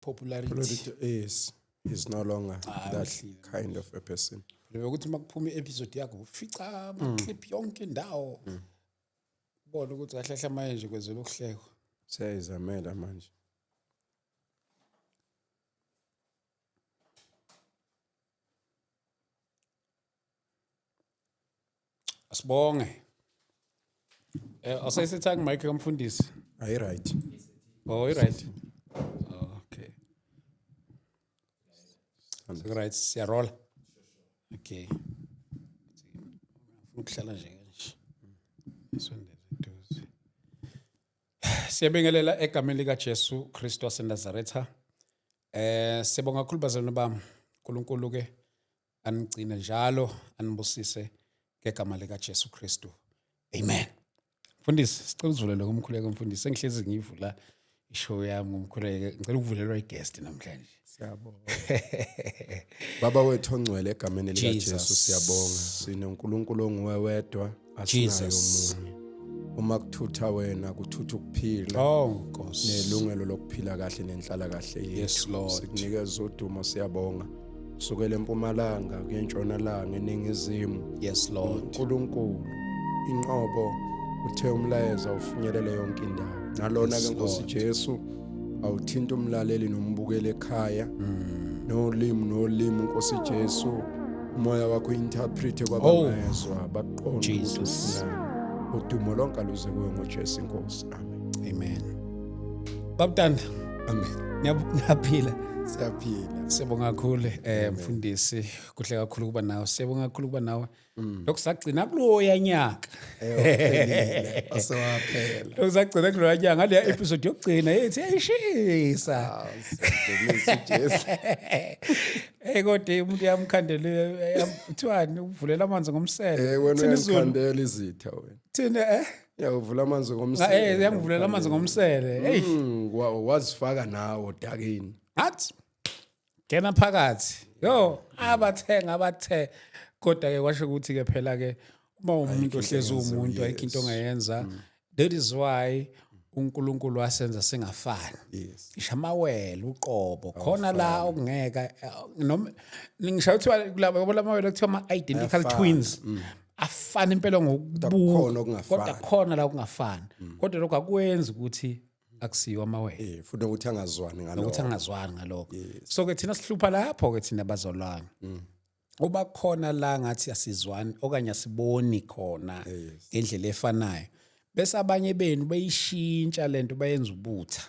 popularity. Popularity is is no longer Ah, that wehlile kind of a person. Bekuthi uma kuphuma i-episode yakho ufica ama-clip yonke indawo. Ubone ukuthi kahle kahle manje nje kwenzela ukuhlekwa. Siyayizamela manje. Asibonge. Eh awusayisethanga mic kamfundisi. Ayi right. Oh, i right. Oh, okay. Right, siyarola. Okay. Ngifuna ukuhlala nje kanje. Isondele eduze. Siyabingelela egameni lika Jesu Kristu waseNazaretha. Eh sibonga kakhulu bazalwane bami. uNkulunkulu ke anigcine njalo anibusise ngegama lika Jesu Kristu. Amen. Mfundisi, sicela uzivulele ngomkhuleko mfundisi. Sengihlezi ngiyivula ishow yami ngomkhuleko. Ngicela ukuvulelwa iguest namhlanje. Siyabonga. Baba wethu ongcwele egameni lika Jesus. Jesu siyabonga. SinoNkulunkulu onguwe wedwa asinayo Jesus. omunye. Uma kuthutha wena kuthutha ukuphila. Oh Nkosi. Nelungelo lokuphila kahle nenhlala kahle yethu. Yes, Lord. Sikunikeza udumo siyabonga. Kusukela empumalanga kuye entshonalanga eningizimu. Yes Lord. uNkulunkulu inqobo uthe umlayezo ufinyelele yonke indawo nalona Yes, ke Nkosi Lord. Jesu awuthinta umlaleli nombukeli ekhaya nolimi nolimi Nkosi Jesu umoya wakho interpret kwabangezwa baqonde ukuthi Jesus. ufunani. Udumo lonke aluze kuwe ngoJesu inkosi amen. Amen. Babutanda Amen. Ngiyaphila. Siyaphila. Siyabonga kakhulu eh mfundisi kuhle kakhulu kuba nawe. Siyabonga kakhulu kuba nawe. Lokhu sagcina kuloya nyaka. Ewaphelile asewaphela. Lokhu sagcina kuloya nyaka ngaleya episode yokugcina yethi eyishisa. Siyadumisa uJesu. Eh kodwa umuntu yamkhandela kuthiwani uvulela amanzi ngomsele. Eh wena Thina isiZulu uyangikhandela izitha wena. thina eh Uyawuvula amanzi ngomsele. Eh yangivulela amanzi ngomsele. Hey Wazifaka nawe odakeni. Ngathi ngena phakathi. Yo abathenga abathe kodwa ke kwasho ukuthi ke phela ke uma umuntu ohlezi umuntu ayikho into ongayenza. That is why uNkulunkulu wasenza singafani. Yes. Ngisho amawele uqobo khona la okungeka noma ngisho kuthiwa kulabo yabo lamawele kuthiwa ama identical twins. Afana impela ngokubuka. kukhona okungafani. Kodwa khona la okungafani. Kodwa lokho akwenzi ukuthi akusiwo amawele. Eh futhi nokuthi angazwani ngalokho. Nokuthi angazwani ngalokho. So ke thina sihlupha lapho ke thina bazalwane. Uba khona la ngathi asizwani okanye asiboni khona ngendlela efanayo. Bese abanye benu beyishintsha lento bayenza ubutha.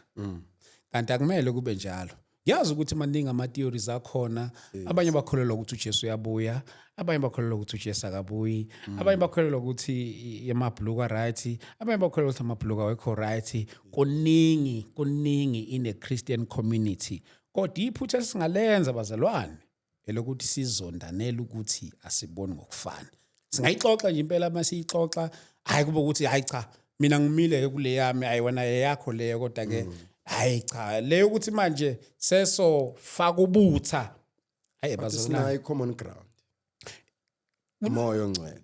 Kanti akumele kube njalo. Ngiyazi ukuthi maningi ama theories akhona. Abanye bakholelwa ukuthi uJesu uyabuya, abanye bakholelwa ukuthi uJesu akabuyi, abanye bakholelwa ukuthi amabhuluku right, abanye bakholelwa ukuthi amabhuluku awekho right. Kuningi, kuningi in a Christian community. Kodwa iphutha esingalenza bazalwane elokuthi sizondanele ukuthi asiboni ngokufana. Singayixoxa nje impela uma siyixoxa, hayi kube ukuthi hayi cha mina ngimile ke kule yami, hayi wena eyakho leyo kodwa ke hayi cha leyo ukuthi manje seso faka ubutha. Hayi bazalwane. Sinayo common ground. Moya ongcwele.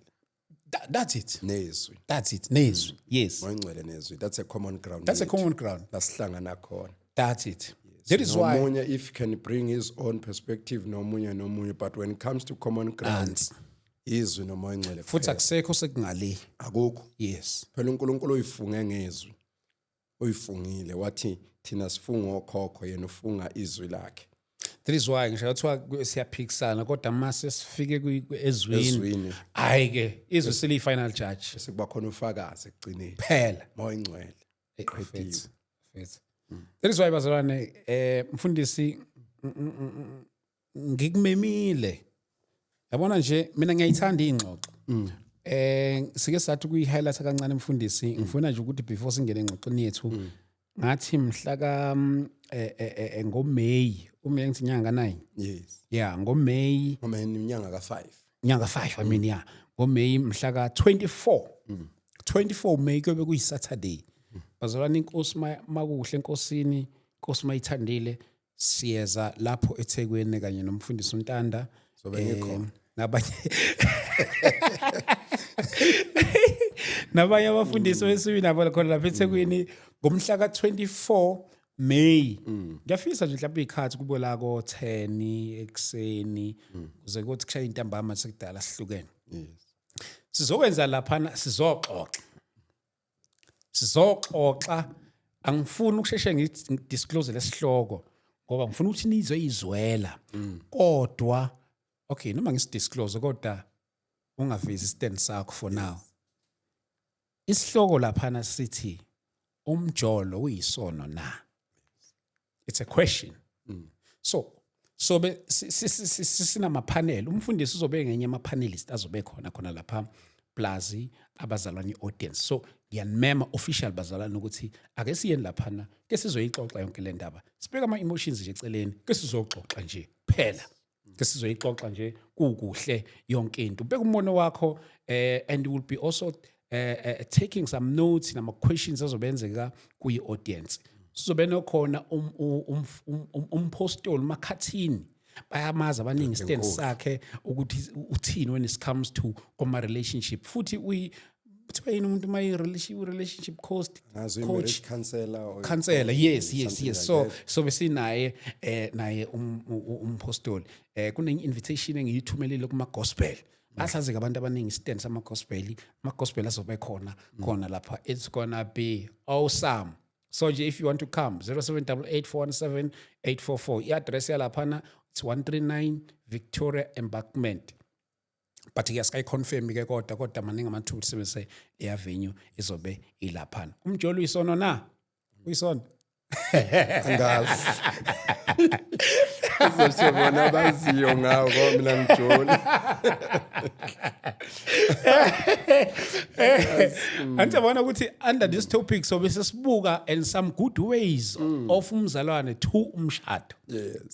That's it. Nezwi. That's it. Nezwi. Yes. Moya ongcwele nezwi. That's a common ground. That's a common ground. Lasihlangana khona. That's it. Yes. That is why nomunye if can bring his own perspective nomunye nomunye but when it comes to common ground izwi nomoya ongcwele futhi akusekho sekungale akukho. Yes. Phela uNkulunkulu uyifunge ngezwi. Uyifungile wathi thina sifunga okhokho yena ufunga izwi lakhe. That is why ngisho kuthiwa siyaphikisana kodwa mase sifike ezwini hayi ke izwi seliyi final judge. Bese kuba khona ufakazi ekugcineni. Phela. Moya ongcwele. Qediwe. Mfethu. That is why bazalwane eh mfundisi ngikumemile. Yabona nje mina ngiyayithanda ingxoxo. Eh sike sathi kuyi highlight kancane mfundisi ngifuna nje ukuthi before singene engxoxweni yethu ngathi mhla ka ngoMay uMay ngithi inyanga ka9. Yes. Yeah ngoMay. NgoMay inyanga ka5. Inyanga 5 I mean yeah. NgoMay mhla ka 24. 24 May kuyobe kuyi Saturday. Bazalwane inkosi makuhle enkosini inkosi mayithandile siyeza lapho eThekwini kanye nomfundisi uNtanda Zobe ngikhona. Nabanye nabanye abafundisi besibili nabo khona lapha eThekwini ngomhla ka24 May. Ngiyafisa nje mhlawumbe ikhathi kube la ko 10 ekuseni, kuze kuthi kushaya intambama, sekudala sihlukene. Sizokwenza laphana, sizoxoxa. Sizoxoxa. Angifuni ukusheshe ngidisclose lesihloko ngoba ngifuna ukuthi nizwe izwela. Kodwa okay, noma ngisidisclose, kodwa ungavezi stand sakho for now. Isihloko laphana sithi, "Umjolo uyisono na?" It's a question. So be sinama panel, umfundisi uzobe ngenye ama panelist azobe khona khona lapha, plus abazalwane, audience. So ngiyanimema official, bazalwane, ukuthi ake siyeni laphana, ke sizoyixoxa yonke le ndaba, sibeka ama emotions nje eceleni, ke sizoxoxa nje kuphela, ke sizoyixoxa nje kukuhle yonke into. Ubeka umbono wakho, and will be also taking some notes nama questions azobenzeka kuyi audience. Sizobe nokhona umpostoli Makhathini, bayamazi abaningi, stand sakhe ukuthi uthini when it comes to kuma relationship, futhi uyi kuthiwa yini umuntu uma relationship coach? Ngazi. Coach. I-marriage counselor or Counselor, yes. Something Yes. like So that. so besinaye naye umpostoli. Kune invitation engiyithumelile kuma gospel, asazi abantu abaningi stand sama gospel, ama gospel azobe khona khona lapha. It's gonna be awesome. So nje if you want to come, 0788417844. I-address yalaphana, it's 139 Victoria Embankment, but ke asikayiconfirm ke, kodwa maningi amathuba ukuthi sebenzise leya venue izobe ilaphana. Umjolo uyisono na? Uyisono? Angazi, uzosho bona abaziyo ngawo, ngoba mina ngijoli. Anti yabona ukuthi under this topic so bese sibuka and some good ways of umzalwane to umshado,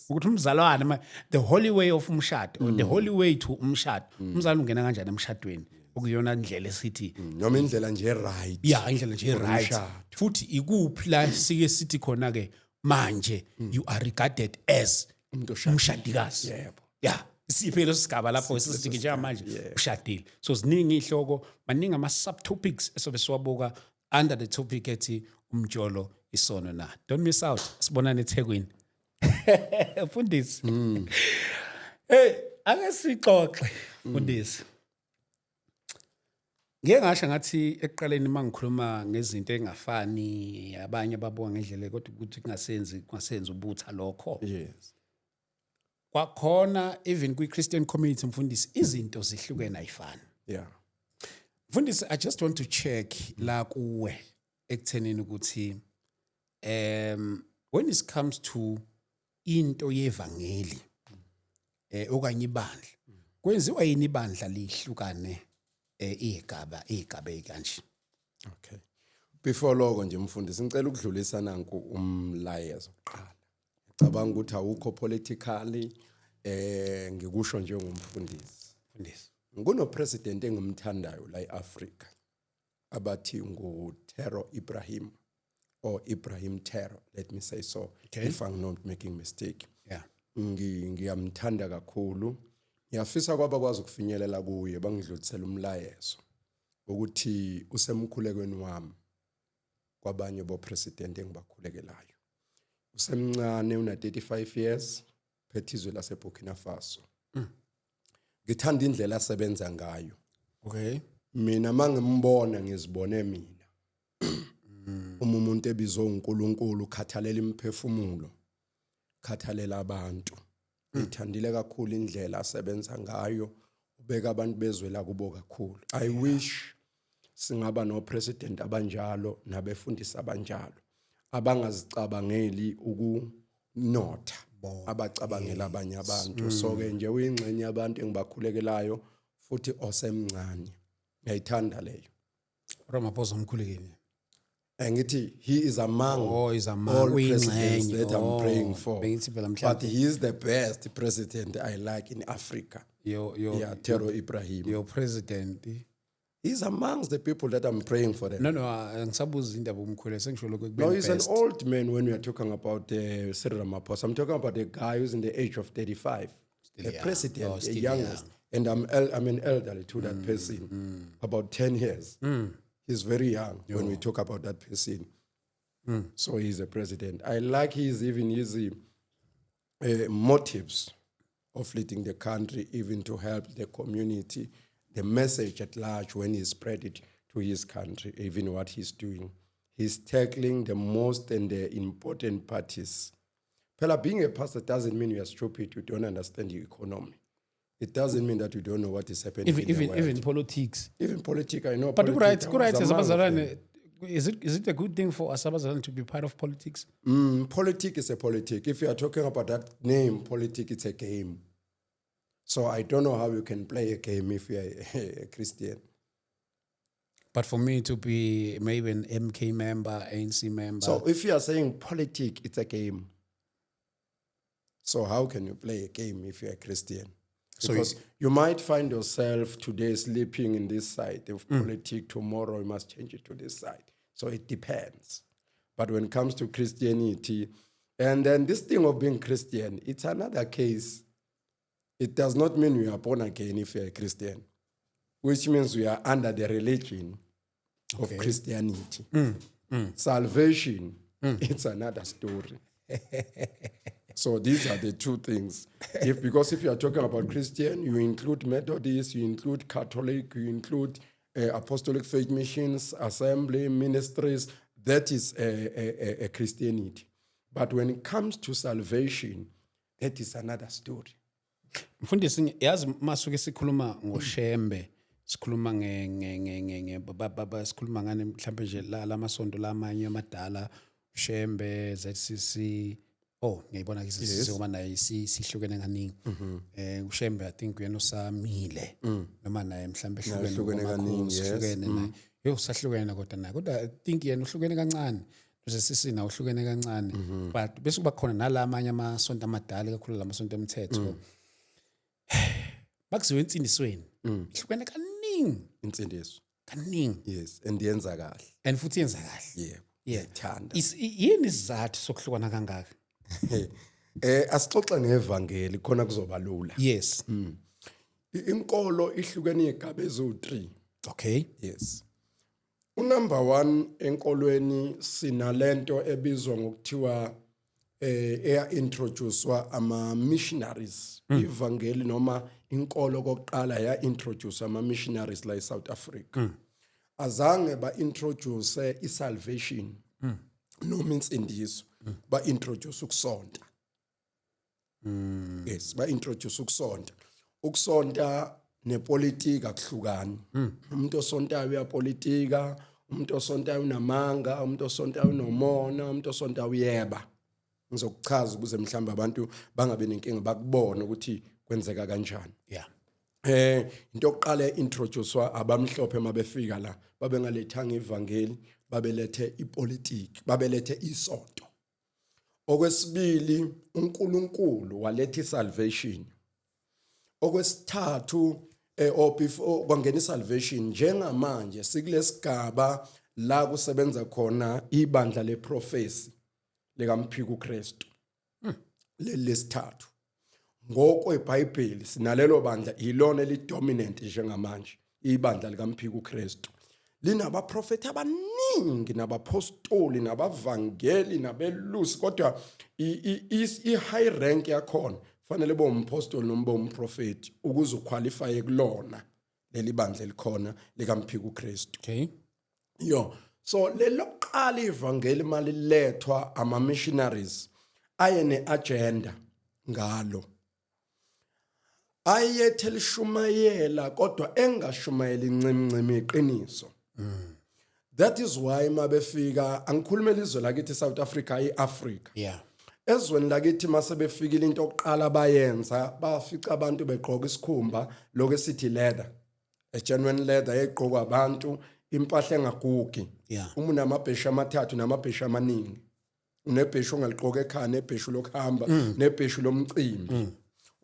ukuthi umzalwane the holy way of umshado or the holy way to umshado, umzalwane ungena kanjani emshadweni, okuyona ndlela esithi Noma indlela nje, right? Ya, indlela nje, right. Umshado. Futhi ikuphi la sike sithi khona ke manje you are regarded as Umuntu oshadile. Umshadikazi. Yebo. Ya, siphi leso sigaba lapho sisithi njengamanje ushadile? So ziningi ihloko, maningi ama subtopics esobe siwabuka under the topic ethi "Umjolo isono na?" Don't miss out, sibonane eThekwini. Mfundisi, hey, ake sixoxe, mfundisi. Ngike ngasho ngathi ekuqaleni uma ngikhuluma ngezinto engafani, abanye babuka ngendlela, kodwa ukuthi kungasenzi ubutha lokho. Kwakhona even kwi-Christian community, mfundisi, izinto zihlukene, ayifani. Mfundisi, I just want to check la kuwe ekuthenini ukuthi when it comes to into yevangeli okanye ibandla, kwenziwa yini ibandla lihlukane igaba igaba kanje? Okay, before lokho nje, mfundisi, ngicela ukudlulisa nanku umlayezo kuqala. Ngicabanga ukuthi awukho politically, ngikusho njengomfundisi. Mfundisi. Kuno president engimthandayo la eAfrica abathi ngu Tero Ibrahim or Ibrahim Tero, let me say so, if I'm not making mistake. Ngiyamthanda kakhulu, ngiyafisa kwabakwazi ukufinyelela kuye bangidlulisela umlayezo ukuthi usemkhulekweni wami kwabanye bo president engibakhulekelayo. Usemncane, una 35 years, phethe izwe lase Burkina Faso. Ngithanda indlela asebenza ngayo. Mina mangimbona ngizibone mina uma umuntu ebizwe uNkulunkulu ukhathalela imiphefumulo, khathalela abantu. Ngithandile kakhulu indlela asebenza ngayo, ubeka abantu bezwe la kubo kakhulu. I wish singaba no president abanjalo nabefundisi abanjalo, abangazicabangeli ukunotha, abacabangela abanye abantu. So ke nje uyingxenye yabantu engibakhulekelayo, futhi osemncane, ngiyayithanda leyo. Ramaphosa umkhulekeni? Angithi he is among Oh, is among all presidents uyingxenye. that I'm Oh, praying for. Bengithi phela But mhlawumbe he is the best president I like in Africa. Your Yeah, Tero Ibrahim. Your president. He's amongst the people that I'm praying for them. No, angisabuza indaba umkhulu, sengisho lokho No, ekubeni he's an best. old man when we are talking about Cyril Ramaphosa. I'm talking about a guy who's in the age of 35, a Young. president, Oh, a still youngest. And I'm an elderly to that person, about 10 years. He's very young when we talk about that person. So he's a president. I like his even his motives of leading the country, even to help the community, the message at large when he spread it to his country, even what he's doing. He's tackling the most and the important parties. Phela, being a pastor doesn't mean you are stupid, you don't understand the economy. It doesn't mean that you don't know what is happening Even in the even world. Even politics. Even politics, I know. But Politics, right I as was among of them. abazalwane, is it a good thing for us abazalwane to be part of politics? Politic is a politic. If you are talking about that name, politic, it's a game. So I don't know how you can play a game if you are a Christian. But for me to be maybe an MK member, ANC member. So if you are saying politic, it's a game. So how can you play a game if you're a Christian? So Because you might find yourself today sleeping in this side of politics, tomorrow you must change it to this side. So it depends. But when it comes to Christianity, and then this thing of being Christian, it's another case. It does not mean you are born again if you're a Christian, which means we are under the religion of Christianity. Salvation, it's another story. So these are the two things. If because if you are talking about Christian, you include Methodist, you include Catholic, you include Apostolic Faith Missions, Assembly, ministries. That is a Christianity. But when it comes to salvation, that is another story. Mfundisi, yazi masuke sikhuluma ngoShembe, sikhuluma nge nge nge nge nge sikhuluma ngane mhlambe nje la lamasonto lamanye amadala, Shembe, ZCC. Oh, ngiyibona ke ZCC ngoba naye sihlukene kaningi. UShembe, I think uyena osamile noma naye mhlambe ehlukene Uhlukene kaningi, ngomakhosi, yes. uhlukene naye. Yo, sahlukene kodwa naye, kodwa I think yena uhlukene kancane, ZCC nawe uhlukene kancane, but bese kuba khona nalamanye amasonto amadala, kakhulu lamasonto emthetho. Makuziwe ensindisweni, ihlukene kaningi. Insindiso. Kaningi. Yes, and yenza kahle. And futhi yenza kahle. Yebo. Ngiyayithanda. Yini isizathu sokuhlukana kangaka? Asixoxe ngevangeli khona kuzoba lula. Inkolo ihlukene izigaba eziwu3. Yes. Unumber 1, enkolweni sinalento ebizwa ngokuthiwa eya introducewa ama missionaries. Ivangeli noma inkolo kokuqala ya introduce ama missionaries la eSouth Africa. Azange ba introduce isalvation noma insindiso, ba introduce ukusonta. Yes, ba introduce ukusonta. Ukusonta nepolitika akuhlukani. Umuntu osontayo uyapolitika, umuntu osontayo unamanga, umuntu osontayo unomona, umuntu osontayo uyeba. Ngizokuchaza ukuze mhlawumbe abantu bangabe nenkinga, bakubone ukuthi kwenzeka kanjani. Into yokuqala introducewa abamhlophe mabefika la, babengalethanga ivangeli, babelethe ipolitiki, babelethe isonto. Okwesibili, uNkulunkulu waletha isalvation. Okwesithathu, or before kwangena isalvation, njengamanje sikulesigaba la kusebenza khona ibandla leprophecy likamphika uKristu. Leli lesithathu ngokweBhayibheli sinalelo bandla, ilona elidominant njengamanje, ibandla likamphika uKristu, linabaprofeti abaningi nabapostoli nabavangeli nabelusi, kodwa i-high rank yakhona fanele bo umpostoli noma umprofeti ukuze uqualify kulona leli bandla elikhona likamphika uKristu. Yo, so lelokuqala ivangeli malilethwa ama missionaries aye neagenda ngalo, ayethe lishumayela kodwa engashumayeli ncimncimi iqiniso. That is why mabefika, angikhulumela izwe lakithi South Africa, iAfrica, ezweni lakithi mase befikile, into oqala bayenza, bafica abantu begqoka isikhumba lokho esithi leather, a genuine leather egqokwa abantu, impahla engagugi. Uma unamabheshu amathathu namabheshu amaningi, unebheshu ongaligqoka ekhaya, nebheshu lokuhamba, nebheshu lomcimbi.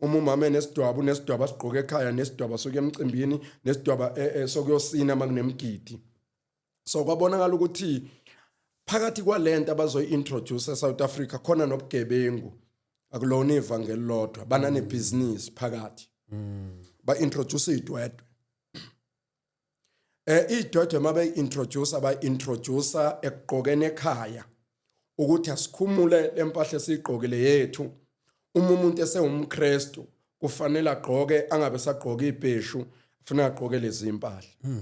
Uma umama enesidwaba, unesidwaba asigqoka ekhaya, nesidwaba sokuya emcimbini, nesidwaba sokuyosina makunemgidi. So kwabonakala ukuthi phakathi kwalento abazoyi-introduce eSouth Africa khona nobugebengu, akulona ivangeli lodwa, bananebhizinisi phakathi. Ba-introduce idwedwe. Idwedwe mabe-introduce, ba-introduce ekugqokeni ekhaya. Ukuthi asikhumule lempahla esiyigqokile yethu. Uma umuntu esewumKristu kufanele agqoke, angabe sagqoka ibheshu, kufanele agqoke lezi impahla.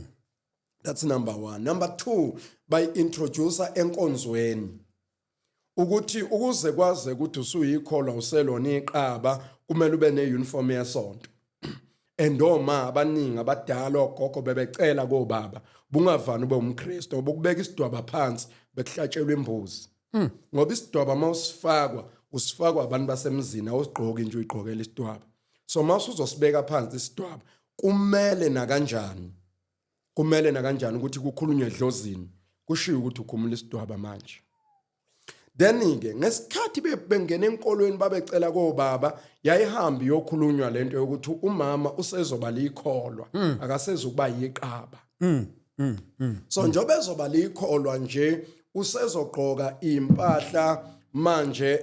That's number 1. Number 2, bayi-introduce enkonzweni ukuthi ukuze kwaze ukuthi usuyikholwa, uselona iqaba, kumele ube ne-uniform yesonto. And oma abaningi abadala, ogogo, bebecela kobaba, bungavani ube umKristu ngoba ukubeka isidwaba phansi bekuhlatshelwa imbuzi, ngoba isidwaba mawusifakwa, usifakwa abantu basemzini, awusigqoki nje uyigqokela isidwaba. So mawusuzosibeka phansi isidwaba, kumele nakanjani ukuthi kukhulunywe edlozini, kushiwo ukuthi ukhumula isidwaba manje. Then ke ngesikhathi bengena enkolweni, babecela kobaba, yayihamba iyokhulunywa lento yokuthi umama usezoba likholwa, akasezukuba yiqaba. So njobe ezoba likholwa nje, usezogqoka impahla manje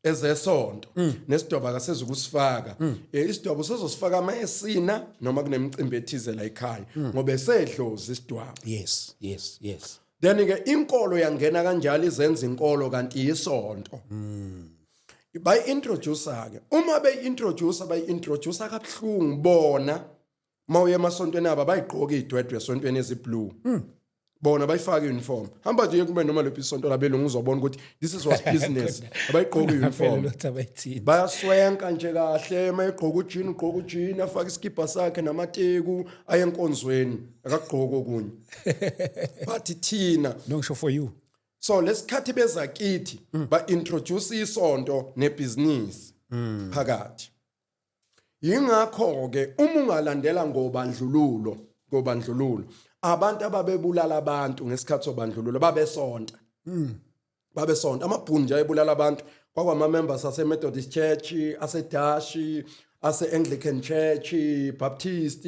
ezesonto, nesidwaba akasezukusifaka. Isidwaba usezosifaka ama esina noma kunemicimbi ethize la ekhaya, ngoba esedlozi isidwaba. Then ke inkolo yangena kanjalo, izenza inkolo kanti yisonto. Bayi-introduce ke, uma beyi-introduce, bayi-introduce kabuhlungu bona. Mawuye emasontweni abo, bayigqoka idwedwe esontweni ezi-blue, bona bayifaka i-uniform. Hamba nje kube noma lephi isonto labelungu, uzobona ukuthi this is was business. Abayigqoka i-uniform. Lutho abayithini. Bayaswenka nje kahle. Uma egqoka ujini, ugqoka ujini, afake isikibha sakhe namateku, aye enkonzweni, akagqoki okunye. Bathi thina No, ngisho for you. So lesikhathi beza kithi, ba-introduce isonto nebhizinisi phakathi. Yingakho ke uma ungalandela ngobandlululo, abantu ababebulala abantu ngesikhathi sobandlululo babesonta, babesonta. Amabhunu nje ayebulala abantu kwakwama members ase Methodist Church, ase Dutch, ase Anglican Church, Baptist,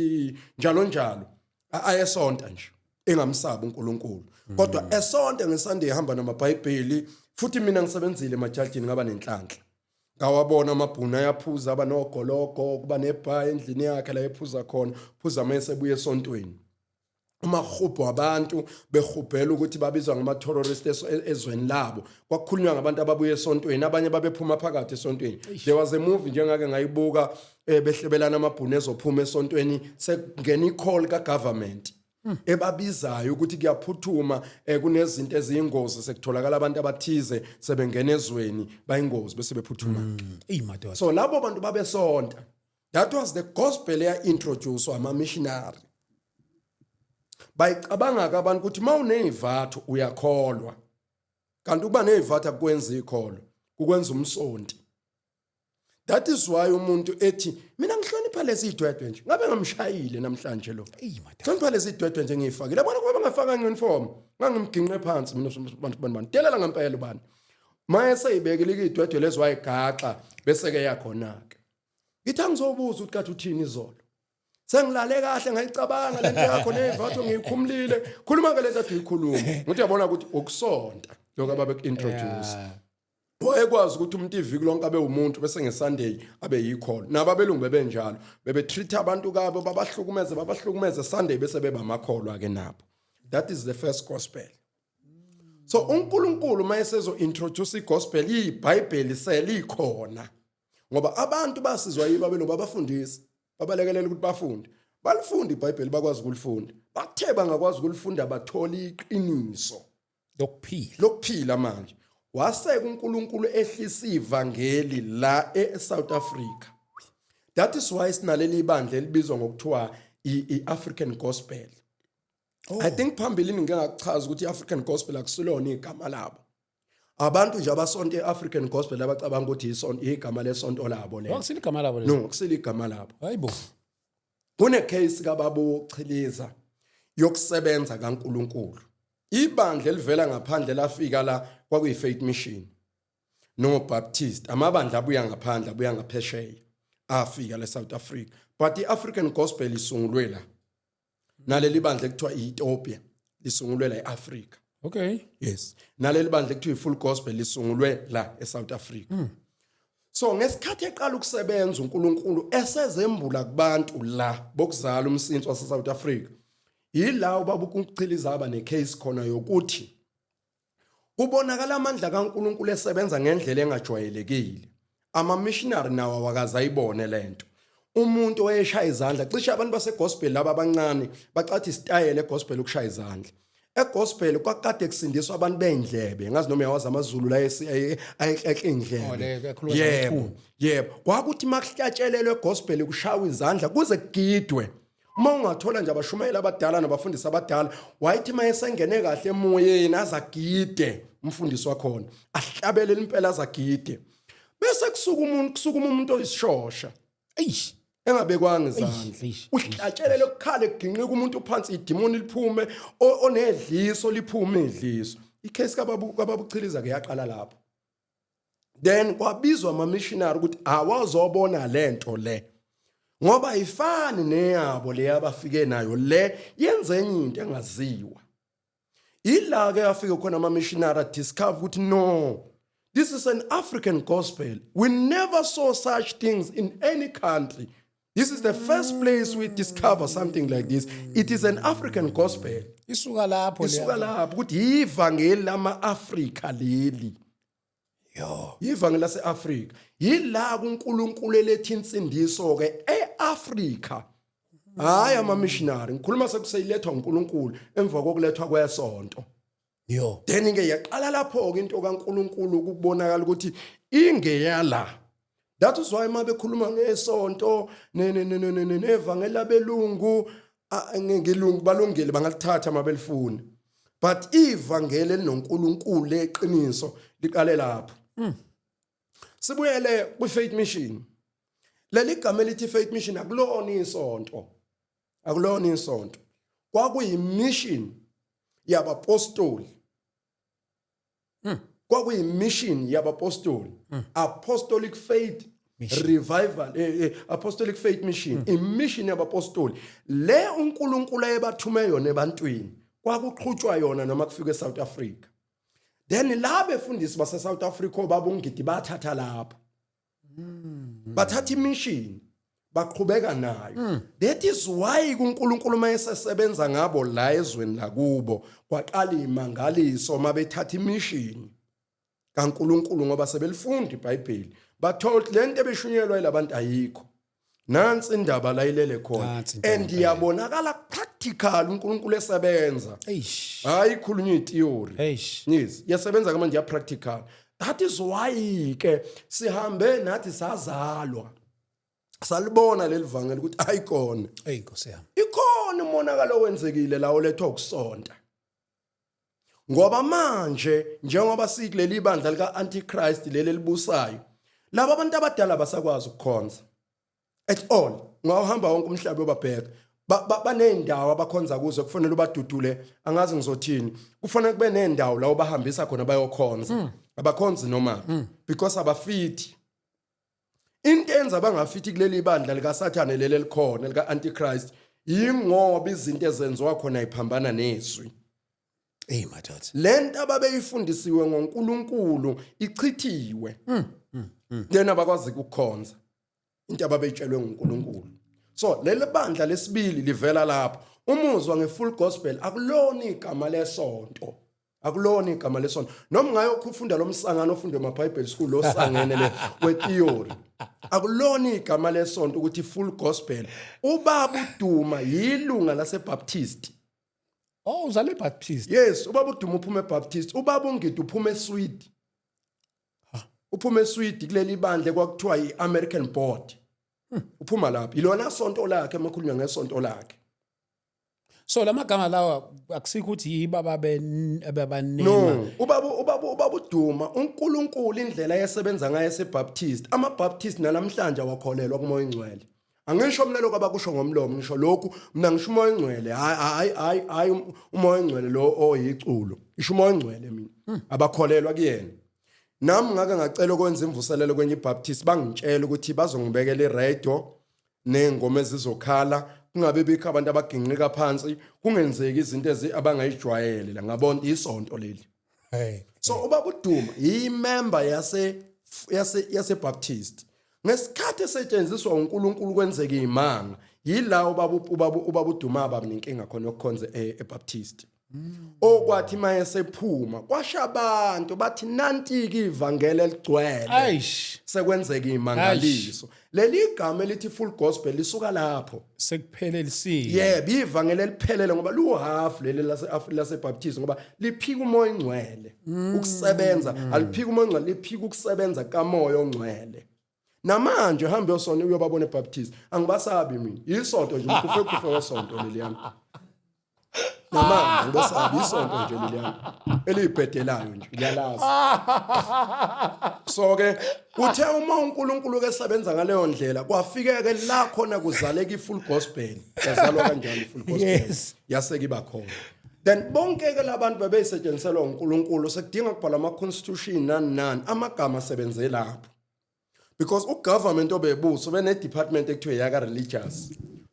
njalo njalo. Ayesonta nje engamsabi uNkulunkulu, kodwa esonta ngeSunday, ehamba namaBhayibheli. Futhi mina ngisebenzile emajajini, ngaba nenhlanhla ngawabona amabhunu ayaphuza, aba nogologo, kuba nebha endlini yakhe la ephuza khona, phuza mase ebuye esontweni. Amahubho abantu behubhela ukuthi babizwa ngama-terrorist ezweni labo, kwakukhulunywa ngabantu ababuye esontweni, abanye babephuma phakathi esontweni. There was a movie njengake ngayibuka, behlebelana amabhunu ezophuma esontweni, sekungena i-call ka-government ebabizayo ukuthi kuyaphuthuma, kunezinto eziyingozi, sekutholakala abantu abathize sebengena ezweni, bayingozi, bese bephuthuma. Eyi madoda. So labo bantu babesonta. That was the gospel eya-introduce ama-missionary. Bayicabanga-ke abantu ukuthi uma uneyivatho uyakholwa, kanti ukuba neyivatho akukwenza ikholo, kukwenza umsonti. That is why umuntu ethi, "Mina ngihlonipha lezi idwedwe nje, ngabe ngamshayile namhlanje lo." Eyi madoda. Hlonipha lezi idwedwe nje ngiyifakile, yabona, kuba bangafaka uniform ngangimginqe phansi mina. Bantu bani bani delela ngempela ubani maye seyibekile idwedwe lezo, wayigaxa, bese ke yakhona ke ngithi angizobuza ukuthi kathi uthini izolo. Sengilale kahle, ngayicabanga lento yakho neyivatho, ngiyikhumulile. Khuluma ke lento athi uyikhuluma. Ngithi uyabona ukuthi ukusonta lokho ababe introduce, wayekwazi ukuthi umuntu iviki lonke abe umuntu, bese ngeSunday abe yikhona. Nabo abelungu bebenjalo, bebe-treat abantu kabo, babahlukumeze, babahlukumeze, Sunday bese beba amakholwa ke nabo. That is the first gospel. So uNkulunkulu mayesezo introduce igospel, iBhayibheli selikhona, ngoba abantu basizwa yibo abelungu, babafundisi, babalekelela ukuthi bafunde, balifunda iBhayibheli, bakwazi ukulifunda. Bathe bangakwazi ukulifunda, bathola iqiniso lokuphila. Lokuphila. Manje waseka uNkulunkulu ehlisa ivangeli la eSouth Africa. That is why sinaleli ibandla elibizwa ngokuthiwa i-African Gospel. I think phambilini ngike ngakuchaza ukuthi i-African Gospel akusilona igama labo. Abantu nje abasonto e-African Gospel abacabanga ukuthi isonto, igama lesonto labo lelo. Akusilo igama labo lelo. No, akusilo igama labo. Hayibo. Kune case kababa uChiliza yokusebenza kaNkuluNkulu. Ibandla elivela ngaphandle lafika la kwakuyi Faith Mission no Baptist, amabandla abuya ngaphandle, abuya ngaphesheya, afika le South Africa. But iAfrican Gospel isungulwe la, naleli bandla ekuthiwa iEthiopia lisungulwe la eAfrica. Yes, naleli bandla ekuthiwa iFull Gospel lisungulwe la eSouth Africa. So ngesikhathi eqala ukusebenza uNkulunkulu esezembula kubantu la bokuzala umsinsi wase South Africa, yila ubaba uChiliza aba necase khona yokuthi Kubonakala amandla kaNkulunkulu esebenza ngendlela engajwayelekile. Ama-missionary nawo awakaze ayibone lento. Umuntu owayeshaya izandla, cishe abantu basegospel laba abancane bacathi isitayela egospel ukushaya izandla. Egospel kwakade kusindiswa abantu bendlebe, ngazi noma uyawazi amaZulu la ayeklekla Oh, indlebe. le ekhuluma Yebo, ngamathuna. yebo. Kwakuthi makuhlatshelelwe egospel kushawa izandla kuze kugidwe. Uma ungathola nje abashumayeli abadala nabafundisi abadala, wayethi uma esengene kahle emoyeni azagide umfundisi wakhona, ahlabele impela azagide. Bese kusuka umuntu kusukuma umuntu oyisishosha Eish. engabekwanga izandla. Eish, Uhlatshelele ukukhala kuginqika umuntu phansi idimoni liphume onedliso liphume idliso. Icase kababu kababuchiliza ke yaqala lapho. Then kwabizwa ama missionary ukuthi awazobona lento le. Ngoba ayifani neyabo le abafike nayo le yenze enye into engaziwa. Ila ke afike khona ama missionary discover ukuthi no, this is an African gospel. We never saw such things in any country. This is the first place we discover something like this. It is an African gospel. Isuka lapho le. Isuka lapho ukuthi ivangeli lama-Afrika leli. Yo. Ivangeli lase-Afrika. Yila kuNkulunkulu eletha insindiso ke e-Afrika. Hayi ama-missionary, ngikhuluma sekuseyilethwa uNkulunkulu emva kokulethwa kwesonto. Yo. Then ke yaqala lapho ke into kaNkulunkulu ukubonakala ukuthi ingeyala. That is why mabekhuluma ngesonto nevangeli labelungu ngilungu balungile bangalithatha mabelifuna. But ivangeli elinoNkulunkulu leqiniso liqale lapho. Sibuyele kwi Faith Mission. Leli gama elithi Faith Mission akulona isonto. Akulona isonto. Kwakuyimission yabapostoli. Kwakuyimission yabapostoli. Apostolic Faith Revival, Apostolic Faith Mission, imission yabapostoli. Le uNkulunkulu ayebathume yona ebantwini, kwakuqhutshwa yona noma kufike eSouth Africa. Then la befundisi base South Africa obaba uNgidi bathatha lapho. Bathatha imission baqhubeka nayo. That is why kuNkulunkulu mayesesebenza ngabo la ezweni lakubo kwaqala imangaliso mabethatha imission kaNkulunkulu ngoba sebelifunda iBhayibheli. Bathola lento ebeshunyelwa yilabantu ayikho. Nansi indaba la ilele khona Nansi indaba. And iyabonakala practical uNkulunkulu esebenza. Eish. Hayi ikhulunywa itheory. Eish. Yes, iyasebenza ke manje ya practical. That is why ke sihambe nathi sazalwa. Salibona leli vangeli ukuthi ayikona. Ey Nkosi yami. Ikhona umonakalo owenzekile la olethwa ukusonta. Ngoba manje njengoba sikuleli bandla lika Antichrist leli elibusayo, laba abantu abadala basakwazi ukukhonza at all. Ngawuhamba wonke umhlaba obabheka. Baney'ndawo abakhonza kuzo kufanele ubadudule, angazi ngizothini. Kufanele kube nendawo la obahambisa khona bayokhonza. Abakhonzi noma because abafithi. Into enza bangafithi kuleli bandla likaSathane leli elikhona lika Antichrist yingoba izinto ezenziwa khona iphambana nezwi. Ey madoda. Lento ababeyifundisiwe ngoNkulunkulu ichithiwe. Then abakwazi ukukhonza into ababeyitshelwe nguNkulunkulu. So leli bandla lesibili livela lapho. Umuzwa ngefull gospel akulona igama lesonto. Akulona igama lesonto. Noma ungayokufunda lo msangano ofundwe emaBhayibheli school lo sangene le wetheory. Akulona igama lesonto ukuthi full gospel. Ubaba uDuma yilunga laseBaptist. Oh, uzalwe eBaptist. Yes, ubaba uDuma uphuma eBaptist, ubaba uNgidi uphuma eSweden. Uphuma eSweden kuleli bandla kwakuthiwa iAmerican Board. Uphuma lapho. Ilona sonto lakhe emakhulunywa ngesonto lakhe. So lamagama lawa akusikho ukuthi yiba babe ababanema. No, ubaba uDuma uNkulunkulu indlela ayesebenza ngayo eseBaptist. AmaBaptist namhlanje awakholelwa kuMoya oNgcwele. Angisho mina lokho abakusho ngomlomo, ngisho lokhu mina ngisho uMoya oNgcwele. Hayi hayi hayi hayi uMoya oNgcwele lo oyiculo. Ngisho uMoya oNgcwele mina. Abakholelwa kuyena. Nami ngake ngacela ukwenza imvuselelo kwenye iBaptist bangitshela ukuthi bazongibekela iradio nengoma ezizokhala kungabe bikho abantu abaginqika phansi kungenzeki izinto ezi abangayijwayele la ngabona isonto leli. Hey. So ubaba uDuma yimember yase Baptist. Ngesikhathi esetshenziswa uNkulunkulu kwenzeka imanga, yila ubaba uDuma baba nenkinga khona yokukhonza eBaptist. Okwathi mayesephuma kwasha abantu bathi nanti-ke ivangeli eligcwele. Aish. Sekwenzeka imangaliso. Leli gama elithi full gospel lisuka lapho. Sekuphelelisiwe. Yebo, ivangeli eliphelele ngoba luhalf leli lase laseBaptist ngoba liphika umoya ongcwele. Ukusebenza aliphika umoya ongcwele, liphika ukusebenza kamoya ongcwele. Namanje hambe uyosona uyobabona eBaptist. Angibasabi mina. Isonto nje umkhufe khufe wesonto leliyana. Namanje angibasabi, isonto nje leliyana. Eliyibhedelayo nje liyalazi. So ke uthe uma uNkulunkulu ke sebenza ngaleyo ndlela kwafike ke la khona kuzaleka ifull gospel. Yazalwa kanjani ifull gospel? Yes. Yase kiba khona. Then bonke ke labantu bebeyisetshenziselwa uNkulunkulu sekudinga ukubhala ama constitution nani nani amagama asebenze lapho. Because ugovernment obebuso bene department ekuthiwa yaka religious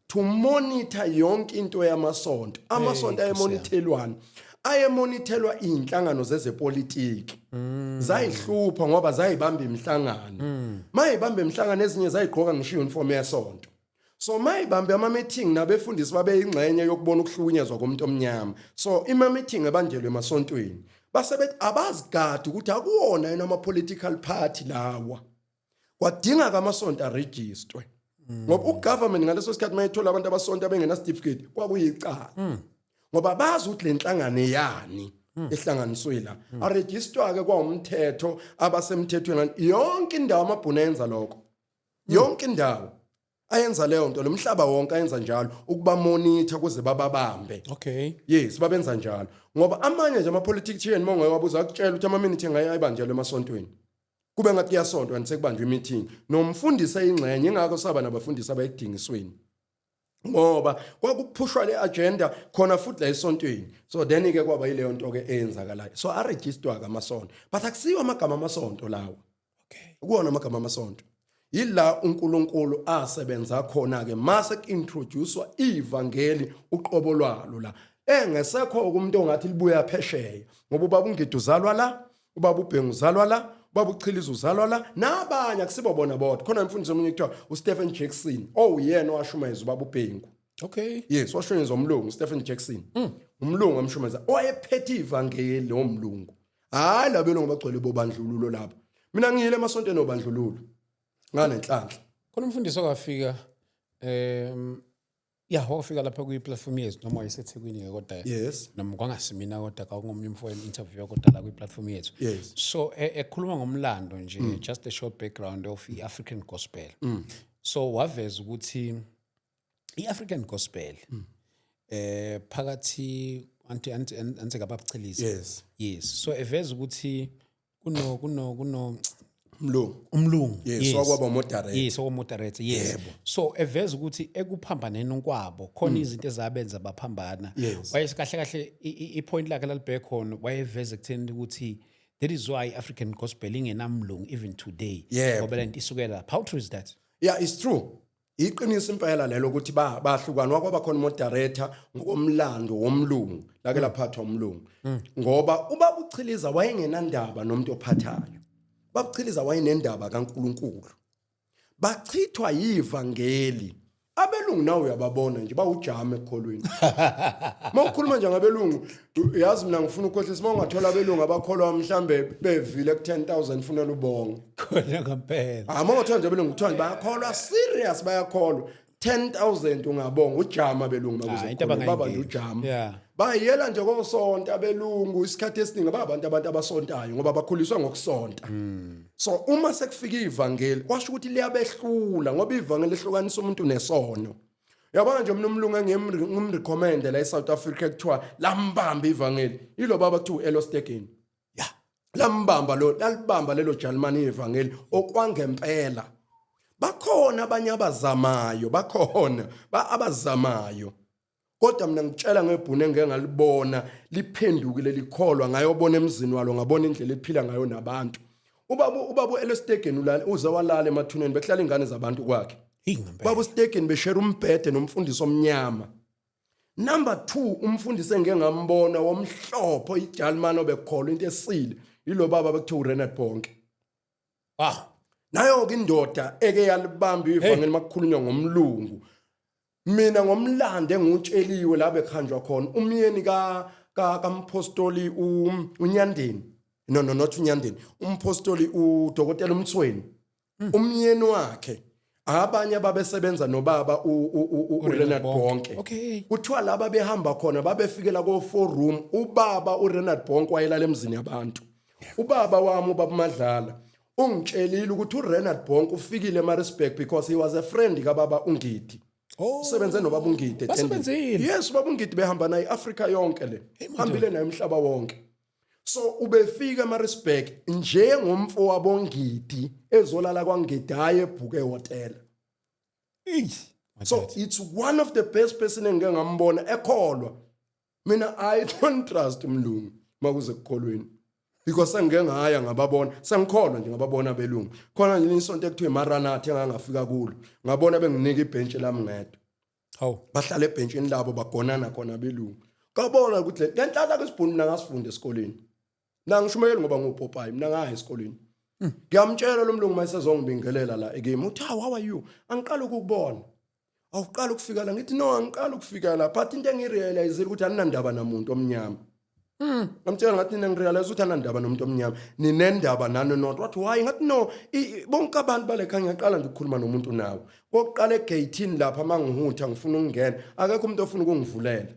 to monitor yonke into yamasonto. Amasonto ayemonithelwana. Ayemonithelwa inhlangano zezepolitiki. Zayihlupha ngoba zayibamba imihlangano. Mayibamba imihlangano ezinye zayigqoka ngisho uniform yesonto. So mayibambe ama meeting nabefundisi babeyingxenye yokubona ukuhlukunyezwa komuntu omnyama. So ima meeting ebanjelwe emasontweni. Base bethi abazigadi ukuthi akuwona yena ama political party lawa. Kwadinga amasonto aregisterwe. Ngoba ugovernment ngaleso sikhathi mayethola abantu abasonto abengena certificate kwakuyicala. Ngoba bazi ukuthi lenhlangano yani ehlanganiswe la. Aregisterwa ke kwawumthetho abasemthethweni yonke indawo amabhunu enza lokho. Yonke indawo ayenza leyo nto, lomhlaba wonke ayenza njalo ukuba monitor kuze bababambe. Yes, babenza njalo. Ngoba amanye nje ama politician mongoye wabuza akutshela ukuthi ama meeting ayibanjelwe emasontweni. Kube ngathi kuyasontwa and sekubanjwe meeting. Nomfundisi eyingxenye ingakho saba nabafundisi abayidingisweni. Ngoba kwakuphushwa le agenda khona futhi la esontweni. So then ke kwaba yileyo nto ke eyenzakalayo. So a registerwa ke amasonto. But akusiwo amagama amasonto lawo. Kuwona amagama amasonto. Yila uNkulunkulu asebenza khona ke mase kuintroducewa ivangeli uqobo lwalo la. Engesekho umuntu ongathi libuya phesheya ngoba ubaba uNgidi uzalwa la, ubaba uBhengu uzalwa la, ubaba uChiliza uzalwa la, nabanye akusibo bona bodwa. Khona umfundisi omunye kuthiwa uStephen Jackson, owuyena owashumayeza ubaba uBhengu. Yes, washumayeza umlungu uStephen Jackson. Umlungu amshumayeza owayephethe ivangeli lo mlungu. Hayi labelungu bagcwele bobandlululo lapha. Mina ngiyile emasontweni obandlululo. Nganenhlanhla. Khona umfundisi owafika ya wafika lapha kwi-platform yethu noma wayeseThekwini ke kodwa noma kwangasimina kodwa kwakungomunye umfowenu interview kodwa la kwi-platform yethu. So ekhuluma ngomlando nje just a short background of i-African gospel. So waveza ukuthi i-African gospel phakathi anti anti anti kababuchiliza. Yes. So eveza ukuthi kuno Umlungu. Umlungu. Yes, wakwaba moderator. Yes, okwamoderator. Yes. So eveza ukuthi ekuphambaneni kwabo khona izinto ezabenza baphambana. Waye kahle kahle i-point lakhe lalibheke khona wayeveza ekutheni ukuthi that is why African gospel ingenamlungu even today. Ngoba lento isukela lapha. How true is that? Yeah, it's true. Iqiniso impela lelo ukuthi bahlukana kwaba khona moderator ngokomlando womlungu lake laphathwa umlungu. Ngoba ubaba uChiliza wayengenandaba nomuntu ophathayo. Ubaba uChiliza wayenendaba kaNkuluNkulu. Bachithwa yivangeli. Abelungu nawe uyababona nje bawujama ekukholweni. Mawukhuluma nje ngabelungu yazi mina ngifuna ukukhohlisa mawungathola abelungu abakholwa mhlambe bevile ku 10000 funela ubonge. Khona ngempela. Ah mawungathola nje abelungu kuthiwa bayakholwa serious bayakholwa 10000 ungabonga ujama abelungu makuze Ah, into kukhona, baba nje abangayingeni. ujama. Yeah. Bayela nje kosonta abelungu isikhathi esiningi babantu abantu abasontayo ngoba bakhuliswa ngokusonta. So uma sekufika ivangeli kwasho ukuthi liyabehlula ngoba ivangeli lehlukanisa umuntu nesono. Yabona nje mina umlungu engimrecommend la eSouth Africa kuthiwa lambamba ivangeli. Ilo baba kuthiwa uElo Stegen. Yeah. Lambamba lo lalibamba lelo Jalimane ivangeli okwangempela. Bakhona abanye abazamayo, bakhona abazamayo. Kodwa mina ngitshela ngebhunu engeke ngalibona liphendukile likholwa ngayobona emzini walo ngabona indlela ephila ngayo nabantu. Ubaba uElo Stegen ulala uze walala emathuneni bekuhlala ingane zabantu kwakhe. Hey, ngempela. Baba uStegen beshare umbhede nomfundisi omnyama. Number 2 umfundisi engeke ngambona womhlopho iJalimane obekholwa into esile yilo baba bekuthiwa uRenard Bonke. Wow. Nayo ke indoda eke yalibamba ivangeli makukhulunywa ngomlungu. Mina ngomlando engutsheliwe la bekuhanjwa khona umyeni ka ka kampostoli uNyandeni, no no not uNyandeni, umpostoli uDokotela uMtsweni, umyeni wakhe, abanye ababesebenza nobaba uRenard Bonke. Kuthiwa laba behamba khona babefikela ko four room, ubaba uRenard Bonke wayelala emzini yabantu. Ubaba wami, ubaba Madlala, ungitshelile ukuthi uRenard Bonke ufikile eMaritzburg because he was a friend kababa uNgidi. Usebenze nobaba uNgidi ethendeni. Basebenzile. Yes, ubaba uNgidi behamba naye iAfrica yonke le, hambile naye umhlaba wonke. So ubefika eMaritzburg njengomfo waboNgidi, ezolala kwaNgidi, hayi ebhuke ehotela. So it's one of the best person engike ngambona ekholwa. Mina I don't trust umlungu makuze kukholweni, because sengike ngaya ngababona, sengikholwa nje ngababona belungu khona nje isonto ekuthiwa iMaranatha engangafika kulo, ngabona benginika ibhentshi lami ngedwa. Bahlala ebhentshini labo, bagonana khona belungu. Kabona ukuthi le ngenhlanhla kwesibhunu, mina ngasifunda esikoleni, na ngishumayeli ngoba ngupopayi, mina ngaya esikoleni. Ngiyamtshela lo mlungu mayesezongibingelela la ekimi, uthi, "How are you? Angiqala ukukubona, awuqala ukufika la." Ngithi, "No, angiqala ukufika la, but into engirealizile ukuthi aninandaba namuntu omnyama." Ngamtshela ngathi, "Nina ngirealize ukuthi anandaba nomuntu omnyama, ninendaba nani not." Wathi, "Why?" Ngathi, "No, bonke abantu bale khaya, ngiyaqala nje ukukhuluma nomuntu nawe kokuqala egate lapha. Mangihutha ngifuna ukungena, akekho umuntu ofuna ukungivulela."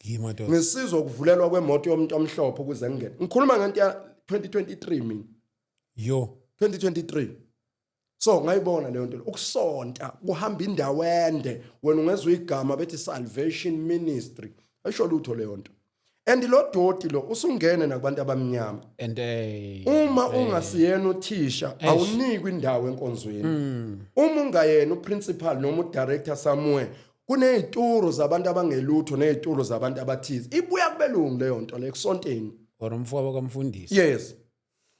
Yi madoda. Ngisizwa ukuvulelwa kwemoto yomuntu omhlophe ukuze ngingene. Ngikhuluma ngento ya 2023 mina. Yo. 2023. So ngayibona leyo nto, ukusonta kuhamba indawo ende. Wena ungezwa igama bethi salvation ministry, ayisho lutho leyo nto. And lo doti lo usungene nakubantu abamnyama. And Uma ungasiyena uthisha, awunikwi indawo enkonzweni. Uma ungayena uprincipal noma udirector somewhere, kunezituro zabantu abangelutho nezitulo zabantu abathize. Ibuya kubelungu leyo nto le kusonteni. Or umfowabo kamfundisi. Yes,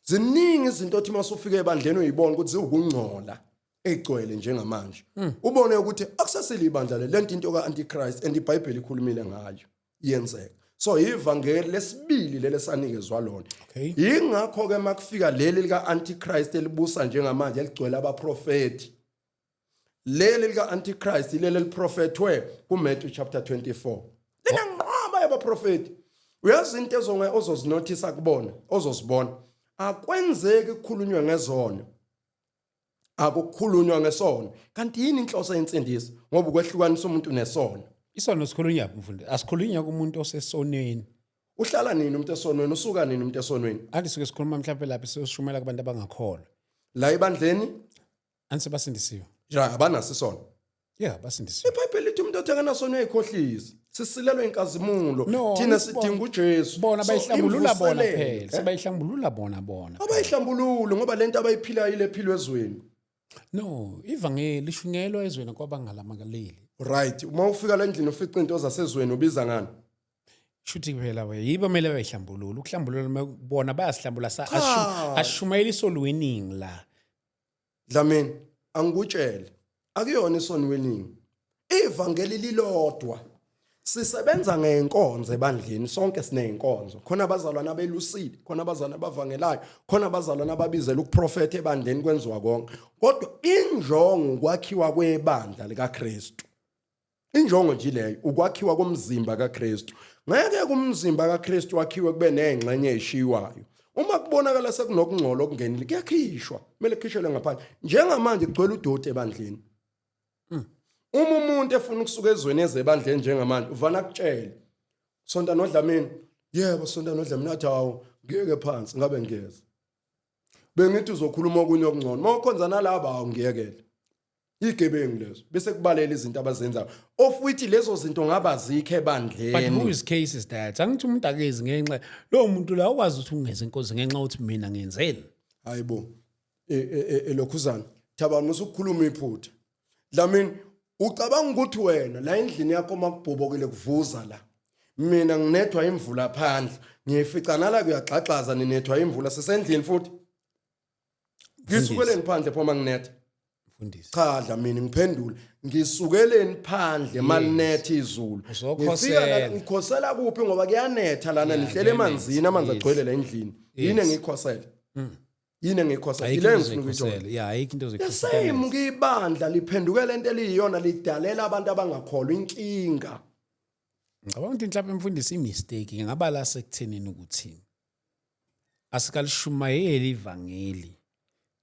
ziningi izinto othi masufika ebandleni uyibona ukuthi ziwukungcola egcwele njengamanje, ubone ukuthi akusasile ibandla le lento, into ka-antichrist, and iBhayibheli ikhulumile ngayo, iyenzeka. So ivangeli lesibili leli esanikezwa lona. Yingakho ke makufika leli lika-antichrist elibusa njengamanje, eligcwele abaprofethi, leli lika-antichrist, leli eliprofethwe kuMatthew chapter 24, linenqwaba yabaprofethi. Uyazi into ozozinothisa kubona, ozozibona, akwenzeki kukhulunywe ngezono, akukhulunywa ngesono. Kanti yini inhloso yensindiso? Ngoba ukwehlukanisa umuntu nesono. Isono sikhulunywa phi, mfundisi? Asikhulunywa kumuntu osesonweni. Uhlala nini umuntu esonweni? Usuka nini umuntu esonweni? Anti suke sikhuluma mhlawumbe lapha siyoshumayela kubantu abangakholwa. La ebandleni? Anti sebasindisiwe. Ja, abanaso isono. Yeah, basindisiwe. IBhayibheli lithi umuntu othi akanasono uyayikhohlisa, sisilelwe inkazimulo. No, Thina angisibona. sidinga uJesu. Bona So, bayihlambulula bona imvuselelo, phela. eh? Sebayihlambulula bona. Abayihlambululi ngoba lento abayiphilayo ile philwe ezweni. No, ivangeli lishunyelwa ezweni kwabangalamukeleli. Right, uma ufika la endlini ufica into zasezweni, ubiza ngani? Shuthi phela we yibo kumele bayihlambulule. Ukuhlambulula bona bayasihlambula sa Cha. Asishumayeli isoul winning la. Dlamini, angikutshele, akuyona isoul winning. Ivangeli lilodwa. Sisebenza ngenkonzo ebandleni, sonke sineyinkonzo. Khona abazalwane abelusile, khona abazalwane abavangelayo, khona abazalwane ababizela ukuprofetha ebandleni, kwenziwa konke. Kodwa injongo ukwakhiwa kwebandla likaKristu. Injongo nje leyo, ukwakhiwa komzimba kaKristu. Ngeke kumzimba kaKristu wakhiwe kube nengxenye eshiywayo. Uma kubonakala sekunokungcola okungenile, kuyakhishwa, kumele kukhishelwe ngaphandle. Njengamanje kugcwele udoti ebandleni. Uma umuntu efuna ukusuka ezweni eze ebandleni njengamanje, uvana akutshele, "Sonta noDlamini?" "Yebo, sonta noDlamini." Athi, "Hawu, ngiyeke phansi, ngabe ngiyeza, bengithi uzokhuluma okunye okungcono. Uma ukhonza nalaba, hawu, ngiyekele, igebengu lezo." Bese kubalela izinto abazenzayo, of which lezo zinto ngaba zikho But ebandleni. whose case is that? Angithi umuntu akezi ngenxa lowo muntu la ukwazi ukuthi ungeze inkosi ngenxa ukuthi mina ngenzeni. Hayibo, elokhuzana Thabani, musukukhuluma iphutha. Dlamini, ucabanga ukuthi wena la endlini yakho makubhobokile kuvuza la, mina nginethwa imvula phandle, ngiyifica nala kuyagxagxaza, ninethwa imvula sisendlini futhi, ngisukeleni phandle phoma nginetha? Mfundisi. Cha Dlamini, ngiphendule, ngisukeleni phandle malinetha izulu? Uzokhosela. Ngifika la, ngikhosela kuphi? Ngoba kuyanetha lana, nihlele kuyanetha, emanzini, amanzi agcwele la endlini. Yini engiyikhosela? Yini engiyikhosela? Ayikho Ile into engifuna ukuyithola. ozoyikhosela. Yeah, ayikho into The ozoyikhosela. same kibandla, liphendukela into eliyiyona, lidalela abantu abangakholwa inkinga. Ngicabanga ukuthi mhlawumbe mfundisi i-mistake ingaba la sekuthenini ukuthi asikalishumayeli ivangeli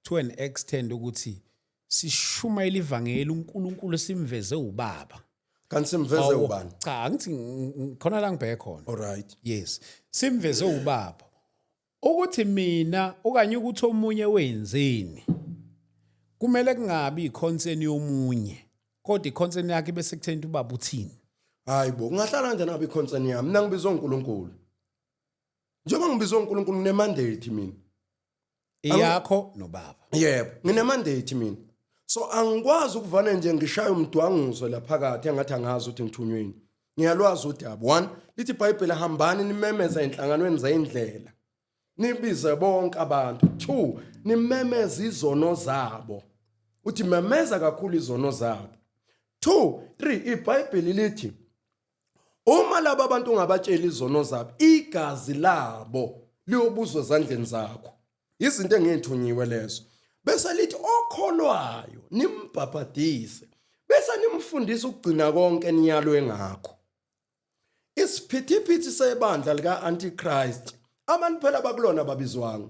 to an extent ukuthi sishumayela ivangeli uNkulunkulu simveze ubaba. Kanti simveze ubani? Cha, angithi khona la ngibheke khona. All right. Yes. Simveze ubaba. Ukuthi mina okanye ukuthi omunye wenzeni kumele kungabi iconcern yomunye kodwa iconcern yakhe bese kutheni ubaba uthini. Hayi bo, kungahlala kanjani ngabe iconcern yami? Mina ngibizwa uNkulunkulu. Njengoba ngibizwa uNkulunkulu ngine mandate mina. Iyakho nobaba. Yebo, ngine mandate mina. So angikwazi ukuvane nje ngishaya umdwanguzo la phakathi engathi angazi ukuthi ngithunyweni. Ngiyalwazi udaba. One, lithi iBhayibheli hambani nimemeze enhlanganweni zendlela. Nibize bonke abantu. Two, nimemeze izono zabo. Uthi memeza kakhulu izono zabo. 2 3 iBhayibheli lithi uma laba abantu ungabatsheli izono zabo igazi labo liyobuzwa ezandleni zakho. Izinto engiyithunyiwe lezo. Bese lithi okholwayo nimbhabhadise bese nimfundisa ukugcina konke niyalwe ngakho. Isiphithiphithi sebandla lika Antichrist abantu phela bakulona babizwanga.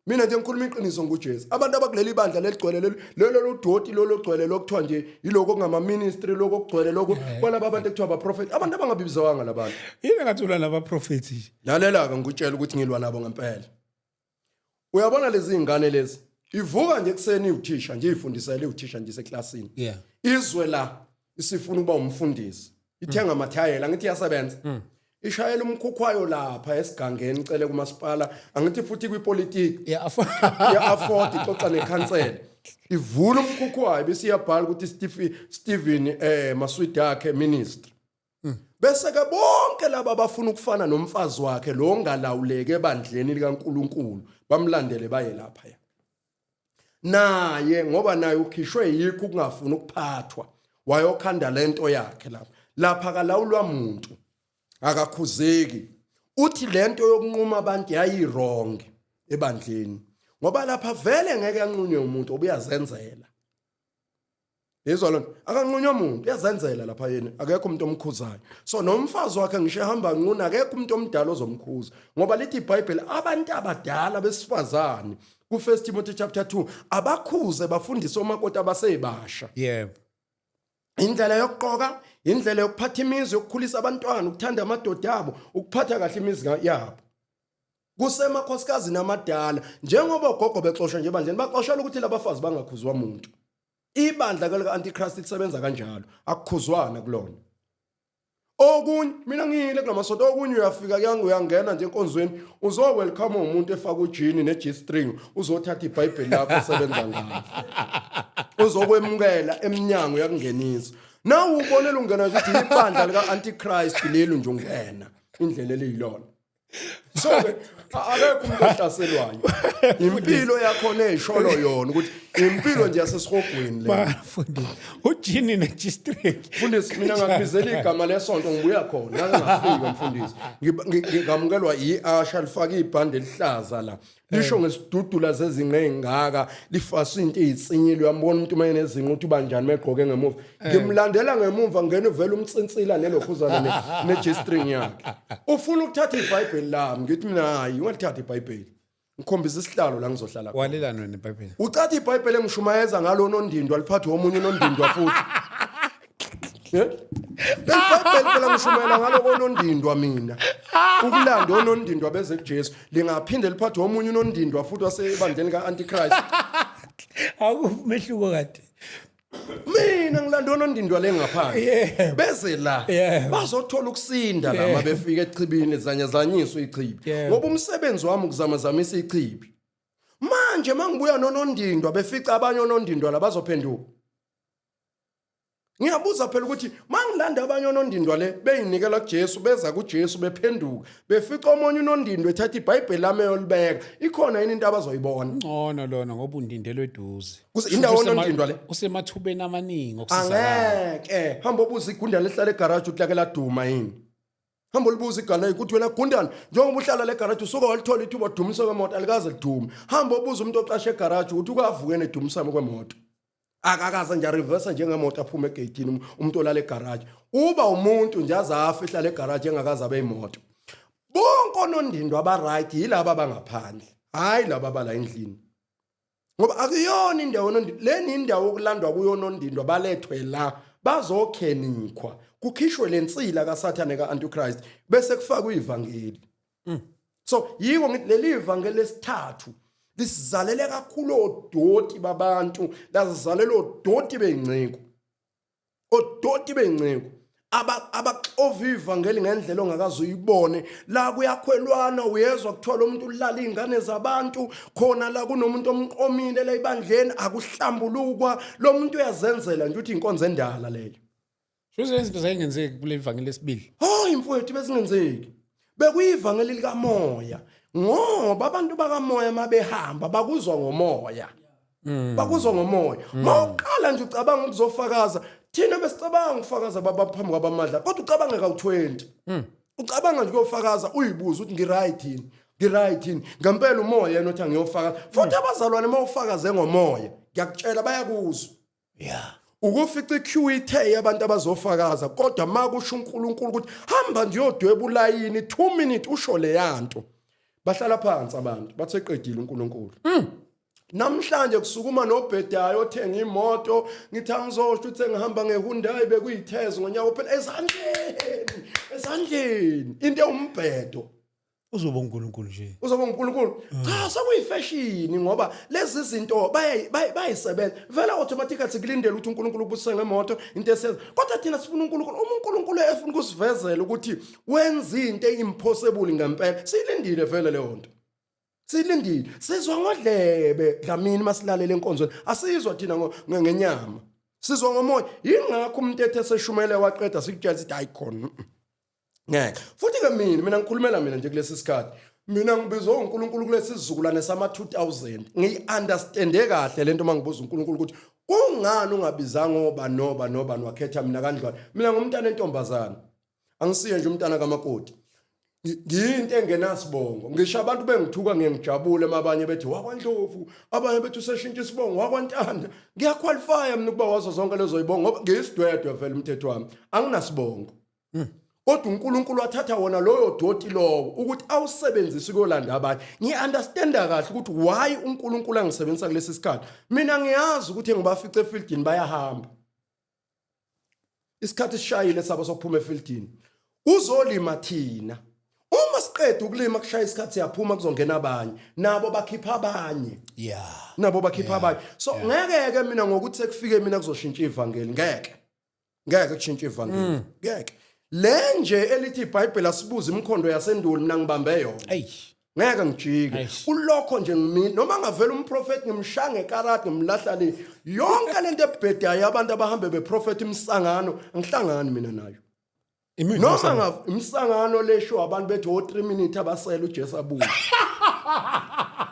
Mina nje ngikhuluma iqiniso nguJesu. Abantu abakuleli bandla leligcwele leli lelo ludoti lolo gcwele lokuthiwa nje yiloko okungama ministry lokho okugcwele lokho kwalaba abantu ekuthiwa abaprofeti abantu abangabizwanga labantu. Yini ngathi ulwa nabaprofeti nje? Lalela ke ngikutshela ukuthi ngilwa nabo ngempela. Uyabona lezi zingane lezi ivuka nje ekuseni iwuthisha nje ifundisela iwuthisha nje iseklasini. Izwe la isifuna ukuba umfundisi. Ithenga amathayela ngithi iyasebenza. Ishayela umkhukhwayo lapha esigangeni icele kumasipala angithi futhi kwipolitiki. Yeah, Ya afford ixoxa nekhansela. Ivula umkhukhwayo bese iyabhala ukuthi Stephen Maswidi yakhe ministry. Bese ke bonke laba abafuna ukufana nomfazi wakhe lo ongalawuleke ebandleni likaNkuluNkulu bamlandele baye lapha ya. Naye ngoba naye ukhishwe yikho ukungafuni ukuphathwa wayokhanda lento yakhe lapha. Lapha akalawulwa muntu. Akakhuzeki. Uthi lento yokunquma abantu yayi wrong ebandleni. Ngoba lapha vele ngeke anqunywe umuntu obuyazenzela. Yezwa lona akanqunywa umuntu uyazenzela lapha yena akekho umuntu omkhuzayo. So nomfazi wakhe ngisho ehamba nquna akekho umuntu omdala ozomkhuza ngoba lithi iBhayibheli abantu abadala besifazane ku 1 Timothy chapter 2 abakhuze bafundise omakoti abasebasha. Yebo. Indlela yokuqoka, indlela yokuphatha imizi, yokukhulisa abantwana, ukuthanda amadoda abo, ukuphatha kahle imizi yabo. Kusemakhosikazi namadala njengoba ogogo bexoshwa nje ebandleni baxoshela ukuthi labafazi bangakhuzwa umuntu. Ibandla ke lika Antichrist lisebenza kanjalo, akukhuzwana kulona. Okunye mina ngiyile kulamasonto okunye uyafika kuyanga uyangena nje enkonzweni uzo welcome umuntu efaka ujini ne G string uzothatha iBhayibheli lakho osebenza ngalo. Uzokwemukela eminyango yakungenisa. Nawu ubonela ungena ukuthi ibandla lika Antichrist leli nje ungena indlela eliyilona. So ke akekho umuntu ohlaselwayo. Impilo yakhona eyisholo yona ukuthi impilo nje yasesihogweni le. Bafundisi ujini ne-G-string. Mfundisi mina ngakubizela igama lesonto ngibuya khona ngake ngafika mfundisi. Ngigamukelwa i-asha lifaka ibhande elihlaza la. Lisho ngesidudula zezinqe ezingaka lifaswe into ezitsinyile uyambona umuntu uma enezinqe ukuthi ubanjani megqoke ngemuva. Ngimlandela ngemuva ngene vele umtsinsila nelokhuzana ne G-string yakhe. Ufuna ukuthatha iBhayibheli lami ngithi mina hayi ungalithatha iBhayibheli. Ngikhombisa isihlalo la ngizohlala khona. Walelani wena iBhayibheli? Ucathi iBhayibheli engishumayeza ngalo nondindwa liphathwe omunye unondindwa futhi. Eh? IBhayibheli phela ngishumayela ngalo konondindwa mina. Ukulanda onondindwa beze kuJesu lingaphinde liphathwe omunye unondindwa futhi wasebandleni kaAntichrist. Akumehluko kade. Mina ngilanda onondindwa le ngaphandle. Yebo. Beze la Yebo. bazothola ukusinda la mabefika echibini zanyazanyiswa ichibi. Yebo. Ngoba umsebenzi wami ukuzamazamisa ichibi. Manje mangibuya nonondindwa befica abanye onondindwa labazophenduka. Ngiyabuza phela ukuthi mangilanda abanye onondindwa le beyinikela kuJesu beza kuJesu bephenduka befica omunye unondindwa ethatha iBhayibheli lami eyolibeka ikhona yini into abazoyibona? Ngcono lona ngoba undindelwe eduze. Indawo onondindwa le Usemathubeni amaningi okusizakala. Angeke hamba obuza igundane lihlala egarage ukuthi lake laduma yini. Hamba ulibuza igama ukuthi wena gundane njengoba uhlala le garage usuke walithola ithuba udumisa kwemoto alikaze lidume. Hamba obuza umuntu oqashe egarage ukuthi ukavuke nedumisa kwemoto. Akakaze nje reverse njengemoto aphuma egeyitini umuntu olala egarage. Uba umuntu nje azafa ehlala egarage engakaze abe imoto. Bonke onondindwa aba-right yilaba abangaphandle, hhayi laba abala endlini. Ngoba akuyona indawo nondindwa, leni indawo okulandwa kuyo nondindwa balethwe la bazokhenikwa kukhishwe lensila kaSathane ka-Antichrist bese kufakwe ivangeli. So yiko ngithi leli ivangeli lesithathu lisizalele kakhulu odoti babantu, lazizalela odoti bey'nceku, odoti bey'nceku abaxova ivangeli ngendlela ongakaze uyibone. La kuyakhwelwana, uyezwa kuthiwa lo muntu ulala iy'ngane zabantu khona la, kunomuntu omqomile la ebandleni, akuhlambulukwa, lo muntu uyazenzela nje ukuthi inkonzo endala leyo. Shuthi izinto zayingenzeki kule vangeli lesibili. Oh imfowethu, bezingenzeki. Bekuyivangeli likamoya ngoba abantu bakamoya mabehamba bakuzwa ngomoya. Bakuzwa ngomoya. Mawuqala nje ucabanga ukuzofakaza, thina besicabanga ukufakaza baba phambi kwabamadla, kodwa ucabange kawu20. Ucabanga nje ukuyofakaza uyibuza ukuthi ngiright yini? Ngiright yini? Ngempela umoya yena othi angiyofakaza. Futhi abazalwane mawufakaze ngomoya, ngiyakutshela bayakuzwa. Ukufica iqueue ithe yabantu abazofakaza, kodwa makusho uNkulunkulu ukuthi hamba nje uyodweba ulayini 2 minutes usho leyanto, bahlala phansi abantu bathe qedile uNkulunkulu. Namhlanje kusukuma nobhedayo othenga imoto, ngithi angizosho ukuthi ngihamba ngeHyundai bekuyitheze ngonyaka phela ezandleni, ezandleni into ewumbhedo. Uzoba uNkulunkulu nje. Uzoba uNkulunkulu. Cha, sekuyifashion ngoba lezi zinto bayayisebenza vele automatically. Sikulindele ukuthi uNkulunkulu ubuse ngemoto into esiyenza, kodwa thina sifuna uNkulunkulu. Uma uNkulunkulu efuna ukusivezela ukuthi wenza into impossible ngempela, siyilindile vele leyo nto, siyilindile. Sizwa ngodlebe, Dlamini, masilalele enkonzweni, asizwa thina ngenyama, sizwa ngomoya. Yingakho umuntu ethe seshumele waqeda sikutshela sithi hayi khona ngeke. Futhi ke mina ngikhulumela mina nje kulesi sikhathi, mina ngibizwe uNkulunkulu kulesi sizukulwane sama 2000, ngiyi-understande kahle lento. Mangibuza uNkulunkulu ukuthi kungani ungabizanga oba noba noba wakhetha mina kandlwane, mina ngumntana entombazana, angisiye nje umntana kamakoti, ngiyinto engenasibongo. Ngisho abantu bengithuka ngiye ngijabule mabanye bethi wakwaNdlovu, abanye bethi useshintsha isibongo wakwaNtanda. Ngiyaqualifya mina ukuba wazo zonke lezo yibongo ngoba ngiyisidwedwe vele, umthetho wami anginasibongo. Kodwa uNkulunkulu wathatha wona loyo doti lowo ukuthi awusebenzise kuyolanda abanye. Ngi-understanda kahle ukuthi why uNkulunkulu angisebenzisa kulesi sikhathi. Mina ngiyazi ukuthi engibafice efieldini bayahamba, isikhathi sishayile sabo sokuphuma efieldini, uzolima thina. Uma siqeda ukulima kushaya isikhathi siyaphuma, kuzongena abanye, nabo bakhipha abanye. Nabo bakhipha abanye. So ngeke ke mina ngokuthi sekufike mina kuzoshintsha ivangeli, ngeke, ngeke kushintshe ivangeli, ngeke. Le nje elithi iBhayibheli asibuze imikhondo yasendulo, mina ngibambe yona. Ngeke ngijike. Eish. Kulokho nje ngimini noma ngavela umprofeti ngimshaya ngekarate ngimlahla le. Yonke lento ebhedayo abantu abahambe beprofeti imsangano, angihlangani mina nayo. Noma ngav imsangano lesho abantu bethi o 3 minutes abasele uJesu abuye,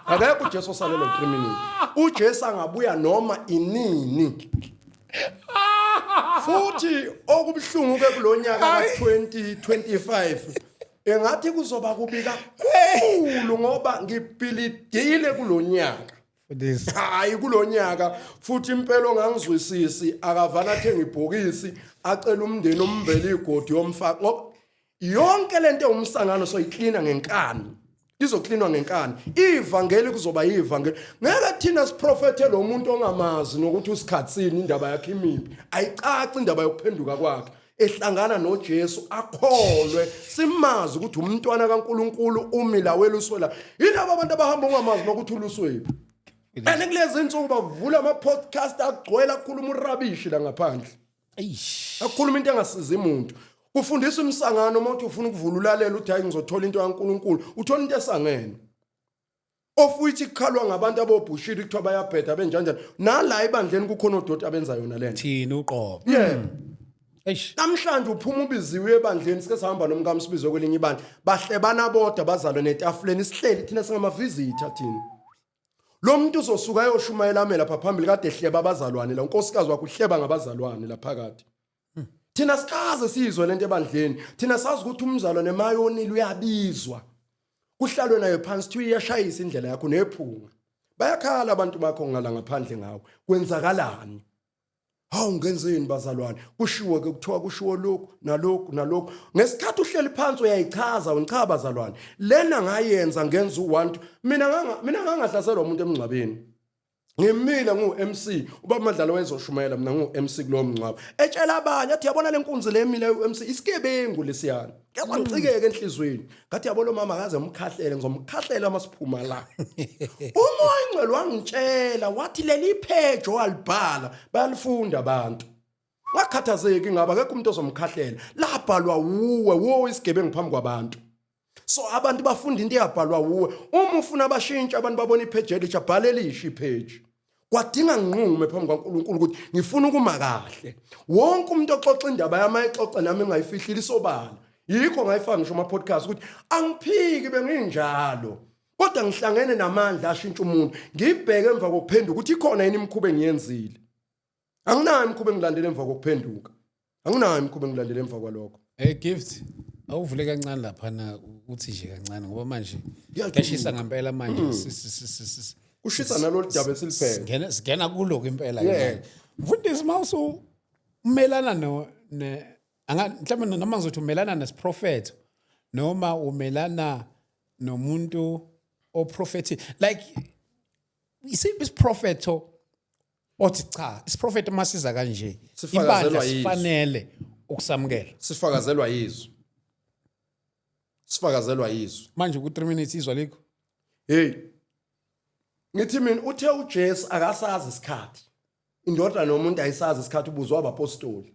akekho uJesu osalele 3 minutes. UJesu angabuya noma inini. Futhi okubuhlungu ke kulonyaka ka2025 engathi kuzoba kubi kakhulu ngoba ngibhilidile kulonyaka. Mfundisi. Hayi, kulonyaka futhi impela ongangizwisisi akavana athenga ibhokisi acela umndeni ombele igodi yomfaka, ngoba yonke lento ewumsangano soyiklina ngenkani, izoklinwa ngenkani. Ivangeli kuzoba yivangeli, ngeke thina siprofethe lo muntu ongamazi nokuthi usikhatsini, indaba yakhe imiphi, ayicaci indaba yokuphenduka kwakhe ehlangana noJesu akholwe, simazi ukuthi umntwana kaNkuluNkulu umi la weluswela. Yilabo abantu abahamba ungamazi nokuthi uluswephi, and kulezi insuku bavula ama-podcast agcwele akhuluma urubbish la ngaphandle. Eish. Akukhuluma into engasizi umuntu, kufundisa umsangano. Uma uthi ufuna ukuvula ulalela uthi hayi ngizothola into kaNkuluNkulu, uthola into esangene of which kukhalwa ngabantu abobhushiri, kuthiwa bayabheda benjanjani. Nala ebandleni kukhona odoti abenza yona lento. Thina uqobo. Yeah. Eish. Namhlanje uphuma ubiziwe ebandleni, sike sahamba nomkami sibizwe kwelinye ibandla, bahlebana bodwa bazalwe netafuleni, sihleli thina singama-visitor thina. Lo muntu uzosuka ayoshumayela ame lapha phambili kade ehleba abazalwane la, unkosikazi wakhe uhleba ngabazalwane la phakathi. Thina sikaze siyizwe lento ebandleni. Thina sazi ukuthi umzalwane mayonile uyabizwa, kuhlalwe naye phansi, thiwe iyashayisa indlela yakho nephunga, bayakhala abantu bakho ngala ngaphandle ngawe, kwenzakalani? Hawu, ngenzeni bazalwane? Kushiwo ke, kuthiwa kushiwo lokhu nalokhu nalokhu. Ngesikhathi uhleli phansi uyayichaza wena, cha bazalwane, lena ngayenza, ngenza u1 2. Mina ngangahlaselwa umuntu emngcwabeni. Ngimile ngu-MC, ubaba Madlala wayezoshumayela, mina ngu-MC kulowo mngcwabo. Etshela abanye athi, yabona le nkunzi le emile u-MC, isigebengu lesiyana. Ngezwa ngicikeke enhliziyweni. Ngathi, yabo lo mama akaze umkhahlele, ngizomkhahlela uma siphuma la. Umoya ingcwele wangitshela wathi leli page owalibhala bayalifunda abantu. Ungakhathazeki ngaba akekho umuntu ozomkhahlela. Labhalwa wuwe, wuwe isigebengu phambi kwabantu. So abantu bafunda into eyabhalwa wuwe. Uma ufuna abashintshe abantu babona ipage elisha, bhala elisha ipage. Kwadinga nginqume phambi kwaNkulunkulu ukuthi ngifuna ukuma kahle. Wonke umuntu oxoxa indaba yami ayixoxa nami engayifihlile isobala. Yikho ngayifaka ngisho ama podcast ukuthi angiphiki benginjalo. Kodwa ngihlangene namandla ashintsha umuntu. Ngibheke emva kokuphenduka ukuthi ikhona yini imikhuba engiyenzile. Anginayo imikhuba engilandela emva kokuphenduka. Anginayo imikhuba engilandela emva kwalokho. Hey Gift, awuvule kancane laphana uthi nje kancane ngoba manje kuyashisa ngempela manje. Kushisa nalolu daba esiliphethe. Singena kulo impela ke manje. Mfundisi, mawusu umelana no ne anga mhlawumbe noma ngizothi umelana nesiprofetho noma umelana nomuntu oprofethi, like isiphi isiprofetho othi cha, isiprofetho masiza kanje Sifakazelwa ibandla yizwi. sifanele ukusamukela? Sifakazelwa yizwi. Sifakazelwa yizwi. Manje ku 3 minutes izwa likho. Hey. Ngithi mina uthe uJesu akasazi isikhathi. Indodana nomuntu ayisazi isikhathi, ubuzwa abapostoli.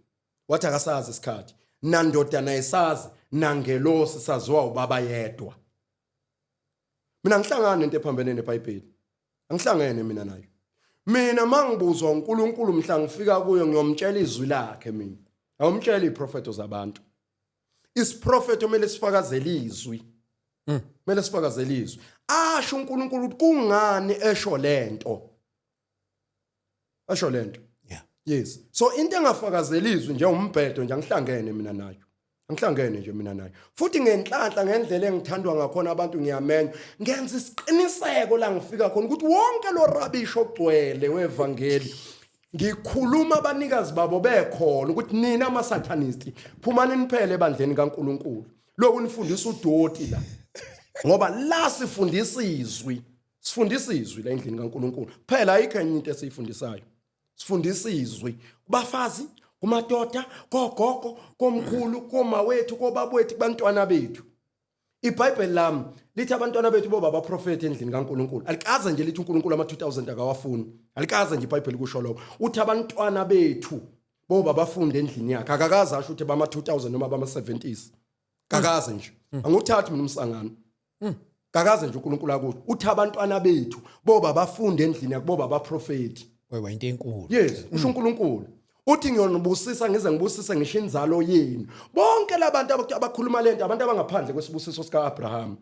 Wathi akasazi isikhathi. Nandodana ayisazi, nangelosi, saziwa ubaba yedwa. Mina ngihlangana nento ephambene neBhayibheli. Angihlangene mina nayo. Mina mangibuzwa uNkulunkulu mhla ngifika kuyo ngiyomtshela izwi lakhe mina. Awumtshela iprofeto zabantu. Isiprofeto kumele sifakazele izwi. Kumele sifakazele izwi. Asho uNkulunkulu ukuthi kungani esho lento. Esho lento. Yes. So into engafakazeli izwi nje umbhedo nje, angihlangene mina nayo. Angihlangene nje mina nayo. Futhi ngenhlanhla, ngendlela engithandwa ngakhona abantu, ngiyamenywa. Ngenza isiqiniseko la ngifika khona ukuthi wonke lo rubbish ogcwele wevangeli ngikhuluma abanikazi babo bekhona ukuthi nina ama-satanist phumani niphele ebandleni kaNkulunkulu. Lokhu nifundisa udoti la. Ngoba la sifundisa izwi. Sifundisa izwi la endlini kaNkulunkulu. Phela ayikho enye into esiyifundisayo. Sifundisa izwi kubafazi, kumadoda, kogogo, komkhulu, komawethu, kobabwethu, kubantwana bethu. IBhayibheli lami lithi abantwana bethu boba abaprofeti endlini kaNkulunkulu. Alikaze nje lithi uNkulunkulu ama 2000 akawafuni. Alikaze nje iBhayibheli kusho lokho. Uthi abantwana bethu boba bafunde endlini yakhe. Akakaze asho ukuthi bama 2000 noma bama 70s. Kakaze nje. Anguthathi mina umsangano. Kakaze nje uNkulunkulu akusho. Uthi abantwana bethu boba bafunde endlini yakhe, boba abaprofeti. Wewe into enkulu. Yes, usho uNkulunkulu. Uthi ngiyonibusisa ngize ngibusise ngisho inzalo yenu. Bonke labantu abakhuluma lento abantu abangaphandle kwesibusiso sika-Abraham.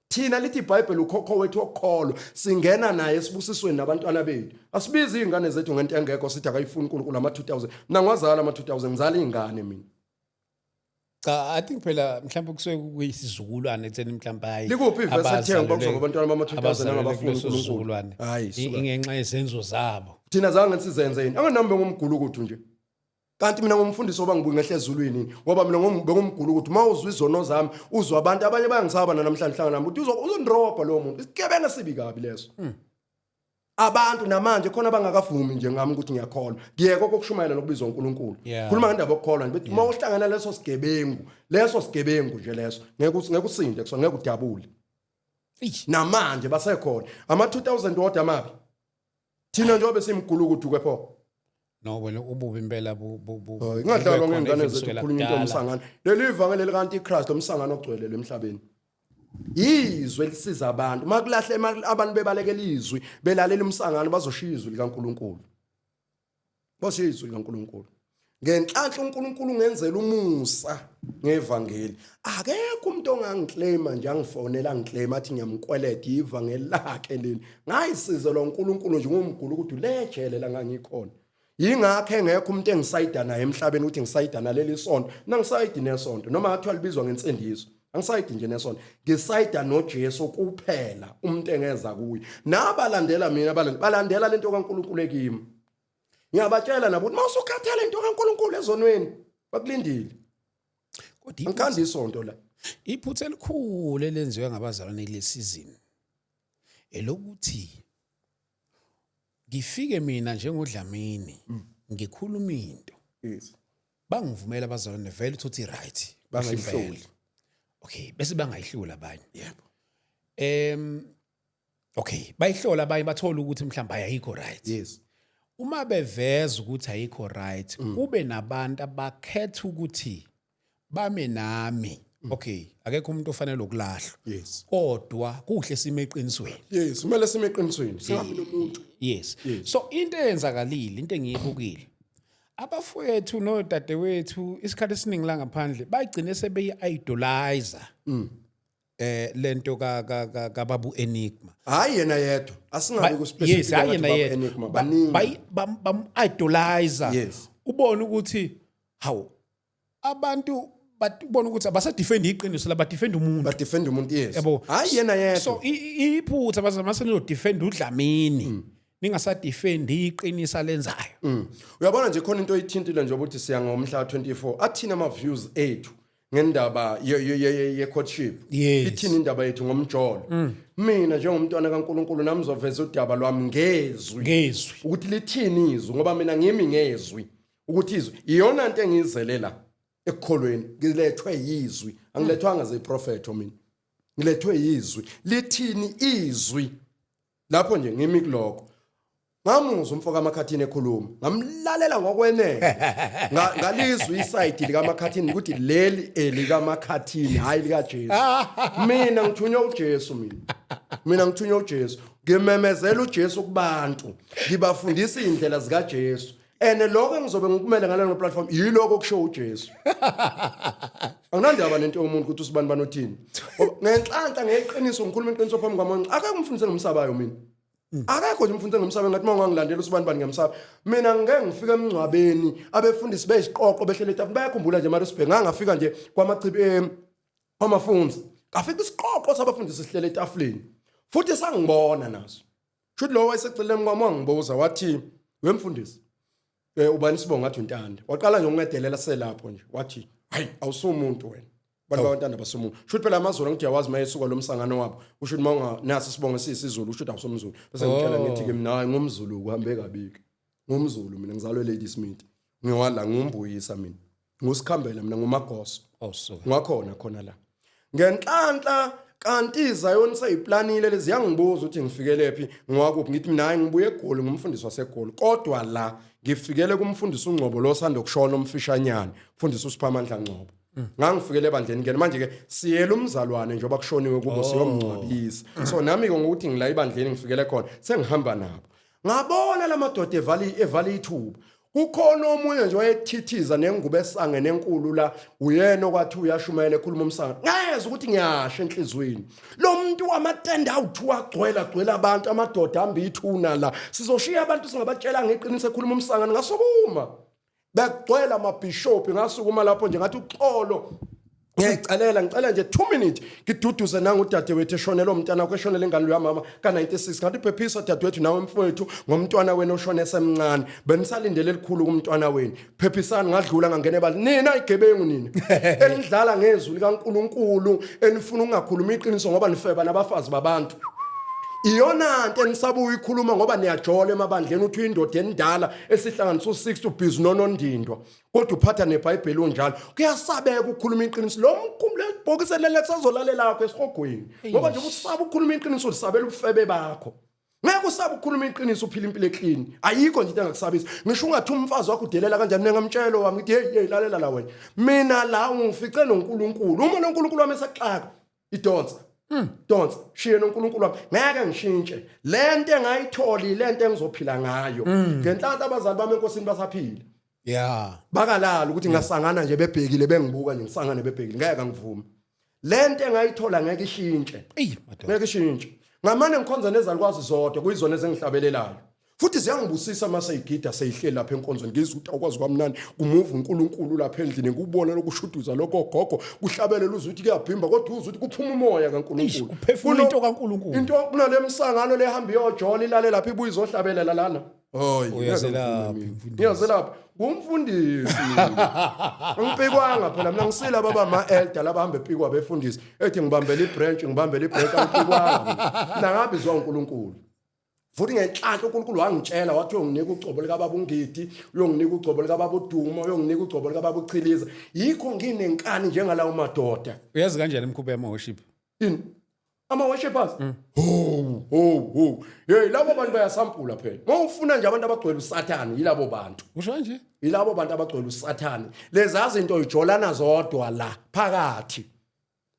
Thina lithi iBhayibheli ukhokho wethu wokukholo, singena naye esibusisweni nabantwana bethu. Asibizi izingane zethu ngento engekho, sithi akayifuni uNkulunkulu ama 2000. Mina ngiwazala ama 2000, ngizala izingane mina. Cha, I think phela mhlawumbe kusuke kuyisizukulwane ekutheni mhlawumbe hayi. Likuphi ivesi elithe ngoba kuzoba abantwana bama 2000 abazalelwe angabafuni kuleso uNkulunkulu? sizukulwane. Hayi, suka. Ingenxa yezenzo zabo. Thina zange sizenze yini? Anganami bengumgulukudu nje. Kanti mina ngumfundisi oba ngibuye ngehle ezulwini yini? Ngoba mina bengumgulukudu. Uma uzwa izono zami, uzwa abantu abanye bayangisaba namhlanje hlangana nami ukuthi uzondrobha lowo muntu. Isigebengu esibi kabi leso. Abantu namanje khona abangakavumi nje ngami ukuthi ngiyakholwa. Ngiyeke okushumayela nokubizwa uNkulunkulu. Khuluma ngendaba yokukholwa nje bethi uma uhlangana leso sigebengu, leso sigebengu nje leso, ngeke usinde kusona, ngeke udabule. Namanje basekhona. Ama 2000 wodwa amabi. Thina njengoba simgulukudu ke pho. No, wena ububi impela bu bu bu. Hayi, ingadlalwa bube khona ngey'ngane even zethu kusukela kukhulunywa into kudala. yomsangano. Leli ivangeli lika-Antichrist, lomsangano ogcwele emhlabeni. Izwi elisiza abantu. Makulahle abantu bebalekela izwi, belalela umsangano, bazoshiya izwi likaNkulunkulu. Bashiya izwi likaNkulunkulu. Ngenhlanhla uNkulunkulu ungenzela umusa ngevangeli. Akekho umuntu ongangiclaima nje, angifonela angiclaim athi ngiyamkweleta, ivangeli lakhe leli. Ngayisizelwa uNkulunkulu nje ngumgulukudu lejele la ngangikhona. Yingakho engekho umuntu engisayida naye emhlabeni ukuthi ngisayida naleli sonto. Mina ngisayidi nesonto noma ngathiwa libizwa ngensindiso. Angisayidi nje nesonto. Ngisayida noJesu kuphela, umuntu engeza kuye. Nabalandela mina balandela lento kaNkulunkulu ekimi. Ngiyabatshela nabo ukuthi mawusukhathele into kaNkuluNkulu ezonweni bakulindile. Kodwa Angikhandi isonto la. Iphutha elikhulu elenziwe ngabazalwane kule season elokuthi ngifike mina njengoDlamini ngikhuluma into bangivumela abazalwane vele uthi right Bangayihloli. Okay, bese bangayihloli abanye. Yebo. Okay, bayihlola abanye, bathola ukuthi mhlawumbe ayikho right. Uma beveza ukuthi ayikho right, kube nabantu abakhetha ukuthi bame nami. Okay, akekho umuntu ofanele ukulahlwa. Kodwa kuhle sime eqinisweni. Yes, kumele sime eqinisweni. Singabi nomuntu. Yes. So into eyenzakalile, into engiyibukile, abafowethu nodadewethu isikhathi esiningi la ngaphandle bagcine sebeyi-idolizer lento ka ka ka kababu Enigma. Hayi yena yedwa. Asingabi ku specific. Yes, hayi yena yedwa. Enigma baningi. Bam idolizer. Ubone ukuthi hawu, abantu ubone ukuthi abasadefend iqiniso la, badefend umuntu. Badefend umuntu, yes. Yabo. Hayi yena yedwa. So iphutha bazama senizodefend uDlamini, ningasadefend iqiniso lenzayo. Uyabona nje, khona into oyithintile nje ukuthi siya ngomhla 24, athina ama views ethu ngendaba ye courtship? Ithini indaba yethu ngomjolo? Mina njengomntwana kaNkuluNkulu nami ngizoveza udaba lwami ngezwi. Ngezwi. Ukuthi lithini izwi, ngoba mina ngimi ngezwi, ukuthi izwi iyona into engiyizelela ekukholweni. Ngilethwe yizwi, angilethwanga zeprofetho, mina ngilethwe yizwi. Lithini izwi lapho nje? Ngimi kulokho. Ngamuzwa umfo kaMakhathini ekhuluma, ngamlalela ngokwenene. Ngalizwa isayidi likaMakhathini ukuthi leli elikaMakhathini, hayi likaJesu. Mina ngithunywa uJesu, mina ngithunywa uJesu, ngimemezela uJesu kubantu, ngibafundisa izindlela zikaJesu, and lokho engizobe ngikumele ngalelo platform yilokho okusho uJesu. Anginandaba nento yomuntu ukuthi usibani banothini. Ngenhlanhla, ngeqiniso, ngikhuluma iqiniso phambi kwamonke. Akekho umfundisi engimsabayo mina. Akekho nje umfundisi engimsabayo ngathi uma ungangilandela usibani bani ngiyamsaba. Mina ngeke ngifike emngcwabeni abefundisi beyiziqoqo behlele etafuleni. Bayakhumbula nje Maritzburg, ngangafika nje kwamachibi kwamafunzi, ngafika isiqoqo sabafundisi sihlele etafuleni futhi sangibona naso. Shuthi lo wayeseceleni kwami wangibuza wathi, "Wemfundisi, ubani sibonga?" Ngathi, "uNtanda." Waqala nje ukungedelela selapho nje, wathi, "Hayi, awusumuntu wena. Abantu bakwaNtanda basumuntu." Shuthi phela amaZulu, ngithi uyawazi mayesuka lo msangano wabo, usho ukuthi mawunga nasi isibongo siyisiZulu, usho ukuthi awusomzulu. Bese ngitshela ngithi ke mina, hayi, ngumZulu, kuhambe kabiki. NgumZulu mina, ngizalwe Ladysmith. Ngiwala ngumbuyisa mina. Ngusikhambela mina, ngumagoso. Awusuka. Ngakhona khona la. Ngenhlanhla kanti iZion seyiplanile lezi, yangibuza ukuthi ngifikele ngiwakuphi. Ngithi mina, hayi, ngibuye eGoli, ngumfundisi waseGoli, kodwa la ngifikele kumfundisi uNgcobo lo sanda kushona, umfishanyana, umfundisi uSiphamandla Ngcobo. Ngangifikele ebandleni ke manje ke siyela umzalwane njengoba kushoniwe kubo, siyomngcwabisa. So nami ke ngokuthi ngila ebandleni ngifikele khona, sengihamba nabo. Ngabona lamadoda evala ithuba. Kukhona omunye nje wayethithiza nengubo esangene enkulu la, uyena okwathi uyashumayela ekhuluma umsangano. Ngayeza ukuthi ngiyasha enhlizweni. Lo muntu wamatende awu2 agcwele agcwele abantu, amadoda amba ithuna la. Sizoshiya abantu singabatshela ngeqiniso ekhuluma umsangano. Ngasukuma. Bekugcwele amabhishophi, ngasukuma lapho nje ngathi, "Uxolo, ngiyayicelela, ngicela nje 2 minutes ngiduduze nangu udadewethu eshonelwe umntana wakhe, eshonele ingane yamama ka-96." Ngathi, "Phephisa dadewethu nawe mfowethu ngomntwana wenu oshone esemncane. Benisalindele elikhulu kumntwana wenu, phephisani." Ngadlula ngangena ebali. Nina igebengu nina enidlala ngezwi likaNkuluNkulu, enifuna ukungakhuluma iqiniso ngoba nifeba nabafazi babantu, iyona nto enisaba uyikhuluma ngoba niyajola emabandleni. Uthi uyindoda endala esihlanganisa u-60, ubhizi nonondindwa, kodwa uphatha neBhayibheli unjalo. Kuyasabeka ukukhuluma iqiniso. Lo mkhumbulo ebhokisi lele kusazolalela lakho esihogweni, ngoba nje usaba ukukhuluma iqiniso, ulisabela ubufebe bakho. Ngeke usabe ukukhuluma iqiniso, uphila impilo eclean. Ayikho nje into engakusabisa. Ngisho ungathi umfazi wakho udelela kanjani, mina ngamtshelo wami ngithi, "Hey, hey, lalela la wena. Mina la ungifice noNkulunkulu. Uma noNkulunkulu wami esaxaka, idonsa. Donsa, shiye noNkulunkulu wami. Ngeke ngishintshe. Lento engayitholi, lento engizophila ngayo." Ngenhlanhla abazali bami enkosini basaphila. Bakalala ukuthi ngasangana nje bebhekile, bengibuka nje ngisangane bebhekile. Ngeke ngivume. Lento engayithola ngeke ishintshe. Ey madoda. Ngeke ishintshe. Ngamane ngikhonza nezalukwazi zodwa, kuyizona ezengihlabelelayo. Futhi ziyangibusisa uma seyigida seyihleli lapha enkonzweni, ngizwa ukuthi awukwazi kwamnandi kumuva uNkulunkulu lapha endlini, ngikubona lokushuduza lokho gogo kuhlabelela, uzwe ukuthi kuyabhimba, kodwa uzwe ukuthi kuphuma umoya kaNkulunkulu. Kuphefumula into kaNkulunkulu. Into kunale msangano lehamba iyojola ilale lapha ibuye izohlabelela lana. Hayi, uyazelaphi mfundisi? Ngiyazelaphi. Ngumfundisi. Ngipikwanga phela mina, ngisila baba ama elder laba hamba epikwa befundisi. Ethi ngibambele ibranch, ngibambele ibranch, angipikwanga. Mina ngabizwa uNkulunkulu. Futhi ngenhlanhla uNkulunkulu wangitshela wathi uyonginika ugcobo likababa uNgidi, uyonginika ugcobo likababa uDuma, uyonginika ugcobo likababa uChiliza. Yikho nginenkani njengalawo madoda. Uyazi kanjani imikhuba yama worship? Ini? Ama worshipers? Ho ho ho. Hey, labo bantu bayasampula phela. Mawufuna nje abantu abagcwele uSathane yilabo bantu. Usho kanje? Yilabo bantu abagcwele uSathane. Lezi zinto ijolana zodwa la phakathi.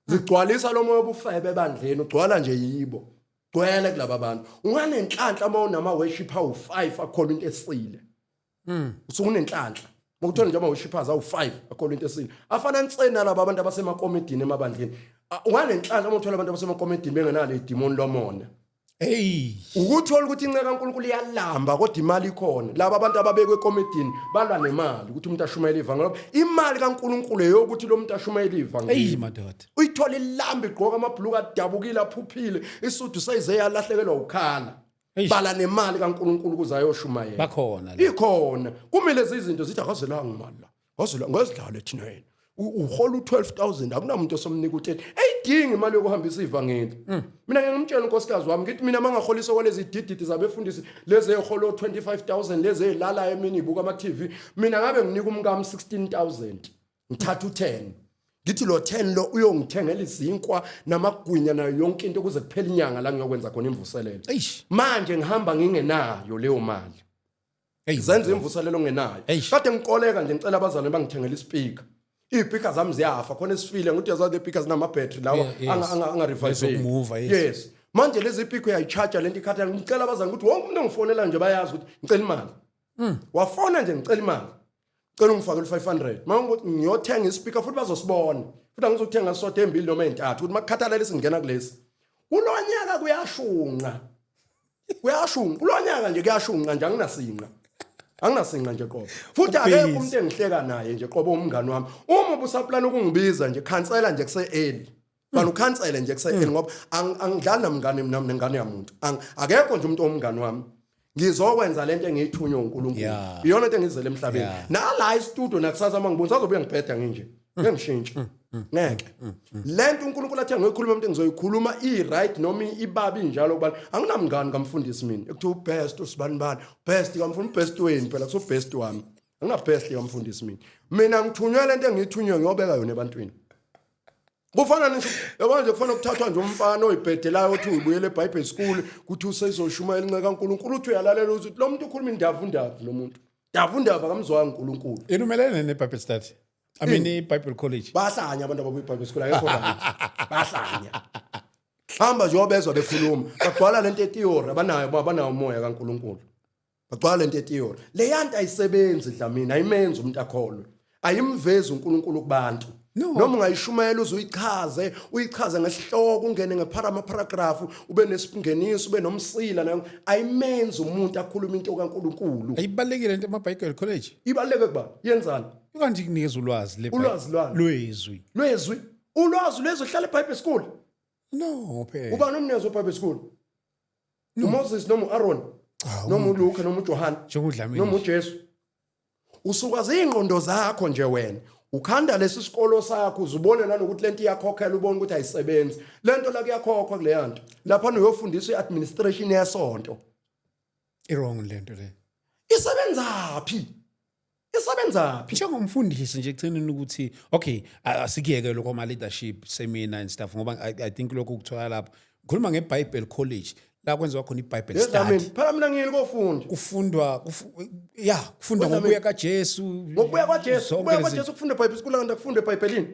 Zigcwalisa lo moya obufebe ebandleni, ugcwala nje yibo. Gcwele kulaba bantu. Unganenhlanhla uma unama worship awu5 akhona into esile. Usuke unenhlanhla. Mokuthola nje ama worshipers awu5 akhona into esile. Afana nsena laba abantu abasemakomedini emabandleni. Unganenhlanhla uma uthola abantu abasemakomedini bengenalo idemon lomona. Hey. Ukuthola ukuthi inceka kaNkulunkulu iyalamba kodwa imali ikhona. Laba abantu ababekwe ekomedini balwa nemali ukuthi umuntu ashumayele ivangeli. Imali kaNkulunkulu eyokuthi lo muntu ashumayele ivangeli. Hey madoda. Uyithola ilamba igqoka amabhuluku adabukile aphuphile, isudu seyize yalahlekelwa ukhala. Bala nemali kaNkulunkulu ukuze ayoshumayela. Bakhona la. Ikhona. Kumele izinto zithi akazelanga imali la. Ngazila ngazidlale thina yena. Uhola u12000, akunamuntu osomnika u30. Eyidingi imali yokuhambisa ivangeli. Mina ngeke ngimtshele unkosikazi wami ngithi mina mangaholiswa kwalezi dididi zabefundisi lezi eholo 25000, lezi ezilala emini ibuka ama TV, mina ngabe nginika umkami 16000. Ngithatha u10. Ngithi lo 10 lo uyongithengela izinkwa namagwinya nayo yonke into kuze kuphele inyanga la ngiyokwenza khona imvuselelo. Manje ngihamba ngingenayo leyo mali. Zenza imvuselelo ongenayo. Kade ngikoleka nje ngicela abazalwane bangithengele ispeaker. Iy'speaker zami ziyafa khona esifile, ngithi uyazazi iy'speaker zinama-battery lawa anga-revive. Yes. Manje lezi speaker uyayicharge lento ikhathela. Ngicela abazalwane ukuthi wonke umuntu ongifonela nje bayazi ukuthi ngicela imali. Wafona nje ngicela imali. Cela ungifakele 500. Mawungukuthi ngiyothenga ispeaker futhi bazosibona. Futhi angizothenga sodwa, embili noma ezintathu, ukuthi makukhathalela singena kulesi. Kulonyaka kuyashunqa. Kuyashunqa. Kulonyaka nje kuyashunqa nje, anginasinqa. Anginasinqa nje qobo. Futhi akekho umuntu engihleka naye nje qobo umngani wami. Uma ubusaplana ukungibiza nje, khansela nje kuse early. Fana ukhansele nje kuse early ngoba angidlali namngane mina nengane yamuntu. Akekho nje umuntu omngani wami. Ngizokwenza lento engiyithunywe uNkulunkulu. Iyona into engizele emhlabeni. Nala e-studio nakusasa mangibona sazobuya ngibheda nginje. Ngeke ngishintshe. Ngeke. Lento uNkulunkulu athe ngiyoyikhuluma umuntu ngizoyikhuluma i right noma ibabi njalo kubantu. Anginamngani kamfundisi mina. Ekuthiwa ubest usibani bani. Best kamfundisi, best wenu phela kuso best wami. Angina best kamfundisi mina. Mina ngithunywe lento engiyithunywe, ngiyobeka yona ebantwini. Kufana ngisho yabona nje kufana ukuthathwa nje umfana oyibhedelayo othi uyibuyele eBible school kuthi usezoshumayela inceku kaNkulunkulu, uthi uyalalela uthi lo muntu ukhuluma indavu ndavu, lo muntu ndavu ndavu, akamzwanga uNkulunkulu. Yena umelene ne-Bible study. I mean i-Bible college. Bahlanya abantu ababuya eBible school, akekho right. Bahlanya. Hamba nje obezwa bekhuluma, bagcwala lento etheory abanayo, abanawo umoya kaNkulunkulu. Bagcwala lento etheory. Leyanto ayisebenzi Dlamini, ayimenzi umuntu akholwe. Ayimvezi uNkulunkulu kubantu. No. Noma ungayishumayela uze uyichaze, uyichaze ngesihloko, ungene ngephara paragraph, ube nesingeniso, ube nomsila nayo, ayimenzi umuntu akhuluma into kaNkulunkulu. Ayibalekile into ama-Bible college. Ibaluleke kuba yenzani? Kanti kunikeza ulwazi le Ulwazi lwani? Lwezwi. Lwezwi. Ulwazi lwezwi hlala eBible school. No phela. Ubani umnikazi weBible school? UMoses noma uAaron? Cha, noma uLuka noma uJohane? NjengoDlamini. Noma uJesu? Usukaza ingqondo zakho nje wena. Ukhanda lesi sikolo sakho uzubone nanokuthi lento iyakhokhela, ubone ukuthi ayisebenzi. Lento la kuyakhokhwa kuleya nto. Lapha uyofundiswa iadministration yesonto. I-wrong lento le. Isebenzaphi? Isebenzaphi? Njengomfundisi nje ekugcineni ukuthi okay, asikuyeke lokho ama leadership seminar and stuff ngoba I think lokho ukuthola lapho. Ngikhuluma ngeBible college la kwenziwa khona iBible Dlamini, study. Phela mina ngiyile kofunda. Kufundwa ya kufundwa Dlamini. Ngokubuya kaJesu. Ngokubuya kwaJesu, Zonke ukubuya lezi- kwaJesu kufunda eBible school kanti akufunda eBhayibhelini.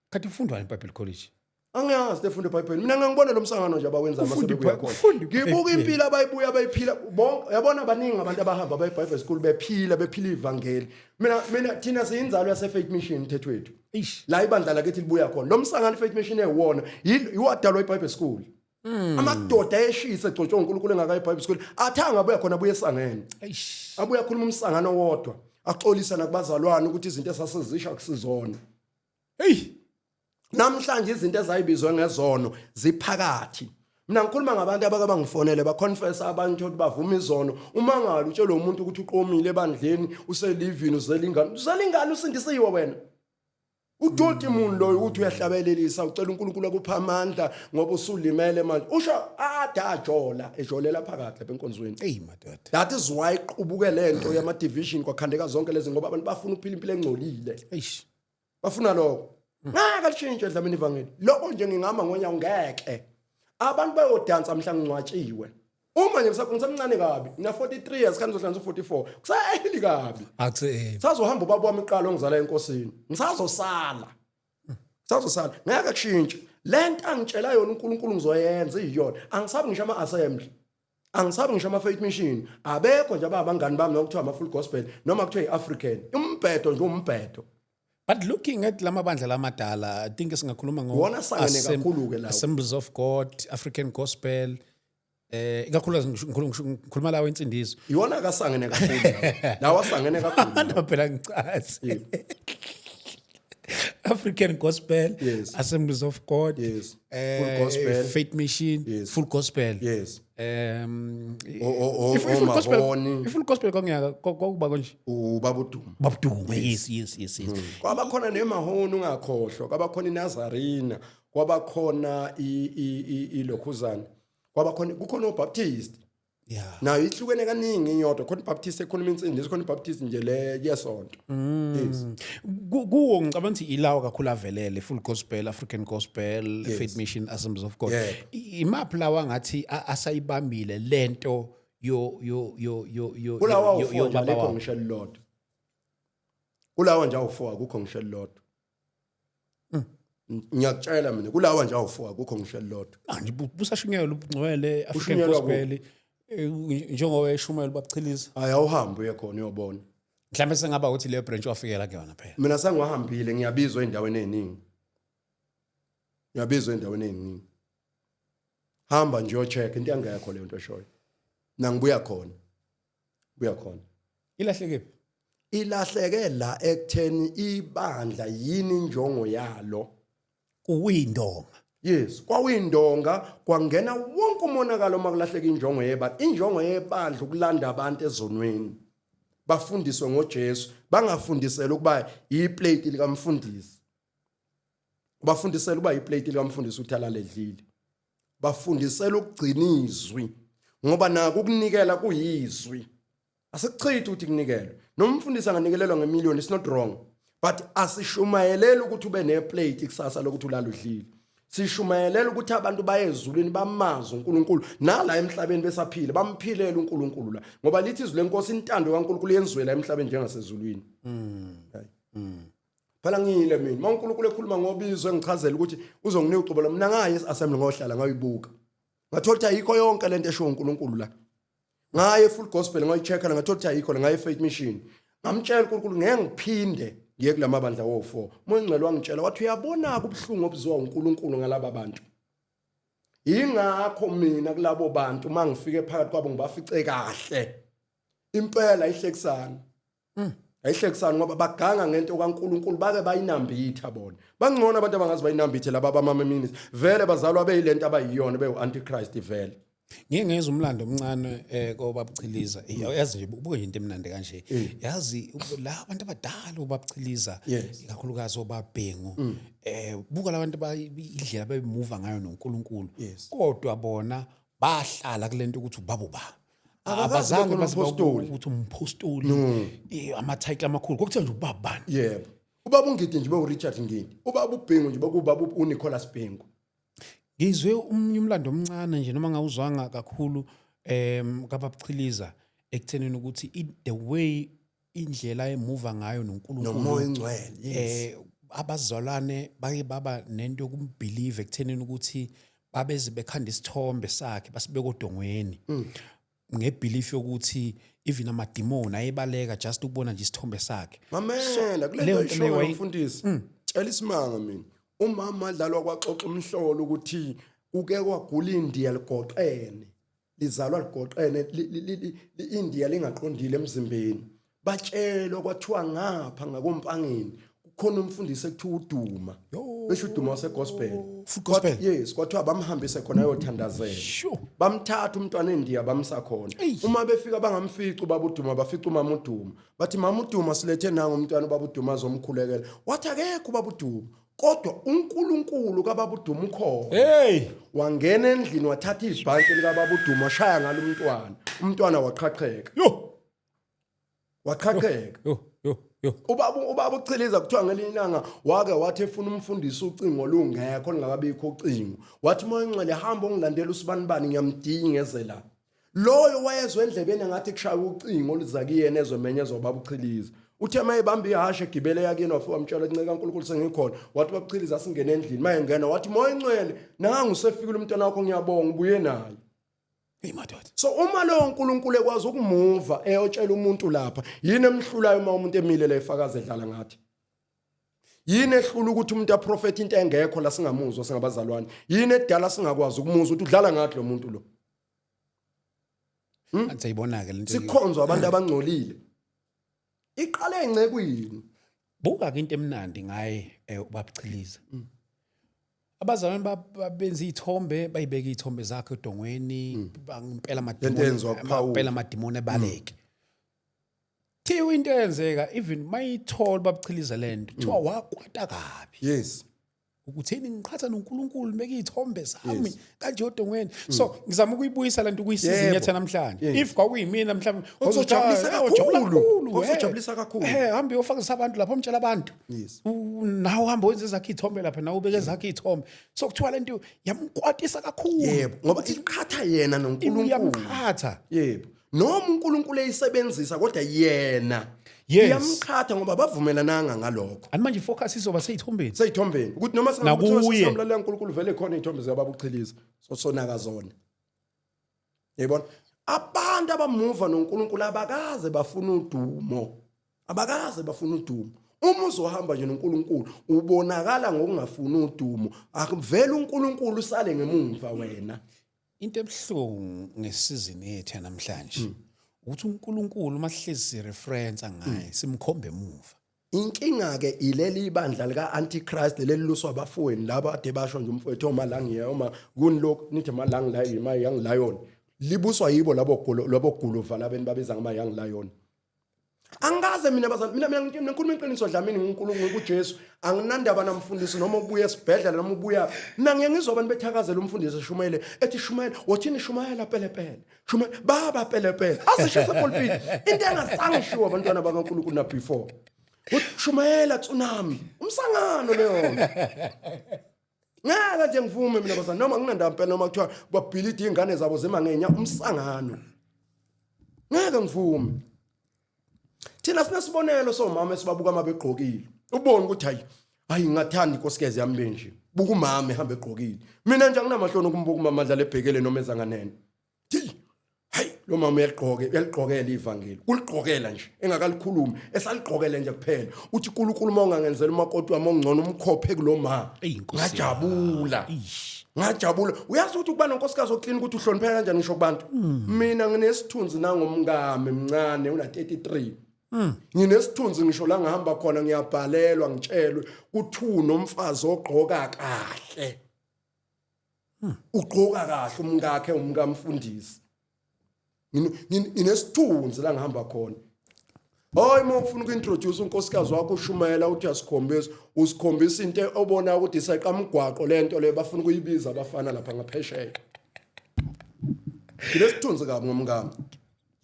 Kanti kufundwa eBible college. Angiyazi efunda eBhayibhelini. Mina ngangibona lo msangano nje abawenza Kufunda masebebuya khona. kufunda Ngibuka iBhayibheli. Impilo abayibuya abayiphila bonke, yabona baningi abantu abahamba baye Bible school bephila bephila ivangeli. Mina thina siyinzalo yase Faith Mission mthetho wethu. Eish. La ibandla lakithi libuya khona. Lo msangano Faith Mission ewona, yiwadalwa iBible school. Amadoda ayeshisa egcotshwe uNkulunkulu engakayi eBible school, athi angabuya khona abuye esangene. Eish. Abuye akhuluma umsangano wodwa, axolisa nakubazalwane ukuthi izinto esasizisho akusizona. Hey. Namhlanje izinto ezayibizwe ngezono ziphakathi. Mina ngikhuluma ngabantu abake bangifonele baconfess, abantu ukuthi bavuma izono. Uma ngalo utshela umuntu ukuthi uqomile ebandleni, uselivini, uzelingane, uzelingane, usindisiwe wena. Udoti umuntu loyo ukuthi uyahlabelelisa, ucela uNkulunkulu akupha amandla ngoba usulimele manje. Usho ade ajola, ejolela phakathi lapha enkonzweni. Hey madoda. That is why iqubuke lento yama division, kwakhandeka zonke lezi, ngoba abantu bafuna ukuphila impilo engcolile. Eish. Bafuna lokho. Ngeke lishintshe, Dlamini, ivangeli. Lokho nje ngingama ngonyawo, ngeke. Abantu bayodansa mhla ngingcwatshiwe. Uma nje ngisemncane kabi, ngina 43 years, kanti ngizohlanganisa u44. Kusayeli kabi. Akuse. Sazohamba ubaba wami iqala ongizala enkosini. Ngisazosala. Ngisazosala. Ngeke kushintshe. Lento angitshela yona uNkulunkulu ngizoyenza iyona. Angisabi ngisho ama assembly. Angisabi ngisho ama faith mission. Abekho nje abangani bami nokuthiwa ama full gospel noma kuthiwa iAfrican. Umbhedo nje umbhedo. But looking at lamabandla lamadala, I think singakhuluma ngo Wona asangene kakhulu-ke lawo. Assemblies of God, African Gospel, ikakhulukazi ngikhuluma lawo insindiso. Iwona akasangene kakhulu lawo. Lawa asangene kakhulu. Abantu phela ngicazi. African Gospel, Assemblies of God, Full Gospel. Faith Mission, Full Gospel. I-Full Gospel, Omahoni. I-Full Gospel kwangiyaka kwakuba konje. Ubaba uDuma. Babuduma. Yes. Kwaba khona nemahoni, ungakhohlwa, kwaba khona iNazarena, kwaba khona ilokhuzana. Kwaba khona, kukhona uBaptist. Nayo ihlukene kaningi iyodwa, khona iBaptist ekhuluma insindiso, khona iBaptist nje le yesonto. Yes. Kuwo ngicabanga ukuthi ilawo kakhulu avelele, Full Gospel, African Gospel, Faith Mission, Assemblies of God. Imaphi lawa ngathi asayibambile lento yo yo yo yo yo Kulawa yo- awu-4 yo nje baba alikho wabo? ngisho elilodwa. Kulawa nje awu-4 akukho ngisho elilodwa. Ngiyakutshela mina, kulawa nje awu-4 akukho ngisho elilodwa. Manje busashunyelwa ubungcwele, African Ushunyelwa Gospel, njengoba eshumayela babuchiliza. Hayi, awuhambe uye khona uyobona. Mhlawumbe sengaba ukuthi leyo branch wafikela kuyona phela. Mina sengiwahambile, ngiyabizwa ey'ndaweni ey'ningi. Ngiyabizwa ey'ndaweni ey'ningi. Hamba nje uyo-check, into engekho leyo nto eshoyo. Mina ngibuya khona. Buya khona. Ilahleke phi? Ilahleke la ekutheni ibandla yini injongo yalo. Kuwindonga. Yes, kwawindonga kwangena wonke umonakalo uma kulahleka injongo yebandla. Injongo yebandla ukulanda abantu ezonweni. Bafundiswe ngoJesu, bangafundiselwa ukuba iplate likamfundisi. Bafundisela ukuba iplate likamfundisi ukuthi alale edlile. Bafundisela ukugcina izwi ngoba nako ukunikela kuyizwi. Asikuchithi ukuthi kunikelwe. Noma umfundisi anganikelelwa ngemillion, it's not wrong. But asishumayeleli ukuthi ube neplate kusasa lokuthi ulale udlile. Sishumayelela ukuthi abantu baye ezulwini, bamazi uNkulunkulu nala emhlabeni besaphila, bamphilele uNkulunkulu la. Ngoba lithi izwi lenkosi, intando kaNkulunkulu yenziwe la emhlabeni njengasezulwini. Hayi. Phela ngiyile mina. Uma uNkulunkulu ekhuluma ngobizo engichazela ukuthi uzonginika ucobo lo, mina ngaye assembly ngohlala ngayibuka. Ngathola ukuthi ayikho yonke lento esho uNkulunkulu la. Ngaye full gospel ngayichecka, ngathola ukuthi ayikho la, ngaye faith mission. Ngamtshela uNkulunkulu ngeke ngiphinde ngiye kulamabandla wo4. Moya Ngcwele wangitshela wathi uyabona ubuhlungu obuziwa uNkulunkulu ngalaba bantu. Ingakho mina kulabo bantu uma ngifike phakathi kwabo ngibafice kahle. Impela ihlekisana. Ayihlekisani ngoba baganga ngento kaNkuluNkulu, bake bayinambitha bona. Bangcono abantu abangazi bayinambithe laba abamamemini. Vele bazalwa beyilento abayiyona, bewu antichrist vele. Ngike ngezwa umlando omncane kobabuchiliza. Yazi nje, ubuke nje into emnandi kanje. Yazi la abantu abadala obabuchiliza, ikakhulukazi obabhengu. Buka labantu indlela ababemuva ngayo noNkulunkulu. Kodwa bona bahlala kulento ukuthi ubaba uba. Abakazi Abazange bekhona baze umpostoli. ukuthi umpostoli, ama-title amakhulu kwakuthiwa nje ubaba bani. Yebo. Ubaba uNgidi nje bewu Richard Ngidi. Ubaba uBhengu nje bekubaba uNicholas Bhengu. Ngizwe umnye umlando omncane nje, noma ngawuzwanga kakhulu, kababuchiliza ekuthenini ukuthi the way indlela emuva ngayo noNkulunkulu noMoya Engcwele, yes. Abazalwane bake baba nento yokumbelieve ekuthenini ukuthi babeze bekhanda isithombe sakhe basibeka odongweni ngebelief yokuthi even amadimoni ayebaleka just ukubona nje isithombe sakhe. Mamela kule leyo nto nto leyo ishoyo, mfundisi. Tshela isimanga mina. Umama adlalwa kwaxoxa umhlolo ukuthi Uke kwagula iNdiya ligoqene, lizalwa ligoqene, iNdiya lingaqondile emzimbeni. Batshelwa kwathiwa ngapha ngakoMpangeni kukhona umfundisi ekuthiwa uDuma. Besho uDuma wasegospel. Full gospel. Yes, kwathiwa bamhambise khona ayothandazela. Sure. Bamthatha umntwana eNdiya bamsa khona. Uma befika bangamfici ubaba uDuma, bafica umama uDuma. Bathi mama uDuma silethe nangu umntwana ubaba uDuma azomkhulekela. Wathi akekho ubaba uDuma. Kodwa uNkulunkulu kababa uDuma ukhona. Hey! Wangena endlini wathatha ibhanki likababa uDuma washaya ngalo umntwana. Umntwana waqhaqheka. Yo! Waqhaqheka. Yo, yo, yo. Ubaba uChiliza kuthiwa ngelinye ilanga wake wathi efuna umfundisi ucingo lungekho lingakabikho ucingo. Wathi moya ongcwele hamba ongilandela usibanibani ngiyamdinga eze la. Loyo wayezwe endlebeni ngathi kushaya ucingo oluza kuyena ezwe menyezwa ubaba uChiliza. Uthe mayebamba ihashe egibele yakini wafika wamtshela ukuthi nceka uNkulunkulu sengikhona. Wathi ubaba uChiliza asingene endlini. Mayengena wathi moya ongcwele nangu usefikile umntwana wakho ngiyabonga ubuye naye. Hey madoda. So uma lowo uNkulunkulu ekwazi ukumuva eyotshela umuntu lapha, yini emhlulayo uma umuntu emile la efakaza edlala ngathi? Yini ehlula ukuthi umuntu aprofethe into engekho la singamuzwa singabazalwane? Yini edala singakwazi ukumuzwa ukuthi udlala ngathi lo muntu lo? Athi ayibona ke lento. Sikhonzwa abantu abangcolile. Iqale encekwini. Buka ke into emnandi ngaye ubabuchiliza. Abazalwane babenza izithombe, bayibeka izithombe zakhe edongweni, bangempela Lento eyenziwa amadimoni, kuPawulu. impela amadimoni ebaleke. Thiwa into eyenzeka even mayithola babuchiliza lento, thiwa wakwata kabi. Yes. Ukuthini ngiqhatha noNkulunkulu beka izithombe zami kanje odongweni. So ngizama ukuyibuyisa lento kuyisizini Yebo. yethu namhlanje. Yes. If kwakuyimina mhlawumbe Kuzojabulisa kakhulu. Kuzojabulisa kakhulu. Hambe uyofakazisa abantu lapha umtshela abantu. Yes. Nawe uhambe wenze ezakhe izithombe lapha nawe ubeke ezakhe izithombe. So kuthiwa lento yamkwatisa kakhulu. Yebo, ngoba iqhatha yena noNkulunkulu. Iyamqhatha. Yebo. Noma uNkulunkulu eyisebenzisa kodwa yena Yes. iyamqhatha ngoba bavumelananga ngalokho. Ani manje focus izoba seyithombeni. Seyithombeni ukuthi noma Nakuye. singamlalela uNkulunkulu vele khona izithombe zikababa uChiliza. So sonaka zona. Yayibona? Abantu abamuva noNkulunkulu abakaze bafuna udumo. Abakaze bafuna udumo. Uma uzohamba nje noNkulunkulu ubonakala ngokungafuni udumo. Akuvele uNkulunkulu usale ngemumva wena. Into ebuhlungu ngesizini yethu yanamhlanje ukuthi uNkulunkulu uma sihlezi sireference ngaye simkhombe emuva. Inkinga ke ileli ibandla lika Antichrist leli luswa abafowenu laba ade basho nje umfowethu oma la ngiya uma kunilokhu nithi ma la ngila yima young lion libuswa yibo labo golo labo guluva labeni babiza ngama young lion. Angikaze mina bazali mina ngikhuluma iqiniso Dlamini nguNkulunkulu kuJesu anginandaba namfundisi noma ubuya esibhedlela noma ubuya mina ngiye ngizwa abantu bethakazela umfundisi eshumayele ethi shumayela wothini shumayela pelepele shumayela baba pelepele azishise pulpit into engazange ishiwo abantwana bakaNkulunkulu na before uthi shumayela tsunami umsangano leyo ngeke nje ngivume mina bazali noma nginandaba impela noma kuthiwa babhilidi ingane zabo zima ngenya umsangano ngeke ngivume. Thina sinesibonelo somama esibabuka uma begqokile ubone ukuthi hayi hayi ngathanda inkosikazi yami benje buka umama ehamba egqokile mina nje anginamahloni ukumbuka umama adlala ebhekele noma ezanganene thi hayi lo mama uyaligqoke uyaligqokela ivangeli uligqokela nje engakalikhulumi esaligqokele nje kuphela uthi uNkulunkulu uma ungangenzela umakoti wami ongcono umkhophe kuloma ngajabula ngajabula uyazi ukuthi ukuba nonkosikazi oclean ukuthi uhlonipheka kanjani ngisho kubantu mina nginesithunzi nangomkami mncane una 33 Nginesithunzi ngisho la ngihamba khona ngiyabhalelwa ngitshelwe kuthiwa unomfazi ogqoka kahle. Ugqoka kahle umkakhe umkamfundisi. Nginesithunzi la ngihamba khona. Hayi uma ufuna uku-introduce unkosikazi wakho ushumayela uthi uyasikhombisa usikhombisa into obona ukuthi iseqa umgwaqo lento le bafuna ukuyibiza abafana lapha ngaphesheya. Nginesithunzi kabi ngomkami.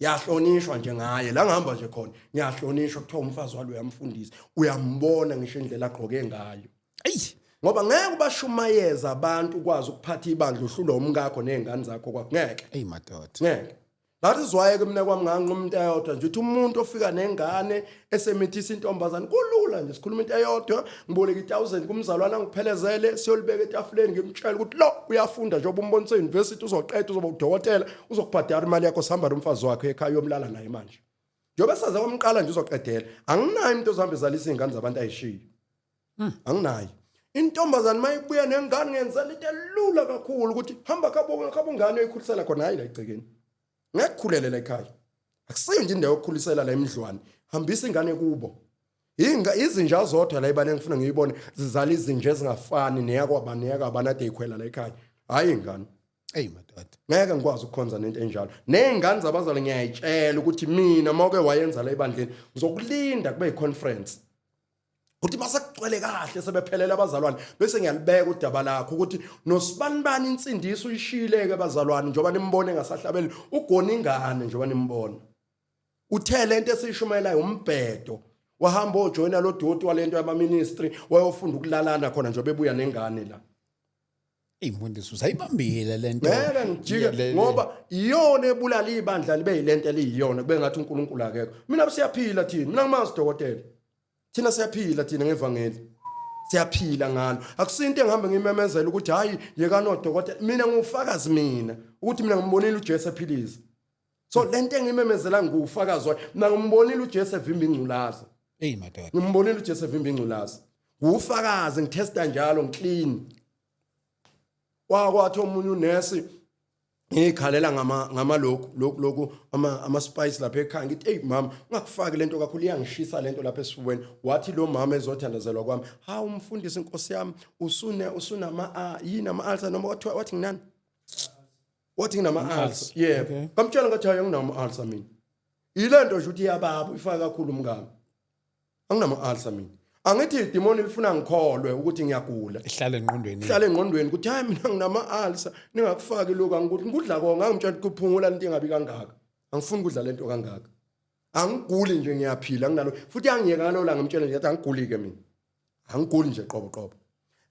Yahlonishwa nje ngaye la ngihamba nje khona ngiyahlonishwa kuthiwa umfazi walo uyamfundisa uyambona ngisho indlela agqoke ngayo. Eyi Ngoba ngeke ubashumayeza abantu ukwazi ukuphatha ibandla uhlulwa umkakho nezingane zakho kwakho ngeke. Eyi madoda. Ngeke. That is why ke mina kwami nganquma into eyodwa nje uthi umuntu ofika nengane esemithisa intombazane kulula nje sikhuluma into eyodwa ngiboleka i1000 kumzalwana ngiphelezele siyolibeka etafuleni ngimtshela ukuthi lo uyafunda njengoba umbonise university uzoqeda uzoba udokotela uzokubhadala imali yakho sihamba nomfazi wakhe ekhaya uyomlala naye manje njengoba saze kwamqala nje uzoqedela anginayo umuntu ozohamba ezalisa izingane zabantu ayishiye. Anginayo. Intombazane mayibuya nengane ngenzela into elula kakhulu ukuthi hamba khabo khabo ngane oyikhulisela khona, hayi la egcekeni. Ngeke la ekhaya. Akusiyo nje indawo yokukhulisela la emdlwane. Hambisa ingane kubo. Inga izinja zodwa la ibane ngifuna ngiyibone zizala izinja ezingafani neyakwaba neyakwaba nade ikhwela la ekhaya. Hayi ingane. Ey madoda. Ngeke ngikwazi ukukhonza nento enjalo. Nezingane zabazali ngiyayitshela ukuthi mina mawuke wayenza la ebandleni ngizokulinda kube yiconference. Uthi mase kugcwele kahle sebephelele abazalwane bese ngiyalibeka udaba lakho ukuthi nosibanibani insindiso uyishile ke bazalwane njengoba nimbone ngasahlabeli ugona ingane njengoba nimbona. Uthe lento esiyishumayelayo umbhedo wahamba ojoyina lo doti walento yama ministry wayofunda ukulalana khona njengoba ebuya nengane la. Eyi mfundisi usayibambile lento. Ngeke ngijike ngoba iyona ebulala ibandla libe yilento eliyiyona kube ngathi uNkulunkulu akekho. Mina siyaphila thina, mina ngimazi dokotela. Thina siyaphila thina ngevangeli. Siyaphila ngalo. Akusinto engihambe ngimemezela ukuthi hayi yekani odokotela. Mina ngufakazi mina ukuthi mina ngimbonile uJesu ephilisa. So lento engimemezela ngufakazi wayo. Mina ngimbonile uJesu evimba ingculaza. Eyi madoda. Ngimbonile uJesu evimba ingculaza. Ngufakazi ngitesta njalo ngiclean. Wakwathi omunye unesi ngikhalela ngama ngamalokhu lokhu lokhu ama ama spice lapha ekhaya ngithi hey mama ungakufaki lento kakhulu iyangishisa lento lapha esifubeni wathi lo mama ezothandazelwa kwami ha umfundisi inkosi yami usune usunama yini ama ulcer noma wathi wathi nginani wathi nginama ulcer yebo ngamtshela ngathi hayi nginama ulcer mina ilento nje uthi iyababa ifaka kakhulu umngami anginama ulcer mina angithi idimoni lifuna ngikholwe ukuthi ngiyagula ihlale engqondweni ihlale engqondweni ukuthi hayi mina nginama ulcer ningakufaki lokhu angikuthi ngikudla konke angimtshela ukuthi kuphungula into engabi kangaka angifuni ukudla lento kangaka angiguli nje ngiyaphila nginalo futhi angiyeka ngalo la ngimtshela nje ukuthi angiguli ke mina angiguli nje qobo qobo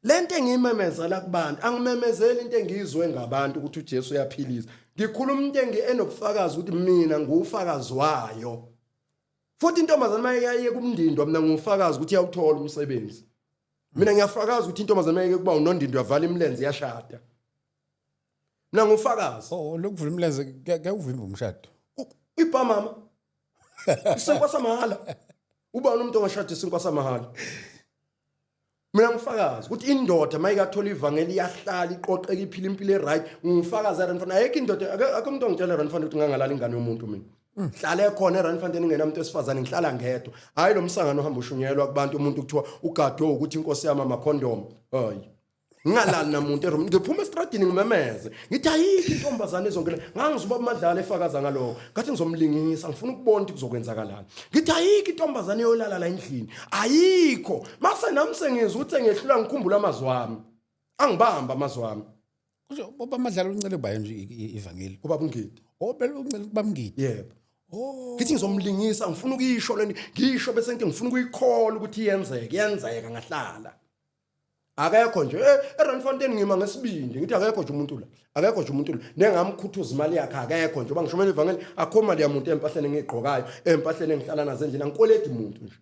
lento engiyimemezela kubantu angimemezeli into engiyizwe ngabantu ukuthi uJesu uyaphilisa ngikhuluma into enobufakazi ukuthi mina ngufakazi wayo futhi intombazane maye kumndindwa mina ngufakazi ukuthi iyawuthola umsebenzi mina ngiyafakaza ukuthi intombazane mayeke kuba unondindwa yavala imilenze iyashada mina ngufakazi oh lokuvula imilenze kuyawuvimba umshado ibha mama isinkwa samahhala ubani umuntu ongashada isinkwa samahhala mina ngifakazi ukuthi indoda mayikathola ivangeli iyahlala iqoqeka iphila impilo eright ngifakazi eRandfontein ayikho indoda akekho umuntu ongitshela eRandfontein ukuthi ngangalala ingane yomuntu mina hlale khona eRandfontein ingenamuntu wesifazane ngihlala ngedwa hayi lo msangano ohamba ushunyelwa kubantu umuntu kuthiwa ugadwe ukuthi inkosi yami amakhondom hayi ngingalali namuntu eroom ngiphuma estradini ngimemeze ngithi ayikho intombazane ezongena ngangizoba umadlala efakaza ngalokho ngathi ngizomlingisa ngifuna ukubona ukuthi kuzokwenzakalani ngithi ayikho intombazane eyolala la endlini ayikho mase nami sengizwa ukuthi sengehlula ngikhumbula amazwi ami angibamba amazwi ami kusho baba madlala uncele kuba nje ivangeli ubaba ungidi oh bele uncele kuba mngidi yebo Oh. Ngithi ngizomlingisa ngifuna ukuyisho lento ngisho bese ngithi ngifuna ukuyikhola ukuthi iyenzeke iyenzeka ngahlala akekho nje eh, eRandfontein ngima ngesibindi ngithi akekho nje umuntu la akekho nje umuntu la nengamkhuthuza imali yakhe akekho nje ngoba ngishomela ivangeli akho mali yamuntu empahleni engigqokayo empahleni engihlala nazo endlini angikweledi muntu nje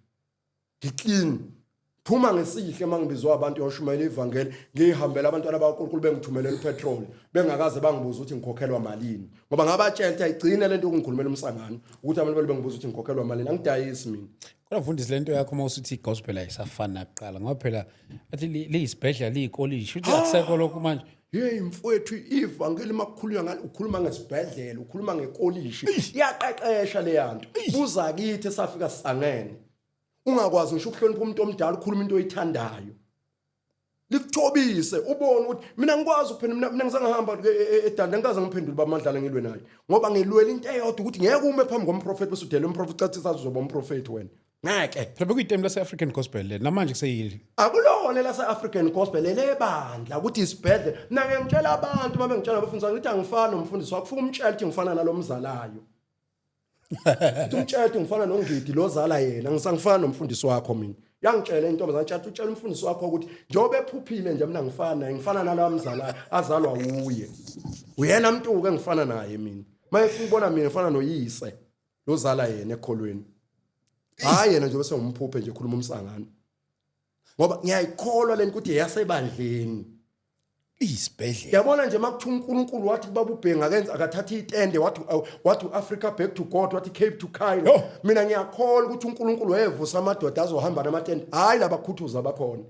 ngiclean phuma ngesihle uma ngibizwa abantu yoshumayela ivangeli ngihambela abantwana bakaNkulunkulu bengithumelela upetrol bengakaze bangibuza ukuthi ngikhokhelwa malini ngoba ngabatshela ukuthi ayigcine lento yokungikhulumela umsangano ukuthi abantu bebe bengibuza ukuthi ngikhokhelwa malini angidayisi mina Kodwa mfundisi lento yakho uma usuthi igospel ayisafani nakuqala ngoba phela athi liyisibhedlela liyikolishi uthi akusekho lokhu manje. Hey mfowethu ivangeli makukhulunywa ngalo ukhuluma ngesibhedlela ukhuluma ngekolishi iyaqeqesha leyanto buza kithi esafika sisangene ungakwazi ngisho ukuhlonipha umuntu omdala ukhuluma into oyithandayo likuthobise ubone ukuthi mina ngikwazi ukuphenda mina mina ngisangahamba edanda ngikaze ngiphendule bamadlala ngilwe naye ngoba ngilwela into eyodwa ukuthi ngeke ume phambi komprofeti bese udela umprofeti cathi sazi uzoba umprofeti wena ngeke phela bekuyitemu lase-african gospel le namanje kuseyili akulona elase-african gospel lelebandla ukuthi isibhedlela mina ngiyangitshela abantu uma bengitshela abafundisi ngithi angifani nomfundisi wakho ufuna umtshela ukuthi ngifana nalo mzalayo Uthi umtshela ukuthi ngifana nongidi lozala yena ngisangifana nomfundisi wakho mina. Yangitshela intombazane tshatha utshela umfundisi wakho ukuthi njengoba ephuphile nje mina ngifana naye ngifana nalowa mzalayo azalwa wuye. Uyena mntu ke ngifana naye mina. Mayefuna ukubona mina ngifana noyise lozala yena ekholweni. Hayi yena nje bese ngumphuphe nje khuluma umsangano. Ngoba ngiyayikholwa lento ukuthi eyasebandleni. Isibhedlela. Yabona nje makuthiwa uNkulunkulu wathi kubaba uBhengu akenze akathatha itende wathi wathi uAfrica back to God wathi Cape to Cairo. Yo. Mina ngiyakholwa ukuthi uNkulunkulu wayevusa amadoda azohamba namatende. Hayi labakhuthuza bakhona.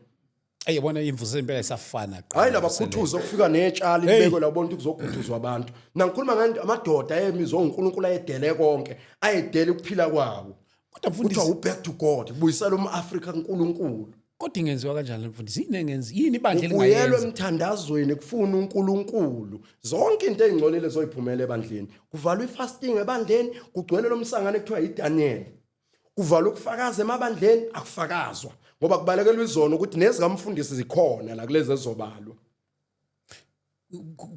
Ey yabona imvuselelo impela isafana qha. Hayi labakhuthuza okufika netshali libekwe la ubona ukuthi kuzokhuthuzwa abantu. Mina ngikhuluma ngento amadoda ayemizwa uNkulunkulu ayedele konke, ayedele ukuphila kwawo. Kodwa mfundisi Kuthiwa uback to God, kubuyisela umAfrika kuNkulunkulu. Kodwa ingenziwa kanjani le mfundisi? Yini engenzi? Yini ibandla Ubuyelwe elingayenza? emthandazweni kufuna uNkulunkulu. Zonke into ezingcolile zoyiphumela ebandleni. Kuvalwa ifasting ebandleni, kugcwele lomsangano ekuthiwa iDaniel. Kuvalwa ukufakaza emabandleni, akufakazwa ngoba kubalekelwa izono ukuthi nezikamfundisi zikhona la kulezi ezobalwa.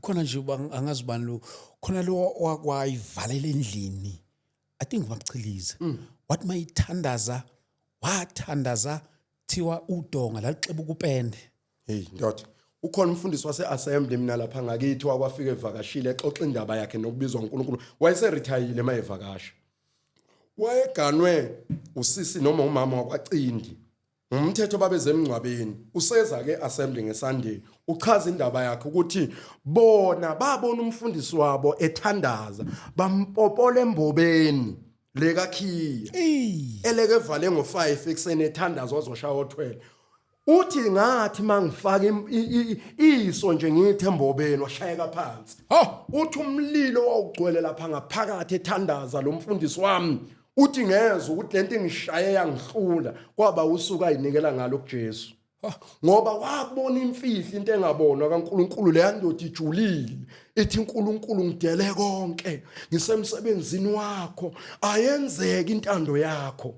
Khona nje angazi ubani lo khona lo wakwayivalela endlini. I think ubabchiliza. Wathi mayithandaza wathandaza thiwa udonga laluxeba ukupende. Hey ndoda, ukhona umfundisi wase-assembly mina lapha ngakithi wakwafika evakashile exoxa indaba yakhe nokubizwa uNkulunkulu. Wayeserithayile mayevakasha. Wayeganwe usisi noma umama wakwaCindi. Ngumthetho babeze emngcwabeni. Useza ke assembly ngeSunday. Uchaza indaba yakhe ukuthi bona babona umfundisi wabo ethandaza bampopola embobeni lekakhiye. Eleke evale ngo5 ekseni ethandaza wazoshaya othwele. Uthi ngathi mangifaka iso nje ngithi embobeni washayeka phansi. Uthi umlilo wawugcwele lapha ngaphakathi ethandaza lo mfundisi wami. Uthi ngezwe ukuthi lento ingishaye yangihlula kwaba usuku ayinikela ngalo kuJesu. Ngoba wabona imfihlo into engabonwa kaNkuluNkulu leya ndoda ijulile ithi uNkulunkulu ngidele konke ngisemsebenzini wakho ayenzeke intando yakho.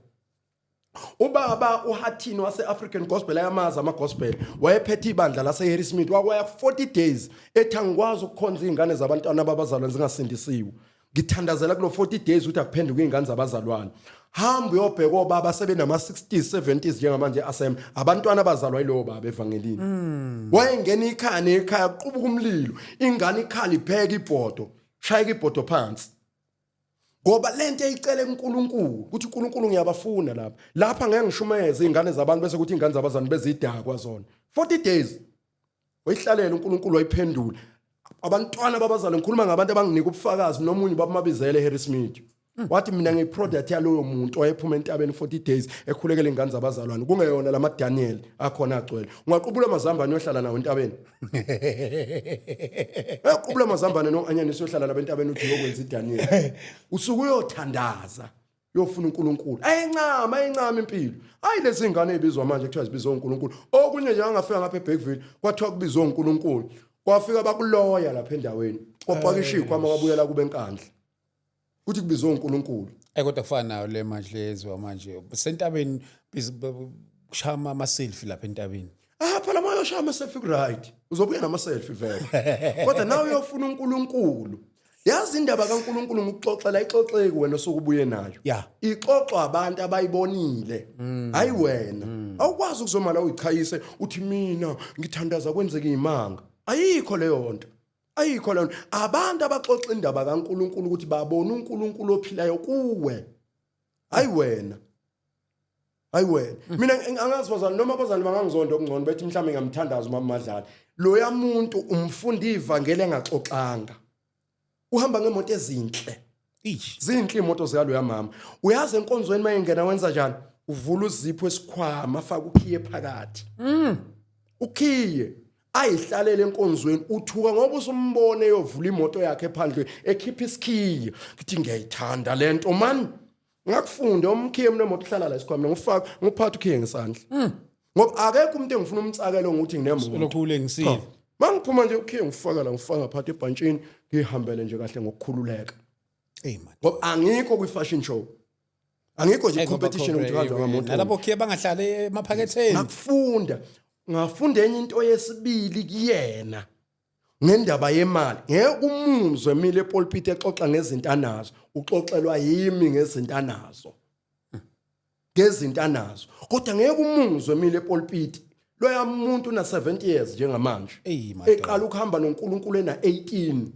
Ubaba uHathini wase-African Gospel ayamazi ama-gospel wayephethe ibandla lase-Harrismith wakwaya 40 days ethi angikwazi ukukhonza iy'ngane zabantwana babazalwane zingasindisiwe ngithandazela kulo 40 days ukuthi akuphenduke iy'ngane zabazalwane hamba uyobheka obaba sebenama-60s 70s njengamanje asem abantwana abazalwa yilowo baba evangelini wayengena ikhaya nekhaya kuqubuka umlilo ingane ikhala ipheka ibhodo shayeka ibhodo phansi ngoba lento eyicele kuNkulunkulu ukuthi uNkulunkulu ngiyabafuna lapha lapha ngeke ngishumayeze izingane zabantu bese kuthi izingane zabazali bezidakwa zona 40 days wayihlalela uNkulunkulu wayiphendula abantwana babazali ngikhuluma ngabantu abanginika ubufakazi nomunye babamabizele Harry Smith wathi mina ngiyiproduct yaloyo muntu owayephuma entabeni 40 days ekhulekela ingane zabazalwane kungeyona lama Daniel akhona agcwele ungaqubula amazambane uyohlala nawo entabeni Uyaqubula amazambane no-anyanisi uyohlala nabo entabeni uthi uyokwenza iDaniel. Usuke uyothandaza uyofuna uNkulunkulu. Ayincama, ayincama impilo. Hayi lezi ngane ezibizwa manje kuthiwa zibizwa uNkulunkulu. Okunye nje angafika ngapha eBergville kwathiwa kubizwa uNkulunkulu. Kwafika bakuloya lapha endaweni. Kwapakisha izikhwama kwabuyela kube enkandla. Kuthi kubizwa uNkulunkulu. Eh kodwa kufana nayo le manje lezwa manje sentabeni kushaya ama selfie lapha entabeni. Ah phela uma uyoshaya ama selfie ku right. Uzobuya nama selfie vele. Kodwa nawe uyofuna uNkulunkulu. Yazi indaba kaNkulunkulu ngikuxoxela ixoxeki wena osuke ubuye nayo. Yeah. Ixoxwa abantu abayibonile. Hayi wena. Awukwazi ukuzoma la uyichayise uthi mina ngithandaza kwenzeke imanga. Ayikho leyo nto. Ayikho leyo nto. Abantu abaxoxa indaba kaNkulunkulu ukuthi babona uNkulunkulu ophilayo kuwe. Hayi wena. Hayi wena. Mina angazi bazali noma abazali bangangizonda okungcono bethi mhlawumbe ngiyamthandaza umama Madlala. Loya muntu umfunda ivangeli engaxoxanga. Uhamba ngemoto ezinhle. Ish. Zinhle imoto zikaloya mama. Uyazi enkonzweni mayengena wenza njani? Uvula uzipho esikhwama afake ukhiye phakathi. Ukhiye ayihlalele enkonzweni uthuka ngoba usumbone eyovula imoto yakhe phandle ekhipha isikhiye. Ngithi ngiyayithanda lento man. Ngakufunda umkhiye mina imoto ihlala la esikhwameni ngifaka ngiphatha ukhiye ngesandla. Ngoba akekho umuntu engifuna umtsakelo ngokuthi nginemoto. Lokhu ulengisile. Mangiphuma nje ukhiye ngifaka la ngifaka phakathi ebhantshini ngihambele nje kahle ngokukhululeka. Ey man. Ngoba angikho kwi fashion show. Angikho nje competition ukuthi kuhanjwa ngamoto. Nalabo khiye bangahlali emaphaketheni. Ngakufunda. Ngafunda enye into yesibili kuyena. Ngendaba yemali ngeke umuzwe emile epulpit exoxa ngezinto anazo uxoxelwa yimi ngezinto anazo ngezinto anazo kodwa ngeke umuzwe emile epulpit loya muntu una 70 years njengamanje Eyi, madoda. eqala ukuhamba noNkulunkulu ena 18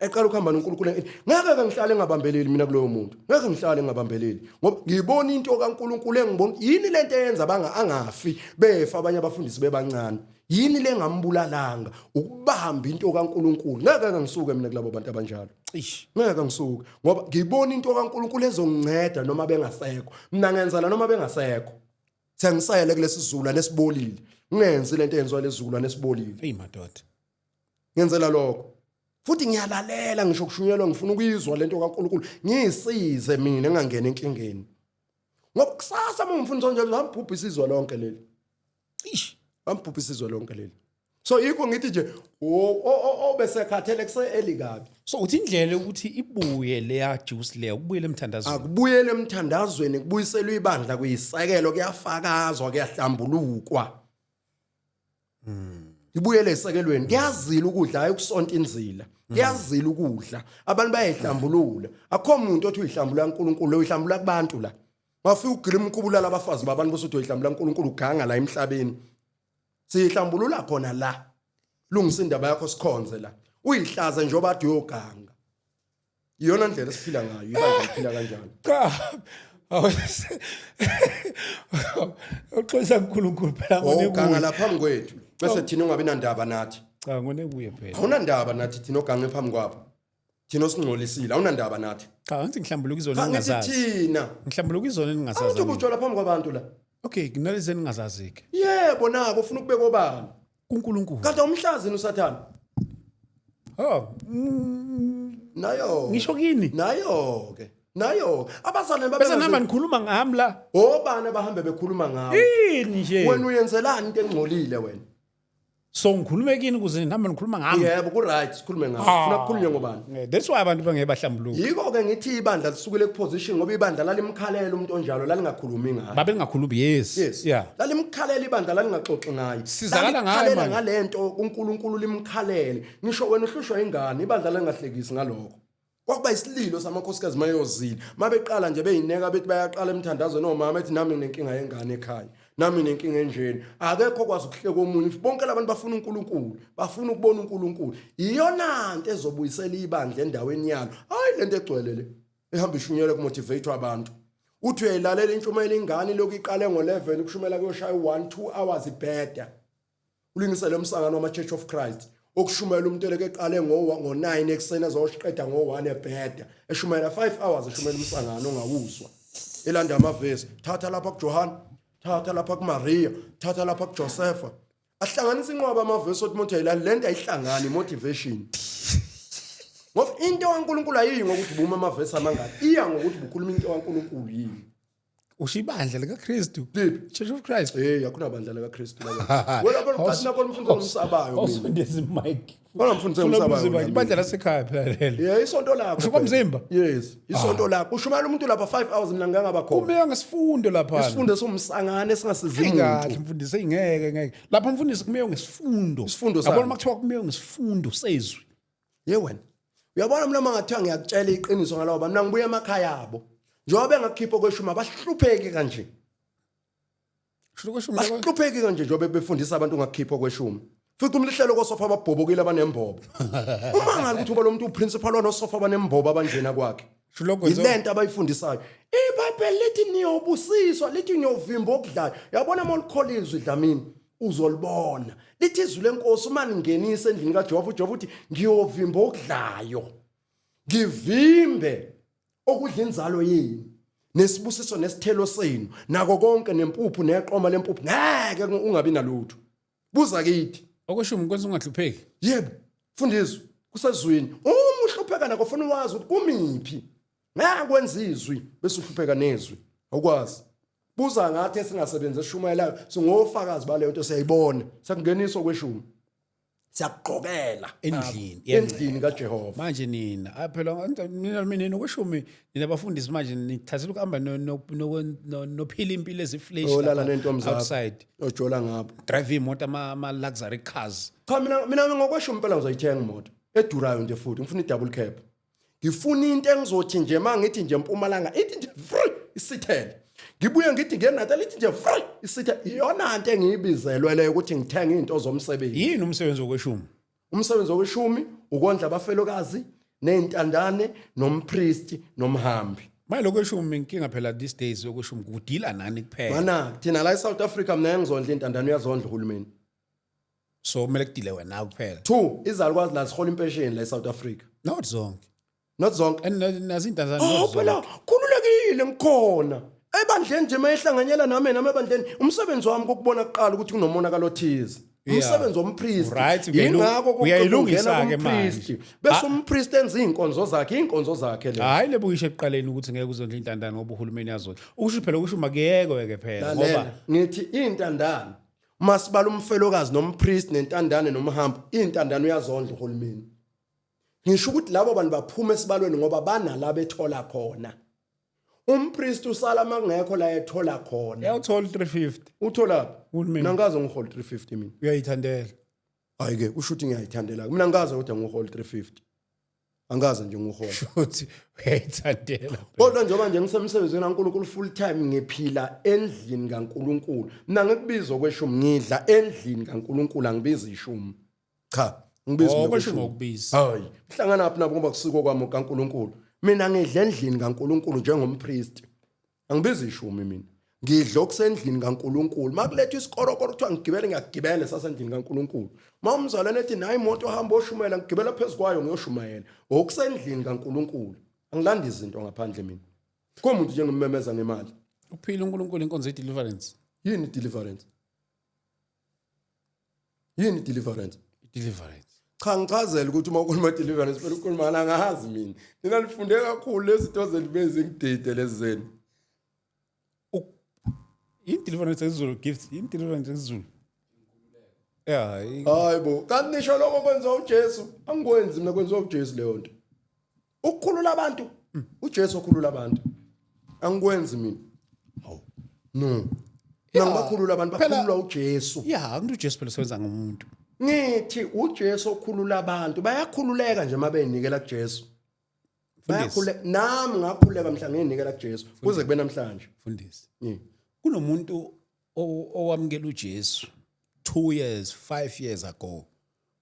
eqala ukuhamba noNkulunkulu ngeke ke ngihlale ngingabambeleli mina kuloyo muntu ngeke ngihlale ngingabambeleli ngoba ngibona into kaNkulunkulu engibona yini lento eyenza banga angafi befa abanye abafundisi bebancane yini lengambulalanga ukubamba into kaNkulunkulu ngeke ke ngisuke mina kulabo bantu abanjalo Ish. ngeke ngisuke ngoba ngibona into kaNkulunkulu ezonginceda noma bengasekho mina ngenza la noma bengasekho. Sengisayele kulesi sizukulwane esibolile. Ngingenzi lento eyenziwa lesizukulwane esibolile. Eyi madoda. Ngenzela lokho. Futhi ngiyalalela ngisho kushunyelwa ngifuna ukuyizwa lento kaNkuluNkulu. Ngiyisize mina ngingangena enkingeni. Ngoba kusasa uma ngifundisa njalo ngambhubhisa izwe lonke leli. Ish. Bambhubhisa izwe lonke leli. So yikho ngithi nje o bese khathele kuse early kabi. So uthi indlela ukuthi ibuye leya juice leya ukubuyela emthandazweni. Akubuyele emthandazweni kubuyiselwe ibandla kuyisekelo kuyafakazwa kuyahlambulukwa. Ibuyele esekelweni kuyazila ukudla hayi ukusonta inzila. Kuyazila ukudla. Abantu bayayihlambulula. Akho muntu othi uyihlambulula uNkulunkulu uyihlambulula kubantu la. Wafika ugila umkubulala abafazi babantu bese uthi uyihlambulula uNkulunkulu uganga la emhlabeni. Siyihlambulula khona la. Lungisa indaba yakho sikhonze la. Uyihlaza njengoba ade uyoganga. Iyona ndlela esiphila ngayo, ibandla liphila kanjalo. Cha. Uxolisa uNkulunkulu phela ngone kuye. Oganga la phambi kwethu. Bese thina ungabi nandaba nathi. Cha ngone kuye phela. Awunandaba nathi thina ogange phambi kwabo. Thina osingcolisile, awunandaba nathi. Cha ngithi ngihlambuluka izona engingazazi. Thina. Ngihlambuluka izona engingazazi. Awuthi ubujola phambi kwabantu la. Okay, kunalezi engingazazi ke. Yebo nako ufuna ukubeka obani. kuNkulunkulu. Kanti awumhlazi uSathane? Oh. Nayo. Ngisho kini. Nayo ke. Nayo. Abazalwane babe Bese nihamba nikhuluma ngami la. Obani abahambe bekhuluma ngawe? Yini nje? Wena uyenzelani into engcolile wena? So ngikhulume kini ukuze nihamba nikhuluma ngami. Yebo ku right sikhulume ngawe. Ah. Funa kukhulunywe ngobani? That's why abantu bangeke bahlambuluke. Yiko ke ngithi ibandla lisukile ku position ngoba ibandla lalimkhalela umuntu onjalo lalingakhulumi ngaye. Babengakhulumi yes. Yes. Yeah. Lalimkhalela ibandla lalingaxoxi ngaye. Sizakala ngaye manje. Ngalento uNkulunkulu limkhalele. Ngisho wena uhlushwa ingane ibandla langahlekisi ngalokho. Kwakuba isililo samakhosikazi mayozile. Mabeqala nje beyineka bethi bayaqala emthandazweni omama ethi nami nginenkinga yengane ekhaya. Nami nginenkinga enjeni. Akekho okwazi ukuhleka omunye. Bonke labantu bafuna uNkulunkulu. Bafuna ukubona uNkulunkulu. Iyona nto ezobuyisela ibandla endaweni yalo. Hayi lento egcwele le. Ehamba ishunyelwe kumotivate abantu. Uthi uyayilalela intshumayelo ingane lokhu iqale ngo-11 ukushumela kuyoshaya u-1 2 hours ibheda. Ulingisele umsangano wama-Church of Christ okushumayela umuntu eleke eqale ngo-9 ekuseni azoshiqeda ngo-1 ebheda eshumayela 5 hours eshumayela umsangano ongawuzwa elanda amavesi thatha lapha kuJohane thatha lapha kuMaria thatha lapha kuJosepha ahlanganisa inqwaba amavesi othi umuntu ayilali lento ayihlangani motivation ngoba into kaNkuluNkulu ayiyi ngokuthi buma amavesi amangaki iya ngokuthi bukhuluma into kaNkuluNkulu yini Usho ibandla likaKristu. Liphi? Church of Christ. Hey, akuna bandla likaKristu la. Wena phela uqathi nakho umfundisi omsabayo mina. Awusondezi mic. Wena mfundisi omsabayo. Ibandla lasekhaya phela lelo. Yeah, isonto lakho. Usho kwamzimba? Yes, isonto lakho. Ushumayela umuntu lapha 5 hours mina ngangaba khona. Kumeya ngesifundo lapha. Isifundo esomsangane esingasizi muntu. Kahle mfundisi ingeke ngeke. Lapha mfundisi kumeya ngesifundo. Isifundo sami. Yabona makuthiwa kumeya ngesifundo sezwi. Ye wena. Uyabona mina mangathiwa ngiyakutshela iqiniso ngalawo bantu mina ngibuya emakhaya abo. Njengoba bengakhipha kweshumi abahlupheki kanje. Bahlupheki kanje njengoba befundisa abantu ngakhipha kweshumi. Futhi umlihlelo kosofa ababhobokile abanembobo. Uma ngathi ukuthi uba lo muntu uprincipal wanosofa abanembobo abanjena kwakhe. Yilento abayifundisayo. IBhayibheli lithi niyobusiswa, lithi niyovimba okudlayo. Uyabona uma ulikhola izwi Dlamini, uzolibona. Lithi izwi lenkosi uma ningenisa endlini kaJehova, uJehova uthi ngiyovimba okudlayo. Ngivimbe okudla inzalo yenu nesibusiso nesithelo senu nako konke nempuphu neqoma lempuphu ngeke ungabi nalutho. Buza kithi. Okweshumi kwenza ungahlupheki. Yebo, fundizwe kusezwini. Uma uhlupheka nakho ufuna wazi ukuthi kumiphi. Ngeke kwenza izwi bese uhlupheka nezwi. Awukwazi. Buza ngathi esingasebenzi esishumayelayo singofakazi baleyo nto siyayibona. Sakungeniswa kweshumi. Siyakugqokela endlini endlini kaJehova. Manje nina ah, phela nina mina nokweshumi nina bafundisi manje nithathela ukuhamba nophila impilo eziflesh olala nentombi zakho outside ojola ngapho drive imoto ama luxury cars cha mina mina ngokweshumi impela ngizoyithenga imoto edurayo nje futhi ngifuna i-double cab ngifuna into engizothi nje uma ngithi nje mpumalanga ithi nje free isithele ngibuye ngithi ngenatal ithi nje free isithele iyona nto engiyibizelwe leyo ukuthi ngithenge izinto zomsebenzi yini umsebenzi wokweshumi umsebenzi wokweshumi ukondla abafelokazi nezintandane nompristi nomhambi manje lokweshumi inkinga phela these days yokweshumi kudila nani kuphela mana thina la eSouth Africa mina ngizondla intandane uyazondla uhulumeni so kumele kudile wena kuphela two izalukwazi la zihola impesheni la eSouth Africa not zonke not zonke and nazi intandane oh phela khululekile ngikhona Ebandleni nje mayehlanganyela nami nami ebandleni, umsebenzi wami kokubona kuqala ukuthi kunomonakalo othize. Umsebenzi wompriest. Right, Yingakho uyayilungisa-ke umpriest. manje. Bese umpriest enza izinkonzo zakhe, izinkonzo zakhe lezo. Hayi, lebuyishe ekuqaleni ukuthi ngeke uzondla intandane ngoba uhulumeni yazondla. Usho phela kusho makuyekwe ke phela ngoba Lalela, ngithi intandane masibala umfelokazi nompriest nentandane nomhambo, intandane uyazondla uhulumeni. Ngisho ukuthi labo bantu baphuma esibalweni ngoba banala bethola khona. Umpriest usala makungekho la ethola khona. Uyawuthola 350. Uthola? Uhulumeni. Mina ngikaze ngihola 350 mina. Uyayithandela. Hayi ke, kusho ukuthi ngiyayithandela. Mina ngikaze kodwa ngihola 350. Angikaze nje ngihola. Futhi uyayithandela. Kodwa njengoba nje ngisemsebenzini kaNkulunkulu full time, ngiphila endlini kaNkulunkulu. Mina ngikubiza okweshumi, ngidla endlini kaNkulunkulu, angibizi ishumi. Cha, ngibiza Oh, mina kweshumi okweshumi. okubiza. Hayi, kuhlangana phi nabo ngoba kusiko kwami kaNkulunkulu. Mina ngidla endlini kaNkulunkulu njengompriest. Angibizi ishumi mina. Ngidla okusendlini kaNkulunkulu. Makulethwa isikorokoro kuthiwa ngigibele, ngiyagibela sasendlini kaNkulunkulu. Uma umzalwane ethi nayi imoto ohamba oshumayela, ngigibela phezu kwayo ngiyoshumayela. Okusendlini kaNkulunkulu. Angilandi izinto ngaphandle mina. Komuntu nje ngimemeza ngemali. Uphila uNkulunkulu inkonzo ye-deliverance. Yini deliverance? Yini deliverance? Deliverance. Cha, ngichazele ukuthi uma ukhuluma deliverance phela ukhuluma angazi mina. Nina nifunde kakhulu lezi zinto zenu bezingidide lezi zenu. Yini deliverance esiZulu, Gift? Yini deliverance esiZulu? Yeah, Hayi bo, kanti nisho lokho kwenziwa uJesu. Angikwenzi mina, kwenziwa uJesu leyo nto. Ukukhulula abantu. uJesu okhulula abantu. Angikwenzi mina. Hawu. No. Mina ngibakhulula abantu, bakhululwa uJesu. Yeah, angithi uJesu phela usebenza ngomuntu. Ngithi uJesu okhulula abantu, bayakhululeka nje mabeyinikela kuJesu. Mfundisi. Bayakhuleka, nami ngakhuleka mhla ngiyinikela kuJesu kuze kube namhlanje. Mfundisi. Kunomuntu owamukela uJesu 2 years, 5 years ago.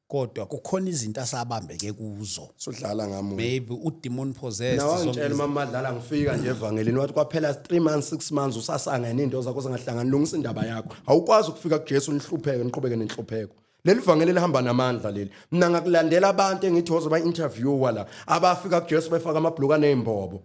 Kodwa kukhona izinto asabambeke kuzo. Sudlala ngami. Maybe udemon possessed. Nawe zonke ngitshela mama madlala, ngifika nje evangelini wathi kwaphela 3 months, 6 months usasangene into zakho zingahlangani, lungisa indaba yakho. Awukwazi ukufika kuJesu nihlupheke, niqhubeke nenhlupheko. Leli vangeli lihamba namandla leli. Mina ngakulandela abantu engithi wozoba interviewer la, abafika kuJesu befaka amabhluka nezimbobo.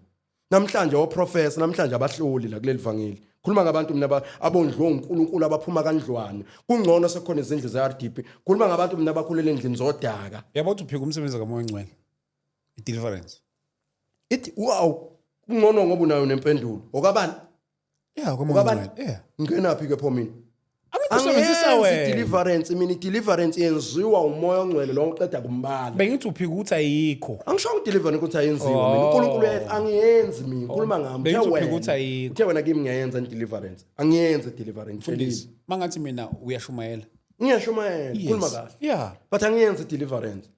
Namhlanje oprofessor, namhlanje abahloli la kuleli vangeli. Khuluma ngabantu mina abondliwe uNkulunkulu, abaphuma kandlwane. Kungcono sekukhona izindlu ze-RDP. Khuluma ngabantu mina abakhulele endlini zodaka. Yabo ukuthi uphika umsebenzi kaMoya oNgcwele. I-deliverance. Ithi wow, kungcono ngoba unayo nempendulo. Okabani? Yeah, kaMoya Okabani? oNgcwele. Yeah. Ngingenaphi ke pho mina? Angithi usebenzisa Angiyenzi wena. deliverance mina, deliverance yenziwa uMoya oNgcwele lo uqeda kumbala. Bengithi uphika ukuthi ayikho. Angisho deliverance ukuthi ayenziwa mina. uNkulunkulu uyayenza, angiyenzi mina. Ngikhuluma ngami. Uthe Bengithi uphika wena. ukuthi ayikho. Uthe wena kimi ngiyayenza deliverance. Angiyenzi deliverance. Mfundisi, mangathi mina uyashumayela. Ngiyashumayela, khuluma kahle. Yeah. But angiyenzi deliverance.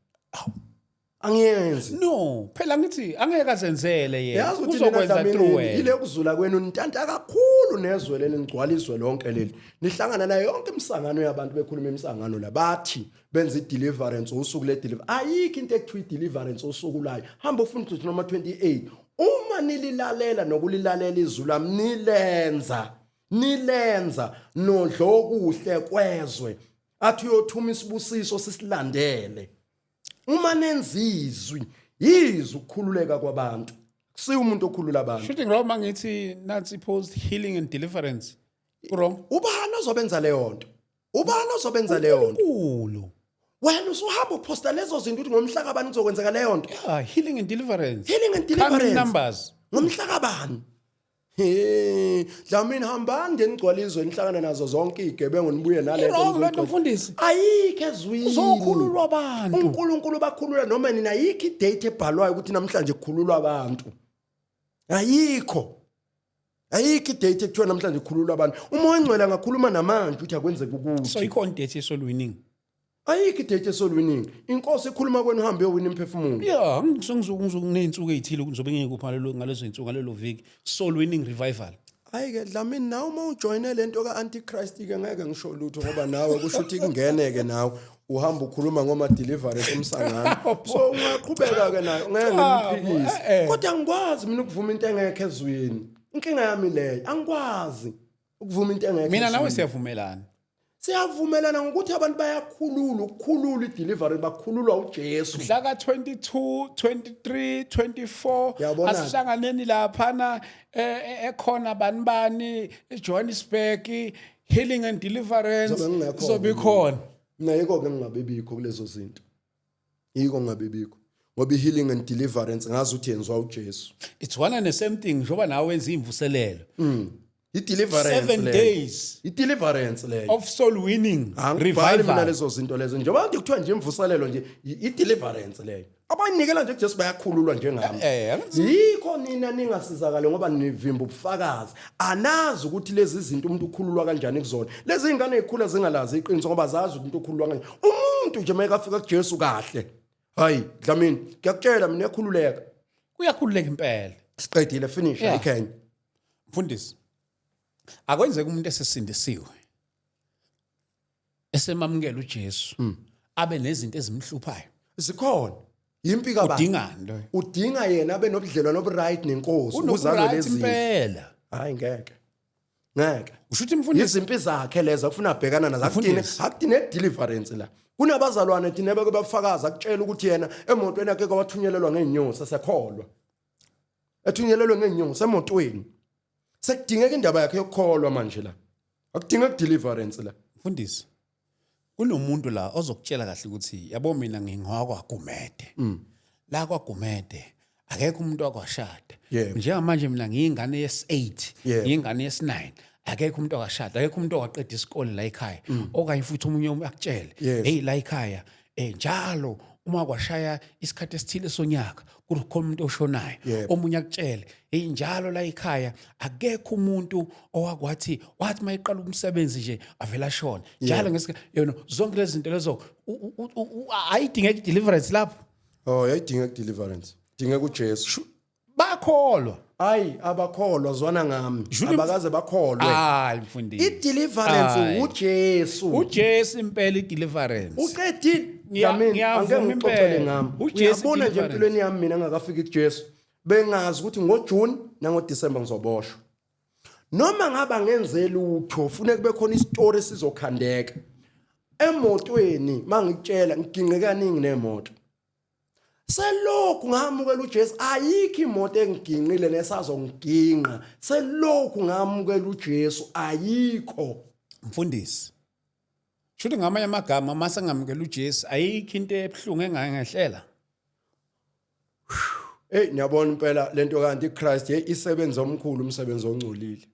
Angiyenzi. No, phela ngithi angeke azenzele yena. Yazi ukuthi nina Uzokwenza through Dlamini wena. ile kuzula kwenu nintanta kakhulu nezwe leli, nigcwala izwe lonke leli. Nihlangana nayo yonke imisangano yabantu bekhuluma imisangano la, bathi benza i-deliverance usuku le-deliver. Ayikho into ekuthiwa i-deliverance usuku layo. Hamba ufuna ukuthi noma 28. Uma nililalela nokulilalela izwi lami nilenza, nilenza nodlokuhle kwezwe. Athi uyothuma isibusiso sisilandele. Uma nenza izwi, yizwi ukukhululeka kwabantu. Kusiyo umuntu okhulula abantu. Shooting wrong mangithi nansi post healing and deliverance. Wrong. Ubani ozobenza leyo nto? Ubani ozobenza leyo nto? uNkulunkulu. Wena usuhamba uposta lezo zinto ukuthi ngomhla kabani kuzokwenzeka leyo nto. Yeah, healing and deliverance. Healing and Come in deliverance. numbers. Ngomhla kabani? He, Dlamini, hambani nje nigcwale izwe, nihlangane nazo zonke izigebengu, nibuye nalento. Wrong lento, mfundisi. Ayikho ezwini. Uzokhululwa abantu. uNkulunkulu bakhulula noma nina, ayikho idate ebhalwayo ukuthi namhlanje kukhululwa abantu. Ayikho. Ayikho idate ekuthiwa namhlanje kukhululwa abantu. Umoya ongcwele angakhuluma namanje ukuthi akwenzeke ukuthi. So ikhona date yesoul winning. Ayikho idate yesoul winning. Inkosi ikhuluma kwena uhambe uyowina imphefumulo. Yeah, ngizokuneyinsuku ezithile ngizobe ngikuphi ngalelo ngalezo zinsuku, ngalelo viki, soul winning revival. Hayi ke Dlamini, nawe uma ujoyine lento ka-antichrist ke ngeke ngisho lutho ngoba nawe kusho ukuthi kungene ke nawe uhamba ukhuluma ngoma deliverance umsangano. So ungaqhubeka ke nayo, ngeke ngimphikise. Kodwa angikwazi mina ukuvuma into engekho ezweni. Inkinga yami leyo, angikwazi ukuvuma into engekho Mina nawe ezwini. siyavumelana. Siyavumelana ngokuthi abantu bayakhululwa, ukukhululwa i-delivery bakhululwa uJesu. Mhla ka-22, 23, 24 Yabona-ke. asihlanganeni laphana ekhona bani bani eJohannesburg, healing and deliverance Ngizobe ngingekho. izobe ikhona. Mina yiko-ke ngingabibikho kulezo zinto, yiko ngingabibikho ngoba i-healing and deliverance ngazi ukuthi yenziwa uJesu. It's one and the same thing, njengoba nawe wenza imvuselelo. I-deliverance 7 leyo. days I-deliverance leyo of soul winning Angibhali mina revival. lezo zinto lezo, njengoba nje kuthiwa nje imvuselelo nje, i-deliverance leyo. Abayinikela nje kuJesu bayakhululwa njengami. Yikho nina ningasizakale ngoba nivimba ubufakazi, anazi ukuthi lezi zinto umuntu ukhululwa kanjani kuzona. Lezi zingane ezikhula zingalazi iqiniso ngoba zazi ukuthi umuntu ukhululwa kanjani. Umuntu nje mayekafika kuJesu kahle, hayi Dlamini, ngiyakutshela mina, uyakhululeka. Kuyakhululeka impela. Siqedile, finish. Ayikhenye. Mfundisi, akwenzeka umuntu esesindisiwe, esemamukela uJesu, abe nezinto ezimhluphayo? Zikhona. Yimpi kabani? Udingani loyo? Udinga yena abe nobudlelwano obu-right nenkosi ukuze alwe Unoku-right lezi zimpi. impela. Hayi, ngeke, ngeke. Usho ukuthi, mfundisi, Izimpi zakhe lezo akufuna abhekana nazo, akudine Mfundisi. akudine deliverance la. Kunabazalwane thina beke bafakaza, akutshela ukuthi yena emotweni yakhe kwathunyelelwa ngeenyosi, esekholwa, ethunyelelwe ngeenyosi emotweni. Sekudingeka indaba yakhe yokukholwa manje la, akudingeki deliverance la. Mfundisi, kunomuntu la ozokutshela kahle ukuthi, yabo, mina ngingowakwaGumede, la kwaGumede akekho umuntu wakwashada. Njengamanje mina ngiyingane yesi-8, ngiyingane yesi-9, akekho umuntu wakashada, akekho umuntu owaqeda isikole la ekhaya. Okanye futhi omunye akutshele, hey, la ekhaya njalo uma kwashaya isikhathi esithile sonyaka kukhona umuntu oshonayo. Omunye akutshele, hey, njalo la ekhaya akekho umuntu owakwathi wathi mayiqala umsebenzi nje avela ashona njalo ngesikhathi. Zonke lezi zinto lezo ayidingeki deliverance lapho? Oh, yayidingeka deliverance, dingeka uJesu. Bakholwa. Hayi, abakholwa, zwana ngami. Abakaze bakholwe. Hayi, mfundisi. I-deliverance Hayi. uJesu. UJesu impela i-deliverance. Uqedile. Dlamini, angeke ngiyavuma ngixoxele impela. ngami. UJesu Uyabona nje, i-deliverance. empilweni yami mina ngakafiki kuJesu, bengazi ukuthi ngoJune nangoDecember ngizoboshwa. Noma ngaba ngenze lutho, funeka kube khona isitori esizokhandeka. Emotweni mangikutshela, ngiginqe kaningi nemoto. Selokhu ngamukela uJesu ayikho imoto engiginqile nesazongiginqa. Selokhu ngamukela uJesu ayikho. Mfundisi, shuthi ngamanye amagama, mase ngamukela uJesu ayikho into ebuhlungu engangehlela? Hey, niyabona impela lento, kanti iChrist, hey, isebenza omkhulu umsebenzi ongcolile.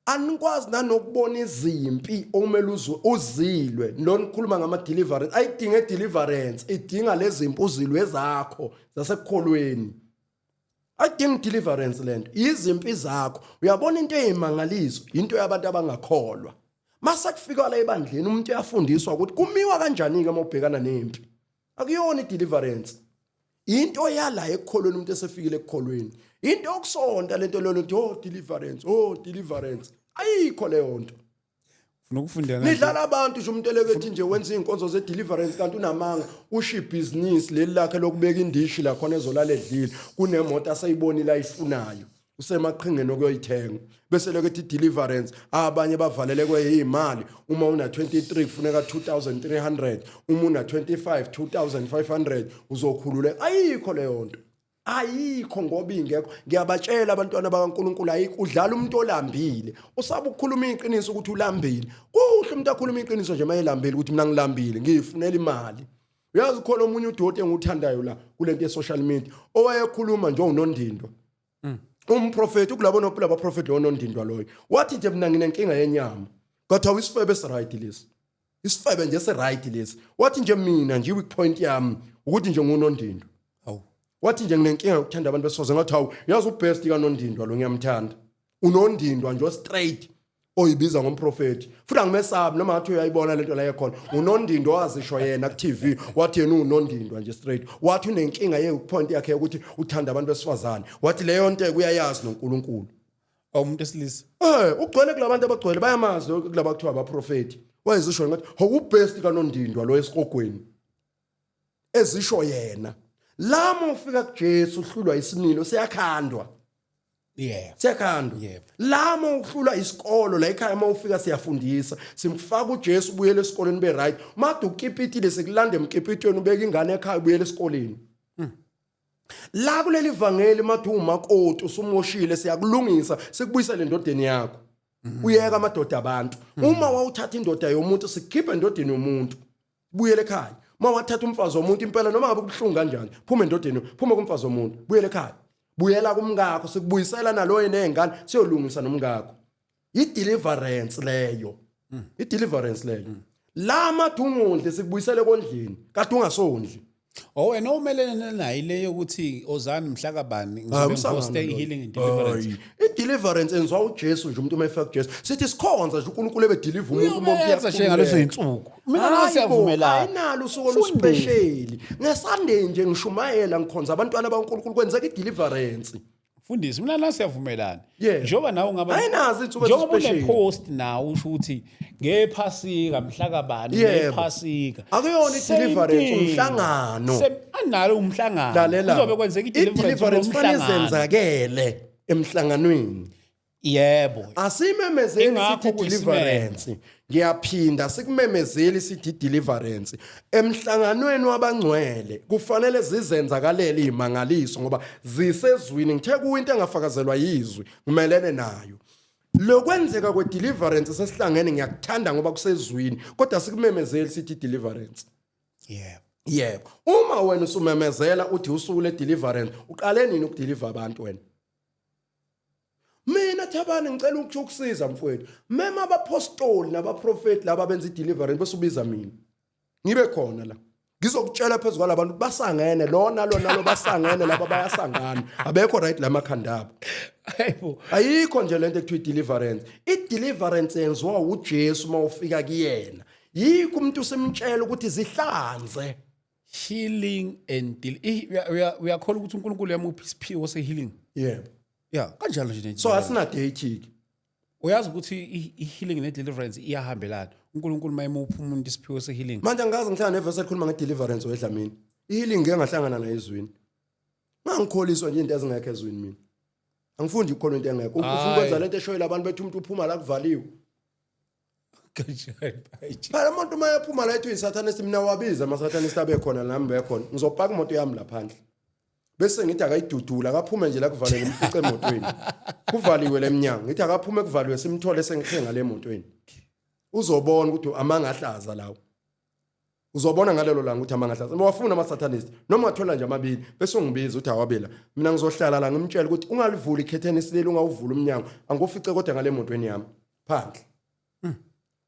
Anikwazi nanokubona izimpi okumele uzwe uzilwe. Lo nikhuluma ngama deliverance, ayidinge deliverance, idinga lezi zimpi uzilwe zakho zasekukholweni. Ayidingi deliverance lento, izimpi zakho. Uyabona, into eyimangaliso into yabantu abangakholwa. Mase kufika la ebandleni, umuntu uyafundiswa ukuthi kumiwa kanjani ke uma ubhekana nempi. Akuyona i-deliverance, into yala ekukholweni. Umuntu esefikile ekukholweni, into yokusonta lento lolo nto, oh deliverance, oh deliverance, ayikho leyo nto. Ufuna ukufunda? Nidlala abantu nje. Umuntu elekethi nje wenza iy'nkonzo ze-deliverance kanti unamanga, usho ibhizinisi leli lakhe lokubeka indishi la khona ezolala edlile. Kunemoto aseyibonile ayifunayo, usemaqhingeni okuyoyithenga, bese lokuthi deliverance. Abanye bavalelekwe yimali. Uma una 23 kufuneka 2300, uma una 25 2500, uzokhululeka. Ayikho leyo nto, ayikho ngoba ingekho. Ngiyabatshela abantwana bakaNkuluNkulu, ayikho. Udlala umuntu olambile, usaba ukukhuluma iqiniso ukuthi ulambile. Kuhle umuntu akhuluma iqiniso nje mayelambile ukuthi mina ngilambile, ngiyifunela imali. Uyazi, khona omunye udoti engiwuthandayo la kulento ye-social media owayekhuluma nje, owunondindwa, umprofeti kulabo nopula abaprofeti, lowo nondindwa loyo wathi nje, mina nginenkinga yenyama. Kodwa isifebe esiright lesi, isifebe nje esiright lesi. Wathi nje, mina nje i-weak point yami ukuthi nje ngunondindwa. Hawu. Wathi nje, nginenkinga yokuthanda abantu besifazane. Ngathi, hawu, yazi ubest kanondindwa lo, ngiyamthanda unondindwa nje straight oyibiza ngomprofeti, futhi angimesabi noma ngathi uyayibona lento la ekhona. Unondindwa wazisho yena ku-TV, wathi yena unondindwa nje straight. Wathi unenkinga ye-point yakhe yokuthi uthanda abantu besifazane. Wathi leyo nto uyayazi noNkulunkulu. Umuntu esilisa. Ugcwele kulabantu abagcwele, bayamazi lo kulaba kuthiwa abaprofeti. Wayezisho ngathi ubest kanondindwa lo esikogweni, ezisho yena. Lama ufika kuJesu uhlulwa isimilo, siyakhandwa. Yeah. Siyakhandwa. Yebo. La uma uhlula isikolo la ekhaya, uma ufika siyafundisa, simfaka uJesu, ubuyele esikoleni be right. Made ukipitile, sikulanda emkipitweni, ubeka ingane ekhaya, ubuyele esikoleni. La kuleli vangeli, made umakoti usumoshile, siyakulungisa, sikubuyisele endodeni yakho. Uyeka amadoda abantu. Uma wawuthatha indoda yomuntu, sikhiphe endodeni yomuntu. Buyele ekhaya. Uma wathatha umfazi womuntu impela, noma ngabe kubuhlungu kanjani, phuma endodeni, phuma kumfazi womuntu, buyele ekhaya. Buyela kumkakho, sikubuyisela naloyo nezingane, siyolungisa nomkakho. I-deliverance leyo. I-deliverance leyo. La madungondle, sikubuyisele kondlini, kade ungasondli. Oh, wena umelene nayo le yokuthi ozani mhla kabani ngizobe ngihoste i-healing and deliverance? Hayi, i-deliverance enziwa uJesu nje. Umuntu uma efika kuJesu, sithi sikhonza nje uNkulunkulu ebedeliver umuntu uma Uyobenza nje ngalezo zinsuku. Mina nawe siyavumelana. Ayinalo usuku oluspecial. Ngesunday nje ngishumayela, ngikhonza abantwana baNkulunkulu, kwenzeka i-deliverance. Mfundisi, mina la siyavumelana. Njengoba nawe ungaba Ayinazo insuku njengoba ezispecial. une-post nawe usho ukuthi ngephasika mhla kabani, ngephasika. Akuyona i-deliverance, umhlangano. Analo umhlangano. Lalela. Kuzobe kwenzeka i-deliverance I-deliverance kufanele kulomhlangano. izenzakele emhlanganweni. Yebo. Asimemezeli Ingakho sithi kuyisimemo. deliverance. Ngiyaphinda, sikumemezeli sithi deliverance. Emhlanganweni wabangcwele kufanele zizenzakalele izimangaliso ngoba zisezwini. Ngithe kuyinto engafakazelwa yizwi, ngimelene nayo. Lokwenzeka kwe-deliverance sesihlangene ngiyakuthanda ngoba kusezwini, kodwa sikumemezeli sithi deliverance. Yebo. Yebo. Uma wena usumemezela uthi usuku le-deliverance, uqale nini ukudeliver abantu wena? Mina Thabani, ngicela ukuthi ukusiza mfowethu. Mema abapostoli nabaprofeti laba benza i-deliverance, bese ubiza mina. Ngibe khona la. Ngizokutshela phezulu kwalabantu basangene, lona lona lo basangene, laba bayasangana. Abekho right la makhanda abo. Hayibo. Ayikho nje lento ekuthiwa i-deliverance. I-deliverance yenziwa uJesu uma ufika kuyena. Yikho umuntu usemtshela ukuthi zihlanze. Healing and uyakholwa ukuthi uNkulunkulu uyamupha isiphiwo se-healing? Yebo. Yeah, kanjalo nje. So asina date ke. Uyazi ukuthi i-healing ne-deliverance iyahambelana. UNkulunkulu mayemupha umuntu isiphiwo se-healing. Manje angikaze ngihlangane nevesi elikhuluma nge-deliverance wedlamini. I-healing ngeke ngahlangana nayo ezwini. Ngangikholiswa nje into ezingekho ezwini mina. Angifundi ukukholwa into engekho. Ufuna ukwenza lento eshoyela abantu bethi umuntu uphuma la kuvaliwe. Kanjani manje? Phela umuntu uma ephuma la ethi uyisathanist, mina wabiza ama-satanist abe khona, nami bekhona. Ngizopaka imoto yami la phandle. Bese ngithi akayidudula, akaphume nje la kuvaleke, imfice emotweni. Kuvaliwe leminyango. Ngithi akaphume kuvaliwe, simthole sengithenga le emotweni. Uzobona ukuthi amangahlaza lawo. Uzobona ngalelo langa ukuthi amangahlaza. Wafuna ama-satanist noma wathola nje amabili, bese ungibiza uthi awabela. Mina ngizohlala la ngimtshele ukuthi ungalivuli ikhetheni isilili, ungawuvula umnyango. Angikufice kodwa ngale motweni yami phandle.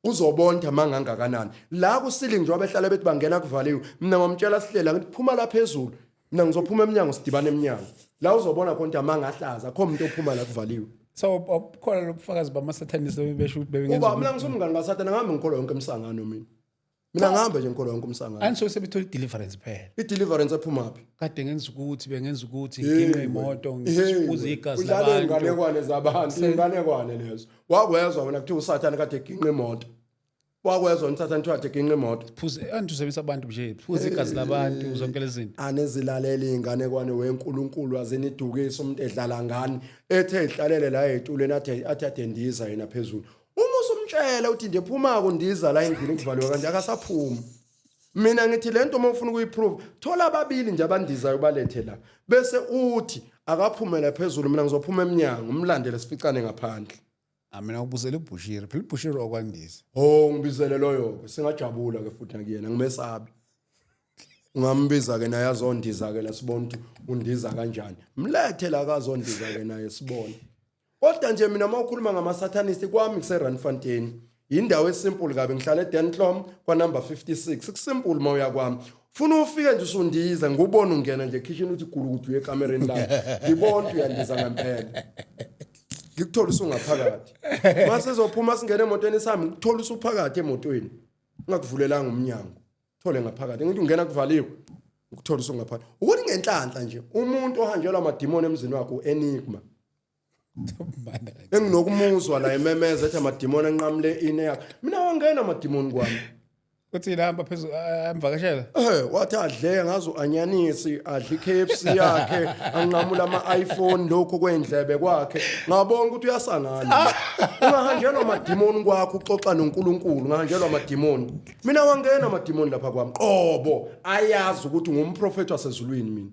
Uzobona ukuthi amanga angakanani. La kusiling njengoba behlala bethi bangena kuvaliwe. Mina ngamtshela sihlela ngithi phuma la phezulu. Mina ngizophuma eminyango, sidibane eminyango. La uzobona khona ukuthi amanga ahlaza, akho umuntu ophuma la kuvaliwe. So bukhona lobufakazi bama-satanist besho ukuthi bebengenza Uba mina ngisumngani kaSathane, ngihambe ngikholwa yonke imsangano mina. Mina ngihambe nje ngikholwa yonke umsangano. Anisuke sebethola i-deliverance phela. I-deliverance ephuma phi? Kade ngenza ukuthi, bengenza ukuthi nginqe imoto, ngiphuze igazi Udlala labantu. inganekwane zabantu, inganekwane lezo. Wakwezwa wena kuthiwa uSathane kade eginqa imoto? Wakwezwa wena uSathane kuthiwa kade eginqa imoto? Phuze anti usebenzisa abantu nje, phuze igazi labantu, zonke lezi zinto. Anezilalela iy'nganekwane wenkulunkulu, azenidukise. Umuntu edlala ngani, ethe ehlalele la ey'tulweni, athi ade ndiza yena phezulu. Uma usumtshela uthi nje phuma-ko, ndiza la endlini kuvaliwe kanje, akasaphumi. Mina ngithi lento uma ufuna ukuyiprove, thola ababili nje abandizayo, balethe la, bese uthi akaphumele phezulu, mina ngizophuma emnyango umlandele, sificane ngaphandle. Ah, mina ngibuzela uBushiri phela, uBushiri okwandisa. Oh, ngibizele loyo-ke, singajabula ke futhi nakuyena, ngimesabi. Ungambiza ke naye azondiza ke la, sibone ukuthi undiza kanjani. Mlethe la kazondiza ke naye, sibone. Kodwa nje mina uma ukhuluma ngama-satanist, kwami kuse-Randfontein, indawo esimple kabi. Ngihlala eDentlom kwa-number 56. Kusimple uma uya kwami, funa ufike nje usundiza, ngubona ungena nje ekhishini, uthi gulukuthi uye ekamereni lami, ngibona ukuthi uyandiza ngempela, ngikuthole usungaphakathi. Masizophuma singene emotweni sami, ngikuthole usuphakathi emotweni, ungakuvulelanga umnyango, thole ngaphakathi. Ngithi ungena kuvaliwe, ngikuthole usungaphakathi. Ukuthi ngenhlanhla nje umuntu ohanjelwa amadimoni emzini wakhe u-Enigma, enginokumuzwa la ememeza ethi amadimoni anqamule ine yakhe. Mina wangena amadimoni kwami. Uthi hamba phezulu amvakashela. Wathi adle ngazo anyanisi, adle iKFC yakhe, anqamula ama-iPhone lokhu kwendlebe kwakhe. Ngabona ukuthi uyasangana. Ungahanjelwa amadimoni kwakho uxoxa noNkulunkulu, ungahanjelwa amadimoni. Mina wangena amadimoni lapha kwami. Qobo ayazi ukuthi ngumprofeti wasezulwini mina.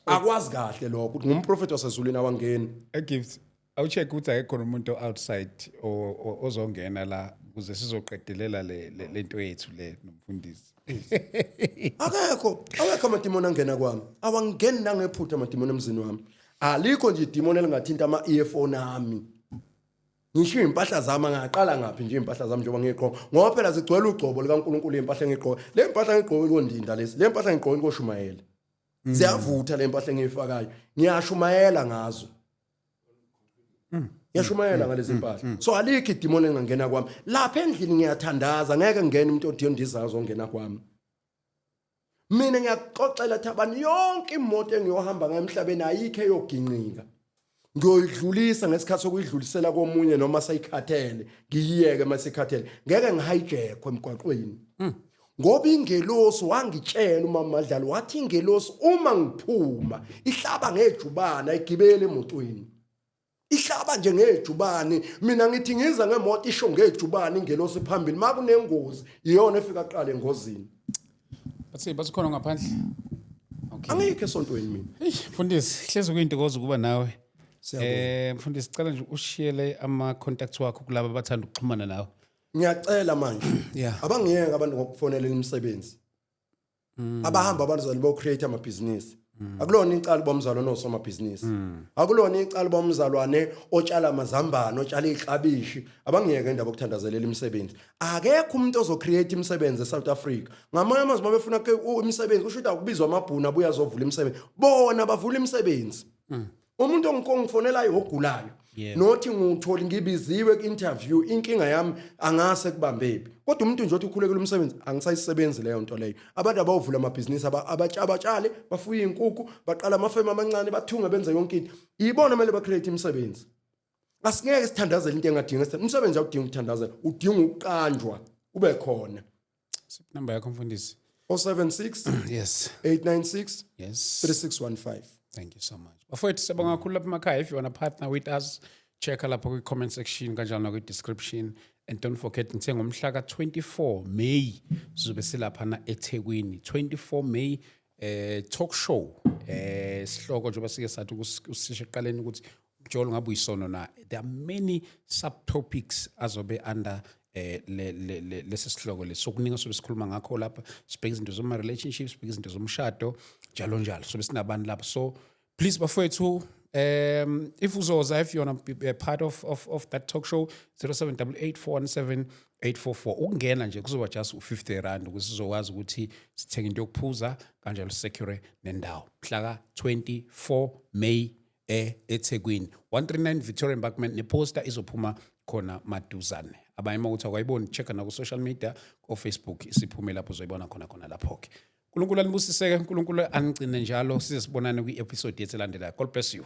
Akwazi kahle lokho ukuthi ngumprofeti wasezulwini awangeni. Gift, awucheck ukuthi akekho umuntu outside ozongena la ukuze sizoqedelela le lento yethu le nomfundisi. Akekho, awekho amadimoni angena kwami. Awangeni nangephutha amadimoni emzini wami. Alikho nje idimoni elingathinta ama-earphone ami. Ngisho iy'mpahla zami angaqala ngaphi nje iy'mpahla zami njengoba ngiyigqoka ngoba phela zigcwele ugcobo likaNkulunkulu iy'mpahla engiyigqoka. Le mpahla ngiyigqoke kondinda lezi, le mpahla ngiyigqoke koshumayela. Ziyavutha le mpahla engiyifakayo. Ngiyashumayela ngazo. Ngiyashumayela ngalezi mpahla. So alikho idimoni engangena kwami. Lapha endlini ngiyathandaza ngeke ngene umuntu odiyondizayo ozongena kwami. Mina ngiyakuxoxela Thabani yonke imoto engiyohamba ngayo emhlabeni ayikho eyoginqika. Ngiyoyidlulisa ngesikhathi sokuyidlulisela komunye noma seyikhathele, ngiyiyeke uma sikhathele. Ngeke ngihijackwe emgwaqweni. Ngoba ingelosi wangitshela umama Madlala wathi ingelosi uma ngiphuma ihlaba ngejubane ayigibeli emotweni. Ihlaba nje ngejubane mina ngithi ngiza ngemoto isho ngejubane ingelosi phambili makunengozi iyona efika kuqala engozini. Bathi basikhona ngaphandle. Okay. Angikho esontweni mina. Hey mfundisi, hlezi kuyintokozo ukuba nawe. Mfundisi cela nje ushiyele ama contacts wakho kulabo abathanda ukuxhumana nawe. Ngiyacela manje. Abangiyeke abantu ngokufonela imisebenzi. Abahamba abazali bo create amabhizinisi. Akulona icala uba umzalwane osomabhizinisi. Akulona icala uba umzalwane otshala amazambane, otshala iklabishi. Abangiyeke indaba yokuthandazelela imisebenzi. Akekho umuntu ozocreate imisebenzi eSouth Africa. Ngamanye amazwi babefuna ke imisebenzi kusho ukuthi akubizwa amabhunu abuye azovula imisebenzi. Bona bavula imisebenzi. Umuntu ongifonelayo ogulayo. Nothi ngitholi ngibiziwe ku-interview inkinga yami angase kubambephi. Kodwa umuntu nje othi ukhulekela umsebenzi angisayisebenzi leyo nto leyo. Abantu abawuvula amabhizinisi abatshale bafuye izinkukhu baqala amafemu amancane bathunge benze yonke into. Ibona kumele ba-create imisebenzi. Asingeke sithandazele into engadingi. Umsebenzi awudingi ukuthandazela, udinga ukuqanjwa ube khona. Number yakho mfundisi. 076 Yes. 896 Yes. 3615. Thank you so much. Bafowethu siyabonga kakhulu lapha emakhaya if you want to partner with us check lapha kwi comment section kanjalo nakwi description and don't forget ngithe ngomhla ka 24 May sizobe silapha na eThekwini 24 May talk show sihloko njengoba sike sathi usisho ekuqaleni ukuthi umjolo ngabe uyisono na. There are many subtopics azobe under le le lesi sihloko lesi sokuningi sobe sikhuluma ngakho lapha, sibheke izinto zoma relationships, sibheke izinto zomshado njalo njalo, sobe sinabantu lapha. So please bafowethu, if uzoza, if you want to be a part of that talk show, 0788 417 844. Ukungena nje kuzoba just u50 rand ukuze sizokwazi ukuthi sithenge into yokuphuza kanjalo secure nendawo mhla ka 24 May eThekwini 139 Victoria Embankment. Neposter izophuma khona maduzane. Abanye uma ukuthi awayiboni, check na ku social media, ko Facebook isiphume lapho, uzoyibona khona khona lapho ke. uNkulunkulu anibusiseke, uNkulunkulu anigcine njalo, size sibonane kwi episode yethu elandelayo. God bless you.